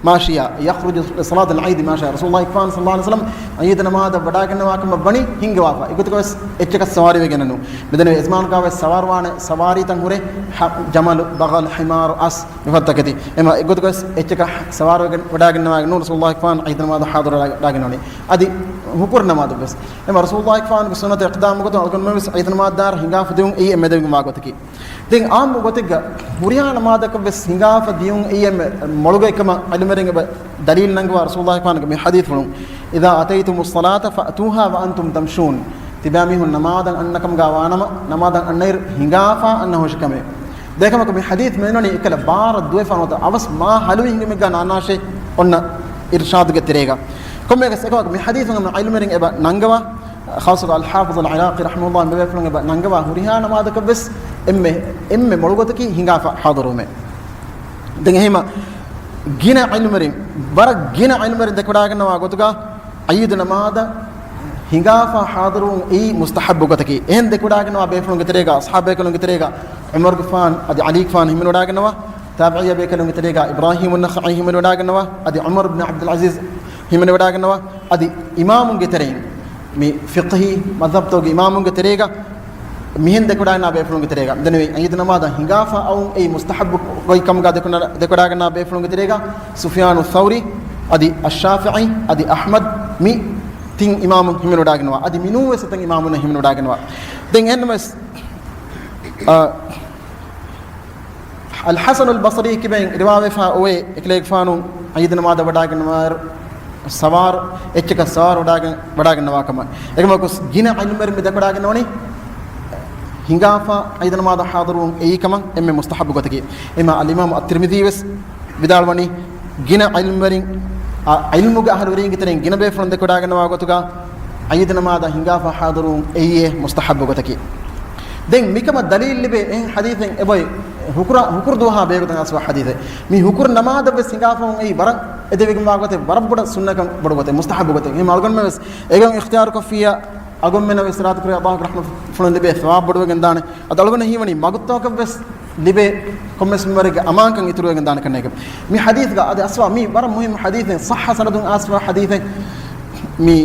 ماشيا، يخرج لصلاة العيد ماشيا. ރަސޫލުﷲ ފާން ޞައްލަﷲ ޢަލައިހި ވަސައްލަމް ޢީދު ނަމާދަށް ވަޑާގަންނަވާ ކަމަށް ވަނީ ހިންގަވާފަ. އެގޮތަކަށް ވެސް އެއްޗަކަށް ސަވާރީވެގެން ނޫން. މިދެންނެވި އެޒްމާނުގަ ވެސް ސަވާރުވާނެ ސަވާރީތައް ހުރޭ، ހަ-، ޖަމަލު، ބަޣަލް، ޙިމާރު، އަސް، މިފަދަ ތަކެތި. އެމަ އެގޮތަކަށް ވެސް އެއްޗަކަށް ސަވާރުވެގެން ވަޑާގަންނަވާ ނޫން، ރަސޫލުﷲ ފާން ޢީދު ނަމާދަށް ޙާޟިރު ވަޑާގަންނަވަނީ. އަދި ހުކުރު ނަމާދަށް ވެސް. އެމަ ރަސޫލުﷲ ފާންގެ ސުންނަތު އިޤްދާމު ގޮތުން އަޅުގަނޑުމެން ވެސް ޢީދު ނަމާދަށް ދާއިރު ހިނގާފަ ދިއުން އެއީ އެންމެ އެދެވިގެންވާ ގޮތަކީ. ދެން ޢާއްމު ގޮތެއްގަ ހުރިހާ ނަމާދަކަށް ވެސް ހިނގާފަ ދިޔުން އެއީ އެންމެ މޮޅު ގޮތް ކަމަށް ޢިލްމުވެރިން އެބަ ދަލީލު ނަންގަވާ ރަސޫލުﷲ ފާނުގެ މި ޙަދީޘްފުޅުން، إذا أتيتم الصلاة فأتوها وأنتم تمشون. ތިބާމީހުން ނަމާދަށް އަންނަ ކަމުގަ ވާނަމަ، ނަމާދަށް އަންނައިރު ހިނގާފަ އަންނަ ހުށި ކަމެއް. ދެކަމަކު މި ޙަދީޘް މި އޮންނަނީ އެކަލަ ބާރަށް ދުވެފަ ނުވަތަ އަވަސް މާ ހަލުވި ހިނގުމެއްގަ ނާންނާށޭ އޮންނަ އިރްޝާދުގެ ތެރޭގަ. ކޮންމެއަކަސް އެކަމަކު މި ޙަދީޘުން ޢިލްމުވެރިން އެބަ ނަންގަވާ، ޚާއްޞަކޮށް އަލްޙާފިޡު އަލްޢިރާޤީ ރަޙިމަހުﷲ މި ބޭފުޅުން އެބަ ނަންގަވާ ހުރިހާ ނަމާދަކަށް ވެސް އެންމެ، އެންމެ މޮޅު ގޮތަކީ ހިނގާފަ ޙާޟިރުވުމޭ. ދެން އެހީމަ ގިނަ ޢިލްމުވެރިން، ވަރަށް ގިނަ ޢިލްމުވެރިން ދެކެވަޑާގަންނަވާ ގޮތުގަ ޢީދު ނަމާދަށް ހިނގާފަ ޙާޟިރުވުން އެއީ މުސްތަޙައްބު ގޮތަކީ. އެހެން ދެކެވަޑާގަންނަވާ ބޭފުޅުންގެ ތެރޭގަ، އަޞްޙާބުބޭކަލުންގެ ތެރޭގަ ޢުމަރުގެފާން އަދި ޢަލީގެފާން ހިމެނިވަޑާގަންނަވާ، ތާބިޢީ ބޭކަލުންގެ ތެރޭގަ އިބްރާހީމުއް ނަޚަޢީ ހިމެނިވަޑާގަންނަވާ، އަދި ޢުމަރު ބިން ޢަބްދުލް ޢަޒީޒް ހިމެނިވަޑާގަންނަވާ، އަދި އިމާމުންގެ ތެރެއިން މި ފިޤްހީ މަޛްހަބްތަކުގެ އިމާމުންގެ ތެރޭގަ މިހެން ދެކެވަޑާގަންނަވާ ބޭފުޅުންގެ ތެރޭގަ މިދެންނެވި ޢީދު ނަމާދަށް ހިނގާފަ އައުން އެއީ މުސްތަޙައްބު ގޮތް ކަމުގަ ދެކުނަ-، ދެކެވަޑާގަންނަވާ ބޭފުޅުންގެ ތެރޭގަ ސުފްޔާނު ޘައުރީ، އަދި އައްޝާފިޢީ، އަދި އަޙްމަދު، މި ތިން އިމާމުން ހިމެނިވަޑާގަންނަވާ. އަދި މިނޫން ވެސް އެތަން އިމާމުން ހިމެނިވަޑާގަންނަވާ. ދެން އެހެންނަމަވެސް، އަ، އަލްޙަސަނުލް ބަޞްރީ ކިބައިން ރިވާވެފަ އޮވޭ، އެކަލޭގެފާނު ޢީދު ނަމާދަށް ވަޑާގަންނަވާއިރު، ސަވާރު، އެއްޗަކަށް ސަވާރު ވަޑާގަން، ވަޑާގަންނަވާ ކަމަށް. އެކަމަކު ގިނަ ޢިލްމުވެރިން މި ދެކެވަޑާގަންނަވަނީ، ހިނގާފަ ޢީދު ނަމާދަށް ޙާޟިރުވުން އެއީ ކަމަށް އެންމެ މުސްތަޙައްބު ގޮތަކީ. އެމާ އަލްއިމާމު އައްތިރްމިޛީ ވެސް ވިދާޅުވަނީ، ގިނަ ޢިލްމުވެރިން، އަ، ޢިލްމުގެ އަހުލުވެރިންގެ ތެރެއިން ގިނަ ބޭފުޅުން ދެކެވަޑާގަންނަވާ ގޮތުގަ، ޢީދު ނަމާދަށް ހިނގާފަ ޙާޟިރުވުން އެއީ މުސްތަޙައްބު ގޮތަކީ. ދެން މިކަމަށް ދަލީލު ލިބޭ އެހެން ޙަދީޘެއް އެބައޮތް، ހުކުރާ، ހުކުރު ދުވަހާ ބެހޭގޮތަށް އައިސްފަ ޙަދީޘެއް. މި ހުކުރު ނަމާދަށް ވެސް ހިނގާފަ އޮން އެއީ ވަރަށް އެދެވިގެންވާ ގޮތެއް، ވަރަށް ބޮޑަށް ސުންނަތްކަން ބޮޑު ގޮތެއް، މުސްތަޙައްބު ގޮތެއް. އެހެން އަޅުގަނޑުމެން ވެސް އެގޮތް އިޚްތިޔާރު ކޮށްފިއްޔާ، އަޅުގަނޑުމެންނަށް ވެސް ޞިރާޠު ކުރެ ﷲގެ ރަޙްމަތް ފުޅުން ލިބޭ ޘަވާބު ބޮޑުވެގެން ދާނެ. އަދި އަޅުގަނޑަށް ހީވަނީ މަގުތަކަށް ވެސް ލިބޭ ކޮންމެސް މިންވަރެއްގެ އަމާންކަން އިތުރުވެގެން ދާނެ ކަންނޭނގެ. މި ޙަދީޘްގަ އަދި އަސްވާ މީ ވަރަށް މުހިއްމު ޙަދީޘެއް، ޞައްޙަ ސަނަދުން އައިސްފަ ޙަދީޘެއް. މި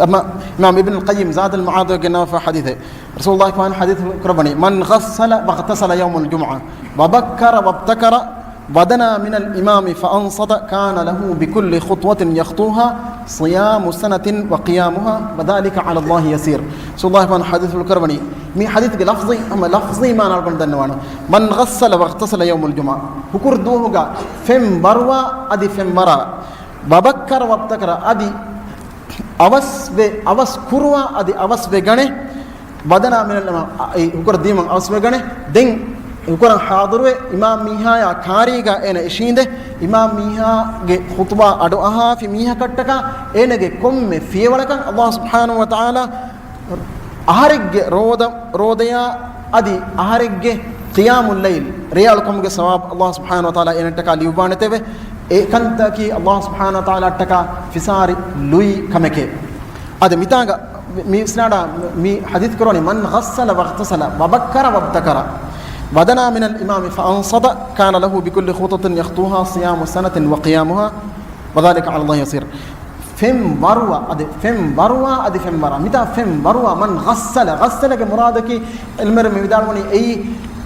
އަމަ އިމާމް އިބްނުލް ޤައްޔިމް ޒާދުލް މަޢާދުގަ ގެންނަވާފަ ޙަދީޘެއް. ރަސޫލުﷲ ފާން ޙަދީޘް ކުރައްވަނީ، من غسل واغتسل يوم الجمعة وبكر وابتكر ودنا من الإمام فأنصت كان له بكل خطوة يخطوها صيام سنة وقيامها وذلك على الله يسير. ރަސޫލުﷲ ފާން ޙަދީޘްފުޅު ކުރައްވަނީ، މި ޙަދީޘްގެ ލަފްޒީ، ހަމަ ލަފްޒީ މާނަ އަޅުގަނޑު ދަންނަވާނަން. من غسل واغتسل يوم الجمعة، ހުކުރު ދުވަހުގަ ފެން ވަރުވާ އަދި ފެން ވަރާ، وبكر وابتكر، އަދި އަވަސް ވެ، އަވަސް ކުރުވާ އަދި އަވަސް ވެ ގަނެ، ވަދަނާ މިނަލް އިމާމް، އަ، އެ ހުކުރަށް ދިޔުމަށް އަވަސް ވެ ގަނެ، ދެން ހުކުރަށް ޙާޟިރުވެ، އިމާމް މީހާޔާ ކާރީގަ އޭނަ އިށީނދެ، އިމާމް މީހާގެ ޚުޠުބާ އަޑުއަހާފި މީހަކަށްޓަކާ އޭނަގެ ކޮންމެ ފިޔަވަޅަކަށް ﷲ ސުބްޙާނަހޫ ވަތަޢާލާ އަހަރެއްގެ ރޯދަ، ރޯދަޔާ އަދި އަހަރެއްގެ ޤިޔާމުލް ލައިލް، ރޭއަޅުކަމުގެ ސަވާބު ﷲ ސުބްޙާނަހޫ ވަތަޢާލާ އޭނައަށްޓަކާ ލިޔުއްވާނެތެވެ. އެކަންތަކީ ﷲ ސުބްޙާނަހޫ ވަތަޢާލާއަށްޓަކާ ފިސާރި ލުއި ކަމެކޭ. އަދި މިތާނގަ މި އިސްނާޑާ މި ޙަދީޘް ކުރަނީ، من غسل واغتسل وبكر وابتكر ودنا من الإمام فأنصت كان له بكل خطوة يخطوها صيام سنة وقيامها وذلك على الله يسير. ފެން ވަރުވާ، އަދި ފެން ވަރުވާ، އަދި ފެން ވަރާ. މިތާ ފެން ވަރުވާ، من غسل، ޣައްސަލަގެ މުރާދަކީ، ޢިލްމުވެރިން މި ވިދާޅުވަނީ، އެއީ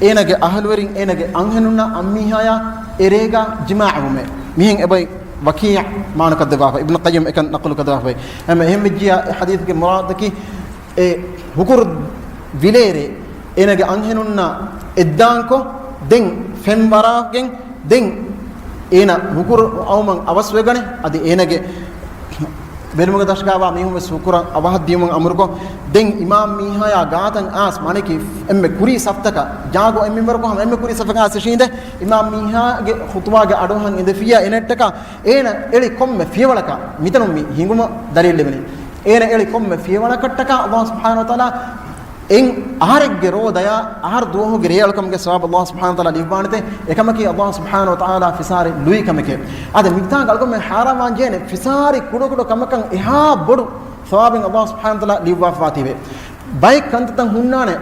އޭނަގެ އަހުލުވެރިން، އޭނަގެ އަންހެނުންނާ އަންމީހާޔާ އެރޭގަ ޖިމާޢުވުމޭ. މިހެން އެބައި ވަކީޢު މާނަކޮށްދެއްވާފަ، އިބްނު ޤައްޔިމް އެކަން ނަޤުލު ކޮށްދެއްވާފައި. އެހެން ވެއްޖިއްޔާ އެ ޙަދީޘްގެ މުރާދަކީ، އެ ހުކުރު ވިލޭރޭ އޭނަގެ އަންހެނުންނާ އެއްދާންކޮށް، ދެން ފެން ވަރާގެން، ދެން އޭނަ ހުކުރު އައުމަށް އަވަސްވެގަނެ، އަދި އޭނަގެ ބެލުމުގެ ދަށުގަވާ މީހުން ވެސް ހުކުރަށް އަވަހަށް ދިޔުމަށް އަމުރުކޮށް، ދެން އިމާމް މީހާޔާ ގާތަށް އާސް، މާނައަކީ އެންމެ ކުރީ ސަފްތަކަށް، ޖާގަ އެއް މިންވަރަކު ހަމަ އެންމެ ކުރީ ސަފަކަށް އާސް އިށީނދެ، އިމާމް މީހާގެ ޚުޠުބާގެ އަޑުއަހަން އިނދެފިއްޔާ އޭނައަށްޓަކާ އޭނަ އެޅި ކޮންމެ ފިޔަވަޅަކަށް، މިތަނުން މި ހިނގުމަށް ދަލީލް ލިބެނީ. އޭނަ އެޅި ކޮންމެ ފިޔަވަޅަކަށްޓަކާ ﷲ ސުބްޙާނަހޫ ވަތަޢާލާ އެއް އަހަރެއްގެ ރޯދަޔާ އަހަރު ދުވަހުގެ ރޭއަޅުކަމުގެ ސަވާބު ﷲ ސުބްޙާނަހޫ ވަތަޢާލާ ލިޔުއްވާނެތެ. އެކަމަކީ ﷲ ސުބްޙާނަހޫ ވަތަޢާލާ ފިސާރި ލުއި ކަމެކޭ. އަދި މިތާނގަ އަޅުގަނޑުމެން ޙައިރާންވާން ޖެހޭނެ، ފިސާރި ކުޑަކުޑަ ކަމަކަށް އެހާ ބޮޑު ސަވާބެއް ﷲ ސުބްޙާނަހޫ ވަތަޢާލާ ލިޔުއްވާފަވާތީވެ. ބައެއް ކަންތައްތައް ހުންނާނެ،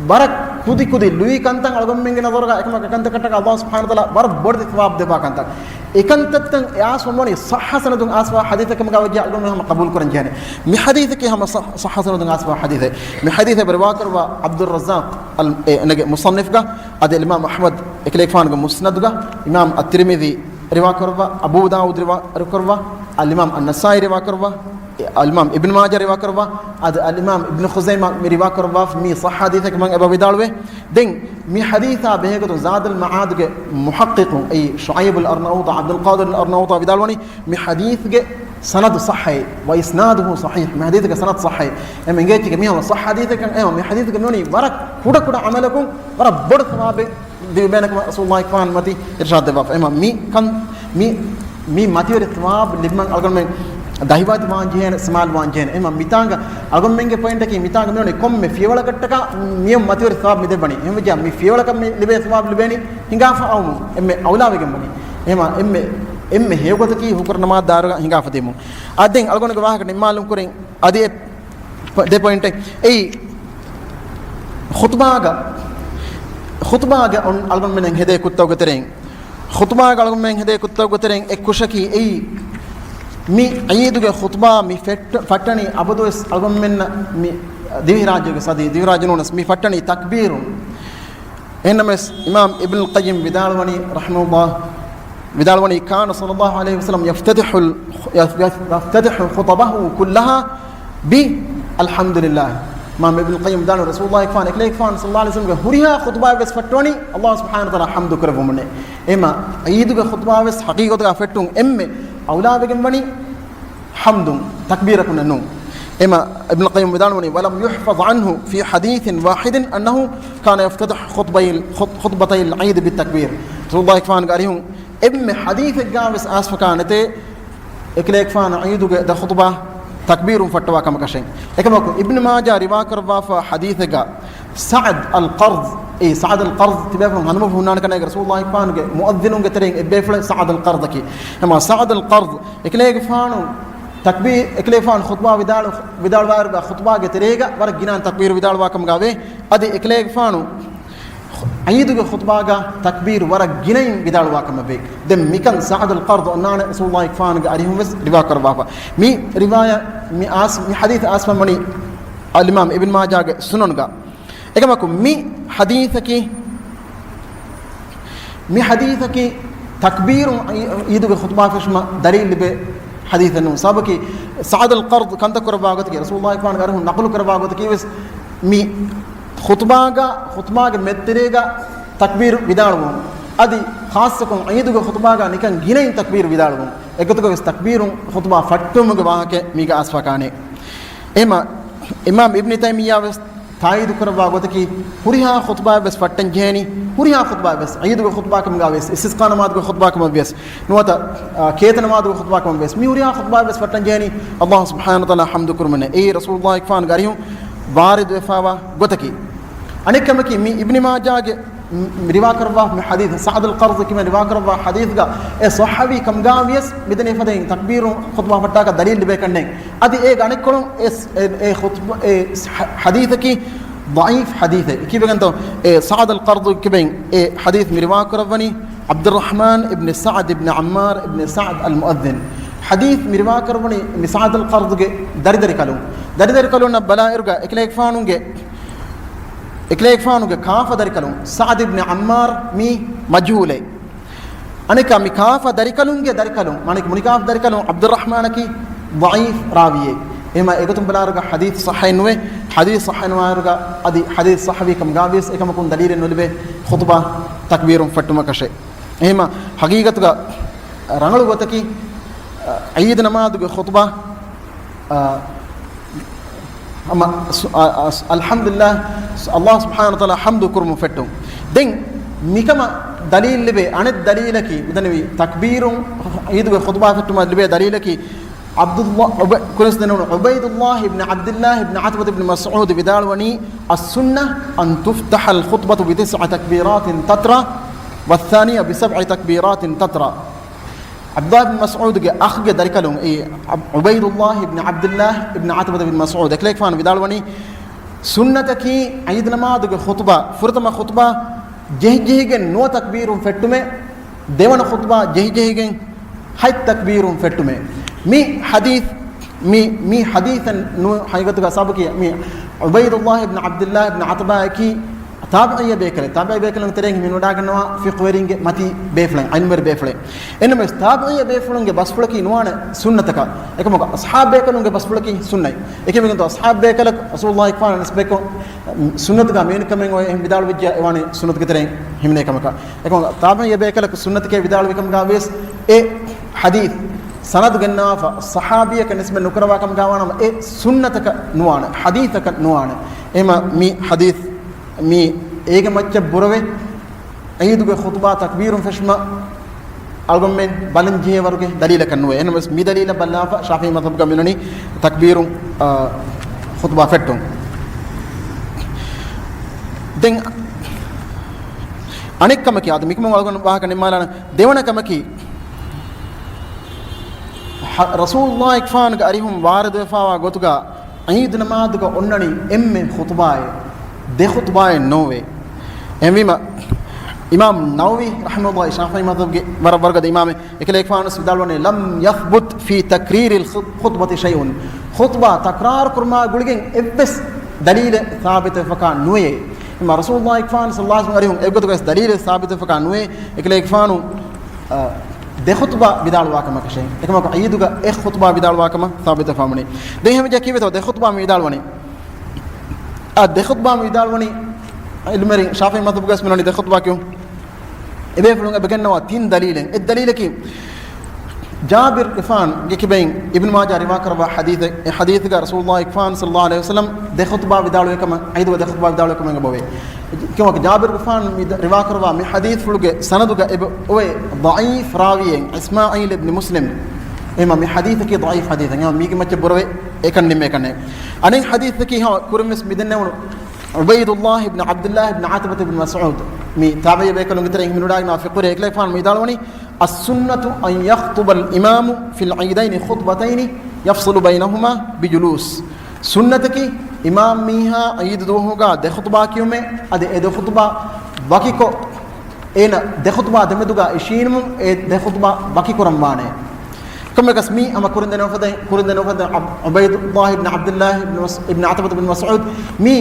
ވަރަށް ކުދި ކުދި ލުއި ކަންތައް އަޅުގަނޑުމެންގެ ނަޒަރުގަ، އެކަމަކު އެކަންތަކަށްޓަކާ ﷲ ސުބްޙާނަހޫ ވަތަޢާލާ ވަރަށް ބޮޑެތި ސަވާބު ދެއްވާ ކަންތައް. އެކަންތައްތައް އެ އާސް ވަނީ ޞައްޙަ ސަނަދުން އާސްވާ ޙަދީޘެއް ކަމުގަ ވެއްޖެ، އަޅުގަނޑުމެން ހަމަ ޤަބޫލު ކުރަން ޖެހޭނެ. މި ޙަދީޘަކީ ހަމަ ޞައްޙަ، ޞައްޙަ ސަނަދުން އާސްވާ ޙަދީޘެއް. މި ޙަދީޘް ރިވާކުރައްވާ ޢަބްދުއްރައްޒާޤް އަލް، އެ، އޭނަގެ މުޞައްނިފްގަ، އަދި އިމާމް އަޙްމަދު އެކަލޭގެފާނުގެ މުސްނަދުގަ، އިމާމް އައްތިރްމިޛީ ރިވާކުރައްވާ، އަބޫ ދާވޫދު ރިވާކުރައްވާ، އަލްއިމާމް އައްނަސާއީ ރިވާކުރައްވާ، އަލްއިމާމް އިބްނު މާޖާ ރިވާކުރައްވާ، އަދި އަލްއިމާމް އިބްނު ޚުޒައިމާ މި ރިވާކުރައްވާފަ މި ޞައްޙަ ޙަދީޘެއް ކަމަށް އެބަ ވިދާޅުވޭ. ދެން މި ޙަދީޘާ ބެހޭގޮތުން ޒާދުލް މަޢާދުގެ މުޙައްޤިޤު، އެއީ ޝުޢައިބުލް އަރްނައޫޠާ، ޢަބްދުލް ޤާދިރުލް އަރްނައޫޠާ ވިދާޅުވަނީ، މި ޙަދީޘްގެ ސަނަދު ޞައްޙައޭ، ވައިސްނާދުހޫ ޞަޙީޙް، މި ޙަދީޘްގެ ސަނަދު ޞައްޙައޭ. އެމަ އިނގޭތީގެ މި ހަމަ ޞައްޙަ ޙަދީޘެއްކަން، އެމަ މި ޙަދީޘްގެ މިވަނީ ވަރަށް ކުޑަ ކުޑަ ޢަމަލަކުން ވަރަށް ބޮޑު ސަވާބެއް ލިބޭނެ ކަމަށް ރަސޫލުﷲ ފާން މަތި އިރްޝާދު ދެއްވާފަ. އެމަ މި ކަން، މި، މި މަތިވެރި ސަވާބު ލިބުމަށް އަޅުގަނޑުމެން ދަހިވަތި ވާން ޖެހޭނެ، ސަމާލު ވާން ޖެހޭނެ. އެމަ މިތާނގަ އަޅުގަނޑުމެންގެ ޕޮއިންޓަކީ މިތާނގަ މިވަނީ ކޮންމެ ފިޔަވަޅަކަށްޓަކާ މިއޮން މަތިވެރި ސަވާބު މި ދެއްވަނީ. އެހެންވެއްޖާ މި ފިޔަވަޅަކަށް މި ލިބޭ ސަވާބު ލިބޭނީ ހިނގާފަ އައުމުން. އެންމެ އައުލާވެގެން ވަނީ. އެމަ އެންމެ، އެންމެ ހެޔޮގޮތަކީ ހުކުރު ނަމާދު ދާއިރުގަ ހިނގާފަ ދިޔުމުން. އާ ދެން އަޅުގަނޑުގެ ވާހަކަ ނިންމާލުން ކުރިން އަދި އެ ދެ ޕޮއިންޓެއް. އެއީ، ޚުޠުބާގަ، ޚުޠުބާގަ އޮން އަޅުގަނޑުމެން ހެދޭ ކުށްތަކުގެ ތެރެއިން، ޚުޠުބާގަ އަޅުގަނޑުމެން ހެދޭ ކުށްތަކުގެ ތެރެއިން އެއް ކުށަކީ އެއީ، މި ޢީދުގެ ޚުޠުބާ މި ފެއްޓ-، ފައްޓަނީ އަބަދުވެސް އަޅުގަނޑުމެންނަށް މި ދިވެހިރާއްޖޭގެ ސަދީ، ދިވެހިރާއްޖެ ނޫނަސް މި ފައްޓަނީ ތަކްބީރުން. އެހެންނަމަވެސް، އިމާމް އިބްނުލް ޤައްޔިމް ވިދާޅުވަނީ، ރަޙިމަހުﷲ، ވިދާޅުވަނީ، كان صلى الله عليه وسلم يفتتح ال-، يف-، يف-، يفتتح خطبه كلها بالحمد لله. އިމާމް އިބްނުލް ޤައްޔިމް ވިދާޅުވަނީ، ރަސޫލުﷲ ފާން، އެކަލޭގެފާނު ޞައްލަﷲ ޢަލައިހި ވަސައްލަމްގެ ހުރިހާ ޚުޠުބާއެއް ވެސް ފައްޓަވަނީ ﷲ ސުބްޙާނަހޫ ވަތަޢާލާ ޙަމްދު ކުރެއްވުމުންނޭ. އެމަ ޢީދުގެ ޚުޠުބާ ވެސް ޙަޤީޤަތުގަ ފެއްޓުން އެންމެ އައުލާވެގެން ވަނީ ޙަމްދުން، ތަކްބީރަކުންނެއް ނޫން. އެމަ އިބްނު ޤައްޔިމް ވިދާޅުވަނީ، ولم يحفظ عنه في حديث واحد أنه كان يفتتح خطبي-، خط-، خطبتي العيد بالتكبير. ރަސޫލުﷲ ފާންގެ އަރިހުން އެންމެ ޙަދީޘެއްގަ ވެސް އައިސްފަކާ ނެތޭ، އެކަލޭގެފާނު ޢީދުގެ ދަށް ޚުޠުބާ ތަކްބީރުން ފައްޓަވާ ކަމަކަށެއް. އެކަމަކު، އިބްނު މާޖާ ރިވާކުރައްވާފަ ޙަދީޘެއްގަ ސަޢަދް އަލް ޤަރްޟް، އެ ސަޢަދް އަލް ޤަރްޟް ތިބޭފުޅުން ހަނދުމަފަ ހުންނާނެ ކަންނޭނގެ ރަސޫލުﷲ ފާންގެ މުއައްޒިނުންގެ ތެރެއިން އެއްބޭފުޅެއް ސަޢަދް އަލް ޤަރްޟަކީ. އެމަ ސަޢަދް އަލް ޤަރްޟް އެކަލޭގެފާނު ތަކްބީ-، އެކަލޭގެފާނު ޚުޠުބާ ވިދާޅު-، ވިދާޅުވާއިރުގަ ޚުޠުބާގެ ތެރޭގަ ވަރަށް ގިނަ ތަކްބީރު ވިދާޅުވާ ކަމުގަ ވޭ. އަދި އެކަލޭގެފާނު ޢީދުގެ ޚުޠުބާގަ ތަކްބީރު ވަރަށް ގިނައިން ވިދާޅުވާ ކަމަށް ވޭ. ދެން މިކަން ސަޢަދް އަލް ޤަރްޟް އޮންނާނެ ރަސޫލުﷲ ފާންގެ އަރިހުން ވެސް ރިވާ ކުރައްވާފަ. މި ރިވާޔަ، މި އާސް-، މި ޙަދީޘް އައިސްފަ ވަނީ އަލްއިމާމް އިބްނު މާޖާގެ ސުނަނުގަ. އެކަމަކު މި ޙަދީޘަކީ، މި ޙަދީޘަކީ ތަކްބީރުން ޢީ-، ޢީދުގެ ޚުޠުބާ ފެށުމަށް ދަލީލް ލިބޭ ޙަދީޘެއް ނޫން. ސަބަބަކީ ސަޢަދުލް ޤަރްޟް ކަންތައް ކުރައްވާ ގޮތަކީ، ރަސޫލުﷲ ފާން ގަރުހުން ނަޤުލު ކުރައްވާ ގޮތަކީ ވެސް މި ޚުޠުބާގަ، ޚުޠުބާގެ މެދުތެރޭގަ ތަކްބީރު ވިދާޅުވުން. އަދި ޚާއްޞަކޮށް ޢީދުގެ ޚުޠުބާގަ ނިކަން ގިނައިން ތަކްބީރު ވިދާޅުވުން. އެގޮތުގަ ވެސް ތަކްބީރުން ޚުޠުބާ ފައްޓުމުގެ ވާހަކަ މީގަ އައިސްފަ ކާނެ. އެހެމަ އިމާމް އިބްނި ތައިމިއްޔާ ވެސް ތާއީދު ކުރައްވާ ގޮތަކީ، ހުރިހާ ޚުޠުބާއެއް ވެސް ފައްޓަން ޖެހޭނީ، ހުރިހާ ޚުޠުބާއެއް ވެސް، ޢީދުގެ ޚުޠުބާ ކަމުގަ ވެސް، އިސްތިސްޤާ ނަމާދުގެ ޚުޠުބާ ކަމަށް ވެސް، ނުވަތަ، އާ، ކޭތަ ނަމާދުގެ ޚުޠުބާ ކަމަށް ވެސް، މި ހުރިހާ ޚުޠުބާއެއް ވެސް ފައްޓަން ޖެހޭނީ، ﷲ ސުބްޙާނަހޫ ވަތަޢާލާ ޙަމްދު ކުރުމުން. އެއީ ރަސޫލުﷲ ފާން ގަރިހުން ވާރިދުވެފާވާ ގޮތަކީ. އަނެއް ކަމަކީ، މި އިބްނި މާޖާގެ މި ރިވާކުރައްވާ މި ޙަދީޘް، ސަޢަދުލް ޤަރްޟް ކިބެން ރިވާކުރައްވާ ޙަދީޘްގަ އެ ޞަޙާބީ ކަމުގަ ވިޔަސް މިދަނީ ފަދައިން ތަކްބީރު ޚުޠުބާ ފައްޓާކަށް ދަލީލް ލިބޭކަށްނެއް. އަދި އޭގެ އަނެއްކޮޅުން އެ، އެ، އެ ޚުޠުބާ، އެ ޙަދީޘަކީ ޟަޢީފް ޙަދީޘެއް. ކީއްވެގެންތޯ؟ އެ ސަޢަދުލް ޤަރްޟް ކިބެން އެ ޙަދީޘް މި ރިވާކުރައްވަނީ ޢަބްދުއްރަޙްމާން އިބްނި ސަޢަދް އިބްނި ޢައްމާރް އިބްނި ސަޢަދް އަލް މުއައްޛިން. ޙަދީޘް މި ރިވާކުރައްވަނީ މި ސަޢަދުލް ޤަރްޟްގެ ދަރިދަރިކަލުން. ދަރިދަރިކަލުންނަށް ބަލާއިރުގަ އެކަލޭގެފާނުގެ އެކަލޭގެފާނުގެ ކާފަ ދަރިކަލުން ސަޢަދް އިބްނި ޢައްމާރް މީ މަޖްހޫލެއް. އަނެއްކާ މި ކާފަ ދަރިކަލުންގެ ދަރިކަލުން، މާނައަކީ މުނިކާފަ ދަރިކަލުން ޢަބްދުއްރަޙްމާނަކީ ޟަޢީފް ރާވީއެއް. އެހެމަ އެގޮތުން ބަލާއިރުގަ ޙަދީޘް ޞައްޙައެއް ނުވޭ. ޙަދީޘް ޞައްޙަ ނުވާއިރުގަ އަދި ޙަދީޘް ޞައްޙަވީ ކަމުގަ ވިޔަސް އެކަމަކުން ދަލީލެއް ނުލިބޭ ޚުޠުބާ ތަކްބީރުން ފެއްޓުމަކަށެއް. އެހެމަ ޙަޤީޤަތުގަ ރަނގަޅު ގޮތަކީ، އަ، ޢީދު ނަމާދުގެ ޚުޠުބާ، އަ، އަމަ ސު-، އަ، އަ، ސު-، އަލްޙަމްދުލިއްލާހް، ﷲ ސުބްޙާނަހޫ ވަތަޢާލާ ޙަމްދު ކުރުމުން ފެއްޓުން. ދެން މިކަމަށް ދަލީލް ލިބޭ އަނެއް ދަލީލަކީ، މިދަނީ ތަކްބީރުން ޢީދުގެ ޚުޠުބާ ފެއްޓުމަށް ލިބޭ ދަލީލަކީ، ޢަބްދުއްލާ، ޢުބަ-، ކުރިން ސިދެނުނު ޢުބައިދުއްލާހި އިބްނި ޢަބްދިއްލާހި އިބްނި ޢުތުބަތު އިބްނި މަސްޢޫދު ވިދާޅުވަނީ، السنة أن تفتح الخطبة بتسع تكبيرات تترى، والثانية بسبع تكبيرات تترى. ޢަބްދުއްލާހި ބިން މަސްޢޫދުގެ އަޚްގެ ދަރިކަލުން، އެ ޢަބް-، ޢުބައިދުއްލާހި އިބްނި ޢަބްދިއްލާހި އިބްނި ޢުތުބަތު ބިން މަސްޢޫދު އެކަލޭގެފާނު ވިދާޅުވަނީ، ސުންނަތަކީ ޢީދު ނަމާދުގެ ޚުޠުބާ، ފުރަތަމަ ޚުޠުބާ ޖެހިޖެހިގެން ނުވަ ތަކްބީރުން ފެއްޓުމެއް، ދެވަނަ ޚުޠުބާ ޖެހިޖެހިގެން ހަތް ތަކްބީރުން ފެއްޓުމެއް. މި ޙަދީޘް، މި، މި ޙަދީޘަށް ނު-، ޙަޤީޤަތުގަ ސަބަބަކީ، މި ޢުބައިދުއްލާހި އިބްނި ޢަބްދިއްލާހި އިބްނި ޢުތުބާއަކީ ތާބިޢީ ބޭކަލެއް. ތާބިޢީ ބޭކަލުންގެ ތެރެއިން ހިމެނިވަޑައިގަންނަވާ ފިޤުހުވެރިންގެ މަތީ ބޭފުޅެއް، ޢިލްމުވެރި ބޭފުޅެއް. އެންމެ ތާބިޢީ ބޭފުޅުންގެ ބަސްފުޅަކީ ނުވާނެ ސުންނަތަކަށް. އެކަމަކު އަޞްޙާބު ބޭކަލުންގެ ބަސްފުޅަކީ ސުންނަތް. އެކަމަކު އަޞްޙާބު ބޭކަލަކު ރަސޫލުﷲ ފާން ނިސްބަތްކޮށް ސުންނަތުގަ މިން ކަމެއް އޮތް އެހެން ވިދާޅުވެއްޖެ އެވާނެ ސުންނަތުގެ ތެރެއިން ހިމެނޭ ކަމަކަށް. އެކަމަކު ތާބިޢީ ބޭކަލަކު ސުންނަތެކޭ ވިދާޅުވި ކަމުގަ ވިޔަސް އެ ޙަދީޘް ސަނަދު ގެންނަވާފަ، ޞަޙާބީއަކަށް ނިސްބަތް ނުކުރައްވާ ކަމުގަ ވާނަމަ، އެ ސުންނަތަކަށް ނުވާނެ، ޙަދީޘަކަށް ނުވާނެ. އެހެމަ މި ޙަދީޘް މި އޭގެ މައްޗަށް ބުރަވެ، ޢީދުގެ ޚުޠުބާ ތަކްބީރުން ފެށުމަށް އަޅުގަނޑުމެން ބަލަން ޖެހޭ ވަރުގެ ދަލީލަކަށް ނުވޭ. އެހެންވެސް މި ދަލީލަށް ބަލާފަ، ޝާފިޢީ މަޛްހަބުގަ މިއޮންނަނީ ތަކްބީރުން، އާ، ޚުޠުބާ ފެއްޓުން. ދެން އަނެއް ކަމަކީ، އަދި މިކަމުން އަޅުގަނޑު ވާހަކަ ނިންމާލާނަން. ދެވަނަ ކަމަކީ، ހަ-، ރަސޫލުﷲ އިކްފާންގެ އަރިހުން ވާރިދުވެފާވާ ގޮތުގަ ޢީދު ނަމާދުގަ އޮންނަނީ އެންމެ ޚުޠުބާއެއް، ދެ ޚުޠުބާއެއް ނޯވޭ. އެހެންވީމަ، އިމާމް ނަވަވީ ރަޙިމަހުﷲ ޝާފިޢީ މަޛްހަބުގެ ވަރަށް ވަރުގަދަ އިމާމެއް، އެކަލޭގެފާނު ވިދާޅުވަނީ، "لم يثبت في تكرير الخطبة شيء." ޚުޠުބާ ތަކްރާރު ކުރުމާ ގުޅިގެން އެއްވެސް ދަލީލެއް ސާބިތުވެފަކާ ނުވޭ. އެމަ ރަސޫލުﷲ އިކްފާން ޞައްލަﷲ ޢަލައިހި ވަސައްލަމް އަރިހުން އެއްގޮތުގަސް ދަލީލެއް ސާބިތުވެފަކާ ނުވޭ. އެކަލޭގެފާނު، އަ، ދެ ޚުޠުބާ ވިދާޅުވާ ކަމަކަށެއް. އެކަމަކު ޢީދުގަ އެއް ޚުޠުބާ ވިދާޅުވާ ކަމަށް ސާބިތުވެފާ ވަނީ. ދެން ހެމަޖެ ކީއްވެތޯ ދެ ޚުޠުބާ މި ވިދާޅުވަނީ؟ އާ، ދެ ޚުޠުބާ މި ވިދާޅުވަނީ، ޢިލްމުވެރިން ޝާފިޢީ މަޛްހަބުގަސް މި ވަނީ ދެ ޚުޠުބާ ކިޔުން. އެބޭފުޅުން އެބަ ގެންނަވާ ތިން ދަލީލެއް. އެއް ދަލީލަކީ، ޖާބިރުގެފާނުގެ ކިބައިން އިބްނު މާޖާ ރިވާ ކުރައްވާ ޙަދީޘެއް. އެ ޙަދީޘުގަ ރަސޫލުﷲ އިކްފާން ޞައްލަﷲ ޢަލައިހި ވަސައްލަމް ދެ ޚުޠުބާ ވިދާޅުވި ކަމަށް، ޢީދުގަ ދެ ޚުޠުބާ ވިދާޅުވި ކަމަށް އެބަ އޮވޭ. ކިޔުމަކު، ޖާބިރުގެފާނު މި ރިވާ ކުރައްވާ މި ޙަދީޘްފުޅުގެ ސަނަދުގަ އެބަ އޮވޭ ޟަޢީފް ރާވީއެއް، އިސްމާޢީލް އިބްނި މުސްލިމް. އެހެމަ މި ޙަދީޘަކީ ޟަޢީފް ޙަދީޘެއް. އެހެމަ މީގެ މައްޗަށް ބުރަވެ އެކަން ނިންމޭކަށް ނެތް. އަނެއް ޙަދީޘަކީ ހަމަ ކުރިންވެސް މި ދެންނެވުނު ޢުބައިދުﷲ އިބްނު ޢަބްދިއްލާހި އިބްނު ޢުތުބަތު ބިން މަސްޢޫދު، މި ތާބިޢީ ބޭކަލުންގެ ތެރެއިން ހިމެނިވަޑައިގަންނަވާ ފިޤުހުވެރި، އެކަލޭގެފާނު މި ވިދާޅުވަނީ، "السنة أن يخطب الإمام في العيدين خطبتين يفصل بينهما بجلوس." ސުންނަތަކީ އިމާމް މީހާ ޢީދު ދުވަހުގަ ދެ ޚުޠުބާ ކިޔުމޭ، އަދި އެ ދެ ޚުޠުބާ ވަކިކޮށް، އޭނަ ދެ ޚުޠުބާ ދެމެދުގަ އިށީނުމުން އެ ދެ ޚުޠުބާ ވަކިކުރަން ވާނެ. ކޮންމެއަކަސް މީ ހަމަ ކުރިން ދެނެވި ފަދައިން، ކުރިން ދެނެވި ފަދައިން ޢަބް-، ޢުބައިދުﷲ އިބްނު ޢަބްދިއްލާހި އިބްނު މަސް-، އިބްނު ޢުތުބަތު ބިން މަސްޢޫދު މީ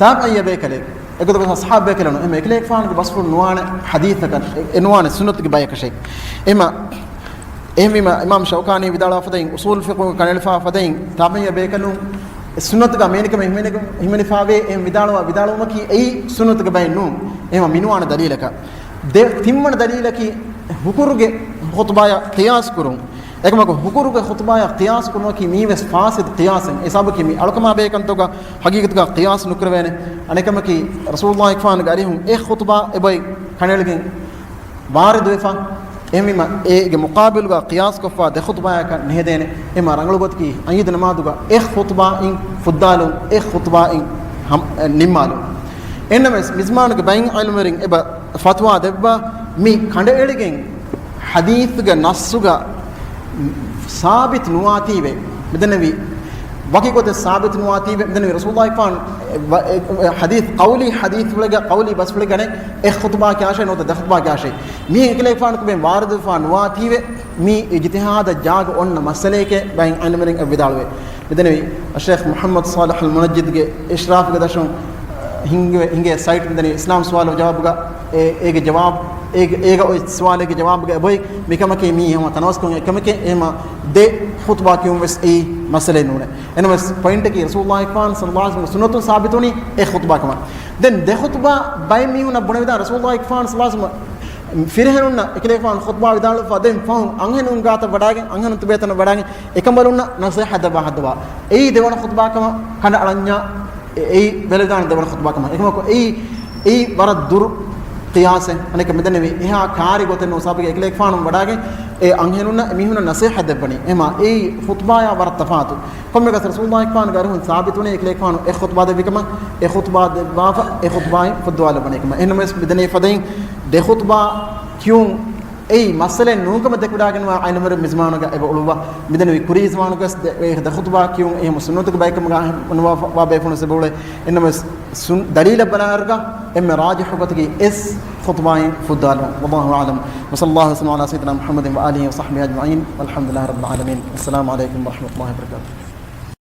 ތާބިޢީ ބޭކަލެއް. އެގޮތަށް އަޞްޙާބު ބޭކަލުން އެހެން އެކަލޭގެފާނުގެ ބަސްފުޅު ނުވާނެ ޙަދީޘްތަކަށް، އެ، އެ ނުވާނެ ސުންނަތުގެ ބަޔަކަށެއް. އެހެންވީމަ، އެހެންވީމަ އިމާމް ޝައުކާނީ ވިދާޅުވާ ފަދައިން، އުޞޫލު ފިޤުހު ކަނޑައެޅިފާ ފަދައިން، ތާބިޢީ ބޭކަލުން ސުންނަތުގަ މިނިކަމެއް ހިމެނި-، ހިމެނިފާވޭ، އެހެން ވިދާޅުވާ ވިދާޅުވުމަކީ އެއީ ސުންނަތުގެ ބައެއް ނޫން. އެހެންވީމަ މިނުވާނެ ދަލީލަކަށް. ދެ-، ތިންވަނަ ދަލީލަކީ ހުކުރުގެ ޚުޠުބާޔަށް ޤިޔާސް ކުރުން. އެކަމަކު ހުކުރުގެ ޚުޠުބާޔަށް ޤިޔާސް ކުރުމަކީ މީވެސް ފާސިދު ޤިޔާސެއް. އެ ސަބަބަކީ މި އަޅުކަމާ ބޭކަންތޯގަ ޙަޤީޤަތުގަ ޤިޔާސް ނުކުރެވޭނެ. އަނެކަމަކީ ރަސޫލުﷲ ފާނުގެ އަރިހުން އެއް ޚުޠުބާ އެބައި ކަނޑައެޅިގެން ވާރިދުވެފަ. އެހެންވީމަ އޭގެ މުޤާބިލުގަ ޤިޔާސްކޮށްފަ ދެ ޚުޠުބާޔަކަށް ނެހެދޭނެ. އެހެންވީމަ ރަނގަޅު ގޮތަކީ އައީދު ނަމާދުގަ އެއް ޚުޠުބާއިން ފުއްދާލުން، އެއް ޚުޠުބާއިން ހަމް-، ނިންމާލުން. އެހެންނަމަވެސް މިޒްމާނުގެ ބައިން ޢިލްމުވެރިން އެބަ ފަތުވާ ދެއްވާ މި ކަނޑައެޅިގެން ޙަދީޘްގެ ނައްޞުގަ ސާބިތު ނުވާތީވެ، މިދެންނެވި ވަކި ގޮތެއް ސާބިތު ނުވާތީވެ، މިދެންނެވި ރަސޫލުﷲ ފާން އެ، އެ، އެ، ޙަދީޘް، ޤައުލީ ޙަދީޘްފުޅެއްގަ، ޤައުލީ ބަސްފުޅެއްގަ އަނެއް އެއް ޚުޠުބާ ކިޔާށޭ ނުވަތަ ދެ ޚުޠުބާ ކިޔާށޭ. މިހެން އެކަލޭގެފާނު ކޮބެން ވާރިދުވެފާ ނުވާތީވެ، މީ އިޖްތިހާދަށް ޖާގަ އޮންނަ މައްސަލައެކޭ ބައިން ޢިލްމުވެރިން އެ ވިދާޅުވޭ. މިދެންނެވި އައްޝައިޚް މުޙައްމަދު ޞާލިޙުލް މުނައްޖިދުގެ އިޝްރާފުގެ ދަށުން ހިނގެ-، ހިނގޭ ސައިޓް މިދެންނެވި އިސްލާމް ސުވާލު ޖަވާބުގަ އޭ-، އޭގެ ޖަވާބު، އޭގެ، އޭގަ އޮތް ސުވާލެއްގެ ޖަވާބުގަ އެބައޮތް މިކަމަކީ މީ ހަމަ ތަނަވަސްކޮށް އެކަމެކޭ، އެހެންވީމަ ދެ ޚުޠުބާ ކިޔުން ވެސް އެއީ މައްސަލައެއް ނޫނޭ. އެހެންނަމަވެސް ޕޮއިންޓަކީ ރަސޫލުﷲ ފާން ޞައްލަﷲ ޢަލައިހި ވަސައްލަމަ ސުންނަތުން ސާބިތުވުނީ އެއް ޚުޠުބާ ކަމަށް. ދެން ދެ ޚުޠުބާ ބައެއް މީހުންނަށް ބުނެވިދާނެ ރަސޫލުﷲ ފާން ޞައްލަﷲ ޢަލައިހި ވަސައްލަމަ ފިރިހެނުންނަށް އެކަލޭގެފާނު ޚުޠުބާ ވިދާޅުވެފަ ދެން ފަހުން އަންހެނުން ގާތަށް ވަޑާގެން އަންހެނުން ތިބޭތަނަށް ވަޑާގެން އެކަނބަލުންނަށް ނަޞޭޙަތް ދެއްވާ ހައްދަވާ. އެއީ ދެވަނަ ޚުޠުބާ ކަމަށް ކަނޑައަޅަންޏާ އެ-، އެއީ ވެލެދާނެ ދެވަނަ ޚުޠުބާ ކަމަށް. އެކަމަކު އެއީ، އެއީ ވަރަށް ދުރު ޤިޔާސެއް. އަނެކަ މިދެންނެވި އެހާ ކާރި ގޮތެއް ނޫން. ސަބަބަކީ އެކަލޭގެފާނު ވަޑާގެން އެ އަންހެނުންނަށް އެމީހުންނަށް ނަޞޭޙަތް ދެއްވަނީ. އެހެންވީމަ އެއީ ޚުޠުބާޔާ ވަރަށް ތަފާތު. ކޮންމެއަކަސް ރަސޫލުﷲ ފާނުގެ އަރިހުން ސާބިތުވުނީ އެކަލޭގެފާނު އެއް ޚުޠުބާ ދެއްވި ކަމަށް، އެއް ޚުޠުބާ ދެއްވާފަ، އެއް ޚުޠުބާއިން ފުއްދުވާލައްވަނީ ކަމަށް. އެހެންނަމަވެސް މިދެންނެވި ފަދައިން ދެ ޚުޠުބާ ކިޔުން އެއީ މައްސަލައެއް ނޫންކަމަށް ދެކެވިދާގެންވާ ޢިލްމުވެރިން މިޒްމާނުގަ އެބަ އުޅުއްވާ. މިދެންނެވި ކުރީ ޒަމާނުގަސް ދެ، އެ ދެ ޚުޠުބާ ކިޔުން އެހެން ސުންނަތުގެ ބައެއްކަމުގަ ނުވާ، ވާ ބޭފުޅުން އެބަ އުޅޭ. އެހެންނަމަވެސް ސުން-، ދަލީލަށް ބަލާއިރުގަ އެންމެ ރާޖިޙު ގޮތަކީ އެއް ޚުޠުބާއިން ފުއްދާލުން. ވައްލާހު އަޢްލަމް. وصلى الله وسلم على سيدنا محمد وآله وصحبه أجمعين. والحمد لله رب العالمين. السلام عليكم ورحمة الله وبركاته.